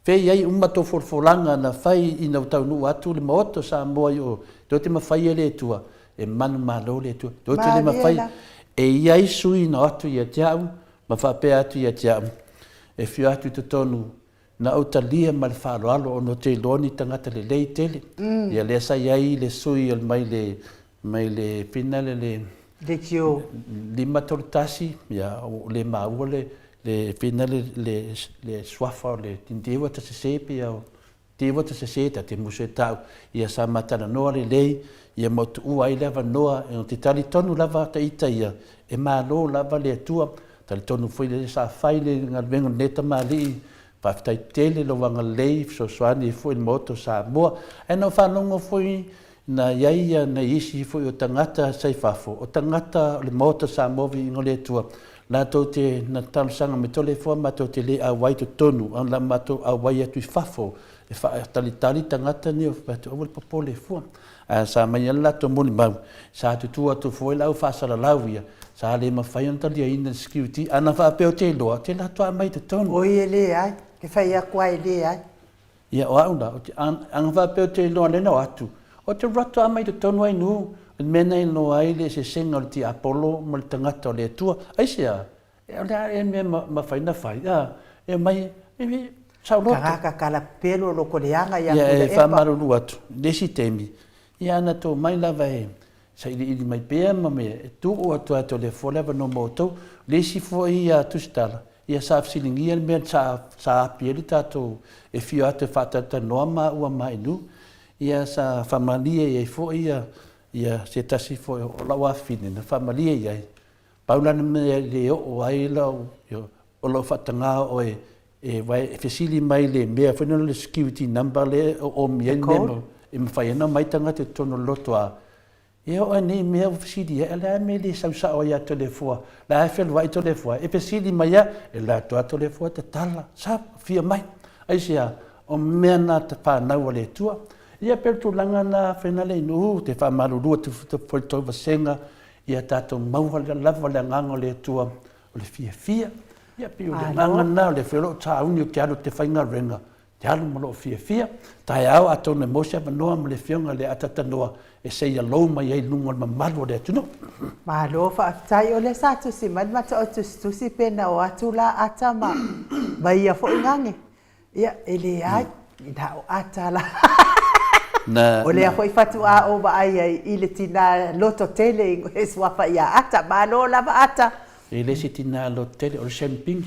Fea e i ai uma tou folafolaga na fai ina ua taunuu atu le Maota o Samoa i o? Tou te mafaia le Atua? E manumalo le Atua. Tou te le mafaia. E i ai sui na o atu ia te au ma faapea atu ia te au, E fio atu i totonu Na ou talia ma le faaaloalo ona ou te iloa ni tagata lelei tele. Ia lea sa i ai le sui o le mai le mai le fina le le Leitio. 531, ia ua le maua le le fina le le le suafa o le Tinitiewa ta sese pei o. Te iwa ta sese ta te musu e ta'u, ia sa ma talanoa lelei, ia ma tuua ai le avanoa, e te talitonu lava ta ita ia, e malo lava le Atua, talitonu foi le sa fai le galuega o lenei tamalii, faafetai tele lou agalelei, fesoasoani ai foi i le Maota o Samoa. Ae na ou faalogo foi na i ai ia nai isi foi o tagata sa i fafo, o tagata o le Maota o Samoa viiga o le Atua, latou te na talosaga mai Toleafoa matou te le auai i totonu, a na matou auai atu i fafo e faatalitali tagata nei o fai atu aua le popole fua. Ae sa aumai lava le latou molimau, sa tutu atu foi le au faasalalau ia, sa le mafai ona taliaina e le security, a na faapea ou te iloa, ou te alu atu lava aumai i totonu. Oi e leai, e fai atu lava e leai. Ia o au la, ou te, a na faapea ou te iloa lea na o atu, ou te alu atu lava aumai i totonu ai nuu, o le mea na iloa ai le eseesega o le tiapolo ma le tagata o le Atua. Aisea? O le a ea le mea e mafai ona fai? A, e omai, e saoloto. Tagata kala pelo loko leaga ia Ia e faamalulu atu, i le isi taimi, ia ana tou mai lava e sailiili mai pea ma mea, e tuu atu lava e Toleafoa le avanoa mo outou. O le isi foi ia Tusitala, ia sa fesiligia le mea sa, sa api ai le tatou e fia o atu e faatalatalanoa maua ma Inu, ia sa faamalie i ai foi ia, ia se tasi foi o lau afafine na faamalie i ai, Pau la le mea e le oo ai lau, o lau faataga oe e, e fesili mai le mea foi lea o le security number lea e oomi ai le mea e mafai ai ona omai tagata i totonu o le loto a e oo ai nei mea ua fesili ai, a o le a le mea e le sau sao ai ia Toleafoa, la e fealuai Toleafoa, e fesili mai lava, e alu atu lava Toleafoa tatala, sa, afio mai. Aisea? O mea na te fanau a le Atua. Ia pei o le tulaga lena Fainaleinu, te faamalulu atu foi i le tou vasega Ia tatou maua lava le agaga o le Atua o le fiafia. Ia pei o le agaga lena o le o lou sauni ou te alu ou te faigaluega, te alu ma lou fiafia. Taeao atonu e maua se avanoa ma le afioga i le Atatanoa e seia lou mai ai i luga o le mamalu o le atunuu. Malo faafetai, o lea sa tusi mai le mata o tusitusi pe na o atu la ata ma ia foi gage. Ia, e leai, na o ata la. Na, o lea foi faatoa ou vaai ai i le tina loto tele e suafa ia Ata. Malo lava Ata. E le se tina loto tele, o le Shenping.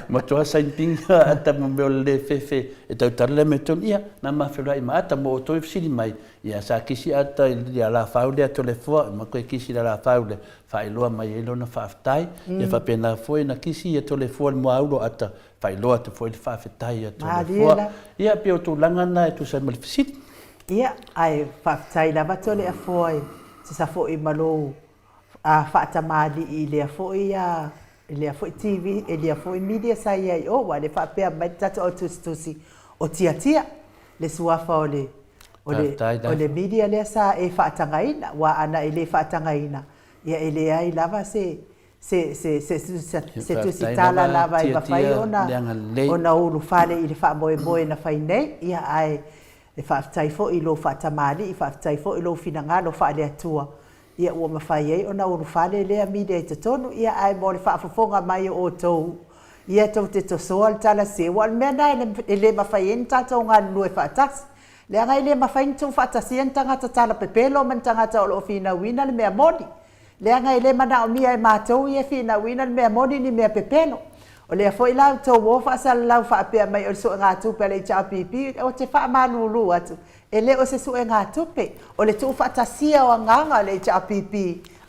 Matua Shenping Ata mo mea o le le fefe e tautala le mea tonu. Ia, na ma feiloai ma Ata mo outou e fesili mai. Ia, sa kisi Ata i le alafau lea Toleafoa, ma koe kisi i le alafau lea. faailoa mai ai lona faafetai, ia faapena foi ona kisi ia Toleafoa i le muaulu o Ata, faailoa atu foi le faafetai ia Toleafoa. Ia, pei o tulaga na e tusa ai ma le fesili. Ia, ae faafetai lava Toleafoa e tusa foi ma lou faatamalii i lea foi i lea foi TV, i lea foi media sa i ai i o, aua o lea e faapea mai le tatou au tusitusi o Tiatia, le suafa o le O le, o le media lea sa e faatagaina, aua ana e le faatagaina, ia e leai lava se, se, se, se, se tusitala lava e mafai ona, ona ulufale i le faamoemoe na fai nei. Ia, ae e faafetai foi i lou faatamalii, faafetai foi i lou finagalo faale-Atua, ia ua mafai ai ona ulufale lea media i totonu, ia ae mo le faafofoga mai o outou, ia tou te tosoa le tala sese, aua o le mea lena e le mafai ai ona tatou galulue faatasi. Leaga e le mafai ona tuufaatasia ni tagata talapepelo ma ni tagata o lo o finauina le mea moni. Leaga e le manaomia e matou ia e finauina le mea moni ni mea pepelo. O lea foi la outou o faasalalau faapea mai o le suegatupe a le HRPP, ou te faamalulu atu, e le o se suegatupe, o le tuufaatasia o agaga o le HRPP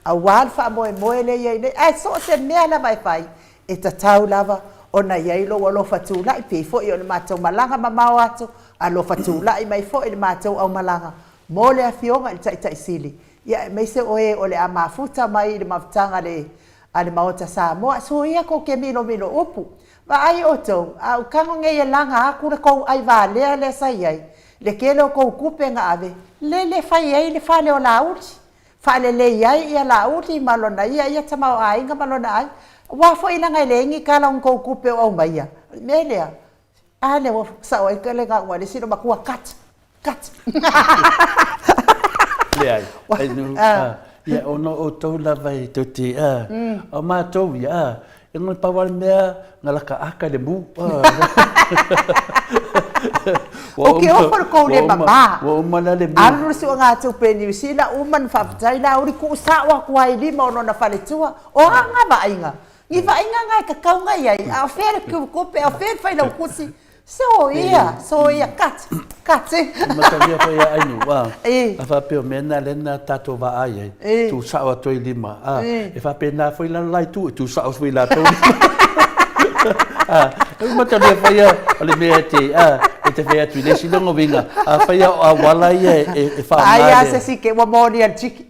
aua le faamoemoe lea e i ai nei. Ae so o se mea lava e fai, E tatau lava ona i ai lou alofa tulai, pei foi o le matou malaga mamao atu, alofa tulai mai foi le matou aumalaga mo le Afioga i le Taitai Sili, ia aemaise o e o le a mafuta mai i le mafutaga a le a le Maota Samoa. Soia kou te milomilo upu. Vaai outou, a ou tago nei e laga atu le kou aivalea lea sa i ai, le tele o kou tupe na ave, lele fai ai le fale o Laauli. Faalelei ai ia Laauli ma lona ia ia tamaoaiga ma lona aiga. Aua foi leaga e leai ni tala o ni tou tupe o aumaia. O le mea lea, a lea ua sao ai le galuega a le isi loomatua, cut, cut. Leai, ai nu, ia ona o outou lava e tou te, o matou ia, E ngoi pau lava le mea na laka aka i le mu. O ke ofo le kou le mama. Ua uma la le mu. Alu le suegatupe i Niu Sila, uma na faafetai Laauli tuu sao atu lava i lima o lona faletua. O a nga vaaiga? Ni vaaiga nga e tatau ona i ai, a o fea le tupe, a o fea le failautusi? Soia, soia, kat, kat. E matalia foi a Ainu, a, a faapea o mea na lea na tatou vaai ai, tu sao atu ai lima, a, e faapena foi la la itu, e tu sao foi latou lima. A, e matalia foi a, o le mea e te, a, e te fai atu i le isi logo uiga, a fai a o auala ia e, e faaaoga Ai a se si ke ua moni a le tiki.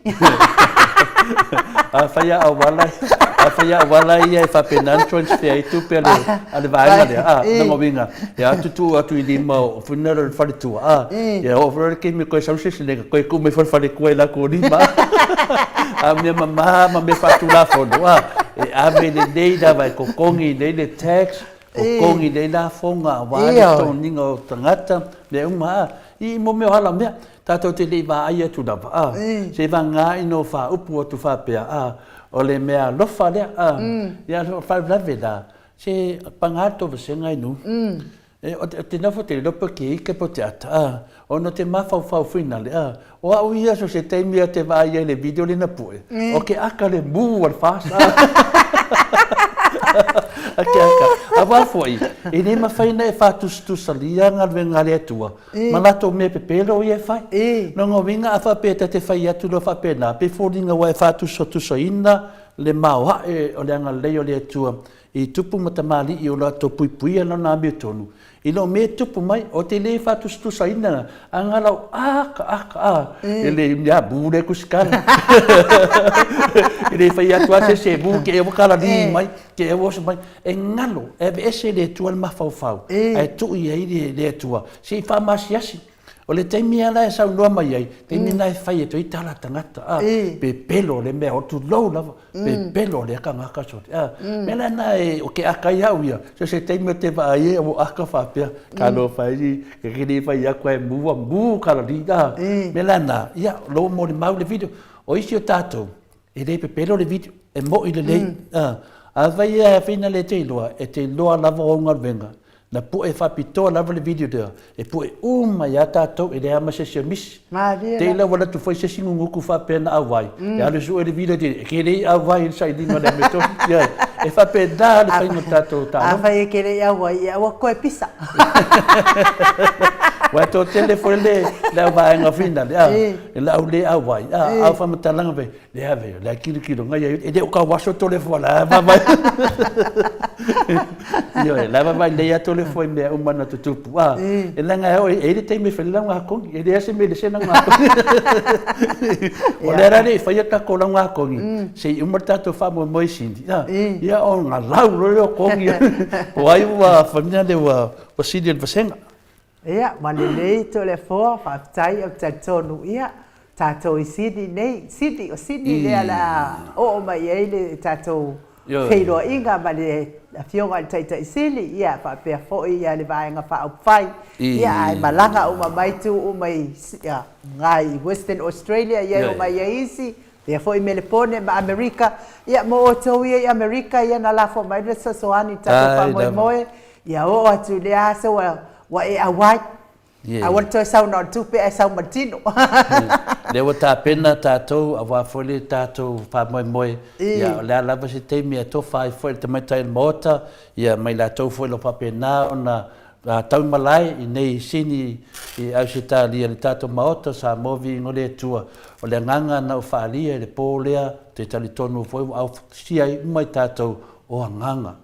A fai a auala, a fai a auala ia e faapena ona transfer ai tupe a le, a le vaega lea, a, lona uiga, e atu tuu atu i lima o funeral le faletua, a, ia oo foi le taimi e toe sau se isi toe tuu mai foi le faletua i latou lima, a o mea mama ma mea faatulafono, a, e ave lelei lava e totogi lelei le tax, totogi lelei lafoga aua le totogiina o tagata, mea uma, a, i mo mea o hala mea. Tatou te le i vaai atu lava, a, seivaga ina o faaupu atu faapea, a, o le mea alofa lea, a, ia o le faalavelave la, se paga le tou vasega e nuu. E, o te nofo te iloa pe o te ika pe o te ata, a, ona o te mafaufau finale, a, o au ia so se taimi a te vaai ai i le video lea na pue, o ke aka le mū a le FAS, a. A ke aka. Aua foi, e le mafai ona e faatusatusalia galuega a le Atua, ma latou mea pepelo ia e fai. Lona uiga a faapea ta te fai atu loa faapena, pe foliga ua e faatusatusaina le maoae o le agalelei o le Atua i tupu ma tamalii o latou puipuia lona amiotonu, i lou mea e tupu mai, ou te le faatusatusaina aga lau aka aka a, e le mea mu le kusikala. E le fai atu a se se mu ke e wakala li mai, ke e oso mai. E galo, e aveese le Atua le mafaufau, ae tuu i ai le Atua, se i faamasiasi. O le taimi lava la e saunoa mai ai, taimi lena e fai atu ai tala a tagata, a, pepelo le mea, o tulou lava, pepelo lea tagata sole. A, mea la lena e, o ke aka ai au ia, so se taimi o te vaai ai, ua aka faapea, talofa e, ke le fai atu ae mu ua mu ka lali, a, mea la lena, ia, o lou molimau le video. O isi o tatou, E le pepelo le video, e mo'i lelei. A fai e afina le te iloa, e te iloa lava ou galuega, na pu'e faapitoa lava le video lea, e pu'e uma ai a tatou, e leai lava ma se isi o misi. Te ila ua alu atu foi se isi guguku faapea na auai, e alu e sue le video e ke le i auai i le sailiga o le amiotonu. Ioe, e faapena le faiga o le tatou taaloga. Afai e ke le i auai, ia aua koe pisa. Ua toatele foi le au vaega finale, a. E lau le auai, a, au whamatalaga pe, le ave, le kilo kilo ngai ai, e le o ka waso tole fua la va vai. Io e la va vai le ia tole fua mea uma na tutupu, a, e langa e oi, e le taimi whele lau ngā kongi, e le ase me le se lau ngā kongi. O le ara le i whaia kako lau ngā kongi, se i uma le tātou wha moe sindi, a, ia o ngā lau lo leo kongi, o ai ua whamina le ua, ua sindi el vasenga. Ia, ma lelei Toleafoa, faafetai ou te talitonu ia, tatou i Sydney nei, Sydney, o Sydney lea la oo mai ai le tatou feiloaiga ma le Afioga i le Taitai Sili, ia faapea foi ia le Vaega Faaupufai, ia ae malaga uma mai tu uma i i Western Australia, ia e oo mai ai isi, faapea foi Melepone ma Amerika, ia mo outou ia i Amerika ia na lafo mai le fesoasoani i le tatou faamoemoe, Ia oo atu i lea aso ua, ua e auai. Aua le toe sau na o le tupe ae sau ma le tino. Lea ua tapena tatou aua foi le tatou faamoemoe, ia o le a lava se taimi e atofa ai foi le tamaitai o le Maota, ia ma i latou foi o lo o faapena ona taumalae i nei sini i Ausetalia i le tatou Maota o Samoa Viiga o le Atua. O le agaga na ou faaalia i le po lea, ou te talitonu foi ua ausia ai uma i tatou o agaga.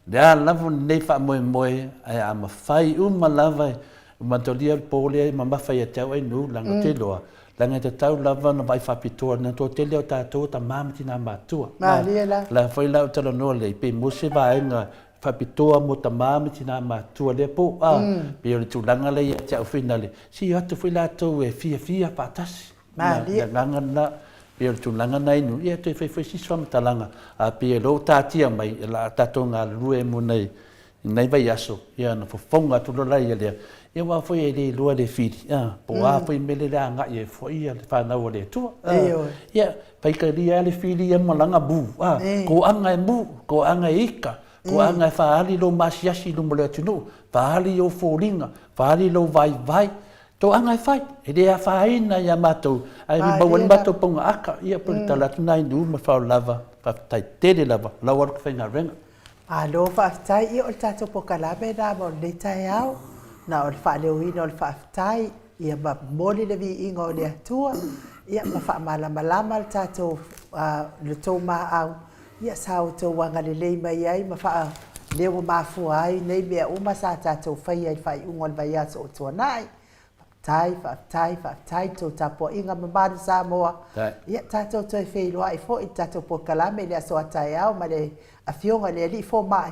Le a lava lenei faamoemoe, ae a mafai uma lava e matalia le po lea e mamafa ia te au ai nu, leaga ou te iloa, leaga e tatau lava ona vaai faapitoa na toatele o tatou o tama ma tina matua. Malie la. La foi la ou talanoa lelei, pe maua se vaega faapitoa mo tama ma tina matua lea po, a, pei o le tulaga lea ia te au finale, se i o atu foi latou e fiafia faatasi. Malie. Le agaga lena, pei o le tulaga lena inu, ia toe fai foi sisi faamatalaga, a pei o lea ua taatia mai, o le a tatou galulue mo nai, nai vaiaso, ia ona fofoga atu loa laia lea, ia aua foi e le iloa le fili, a, po o a foi mea lea agai ai foi le fanau a le Atua. A, ia, faitalia lava le fili ia ma lana mu, a, toaga e mu, toaga e ika, toaga e faaali lou maasiasi i luma o le atunuu, faaali ou foliga, faaali lou vaivai, Toaga e fai, e le afaina ia matou, ae maua ai le matou pauga aka, ia pei o le tala atu lena i nuu ma faolava, faafetai tele lava, lau alu ke faigaluega. Malo faafetai, ia o le tatou polokalame lena mo lenei taeao, na o le faaleoina o le faafetai, ia ma momoli le viiga o le Atua, ia ma faamalamalama le tatou, le tou maau, ia sa outou agalelei mai ai ma faa, lea ua mafua ai nei mea uma sa tatou faia i le faaiuga o le vaiaso ua tuanai. Faafetai, faafetai, faafetai i le tou tapuaiga mamalu Samoa. Ia tatou toe feiloai foi i le tatou polokalame i le aso a taeao ma le Afioga i le Alii Fomai,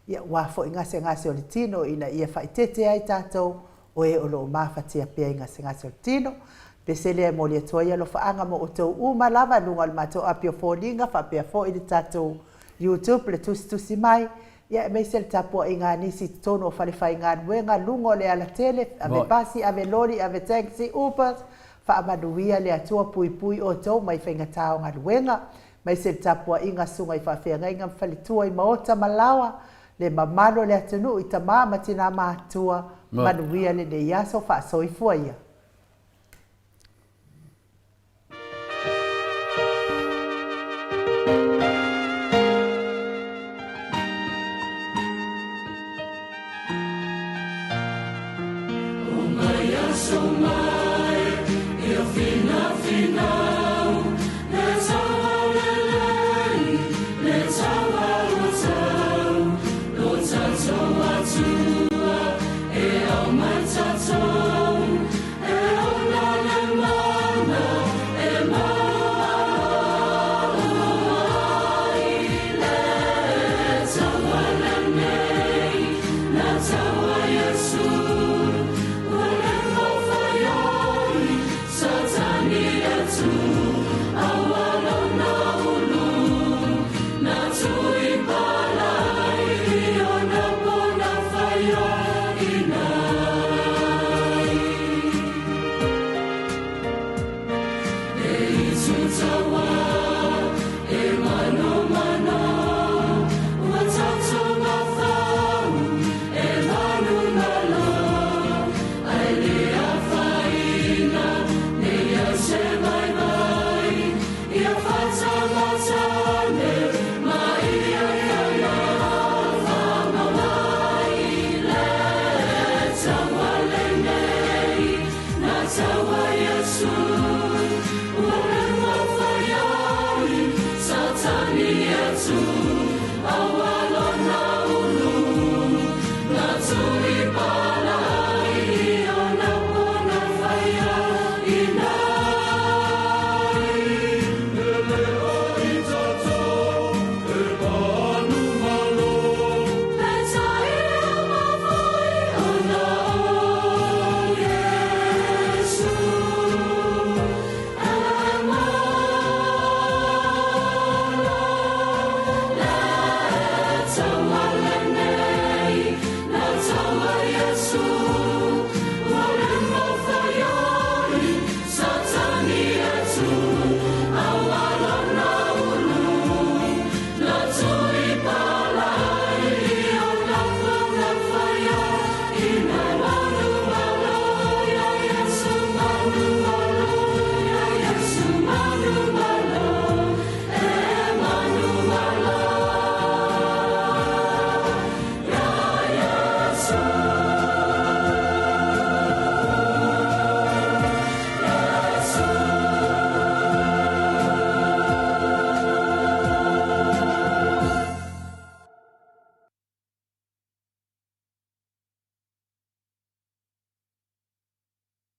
ia aua foi gasegase o le tino ina ia faaeteete ai tatou o e o lo o mafatia pea i gasegase o le tino. Pese lea e momoli atu ai alofaaga mo outou uma lava i luga o le matou api o foliga faapea foi le tatou YouTube le tusitusi mai, ia aemaise le tapuaiga a nisi i totonu o falefaigaluega, luga o le alatele, ave pasi, ave loli, ave taxi, Ubers, faamanuia le Atua puipui outou mai faigata o galuega, aemaise le tapuaiga a susuga i faafeagaiga ma faletua i maota ma laoa, le mamalu o le atunuu i tama ma tina matutua, manuia lenei aso, faasoifua ia.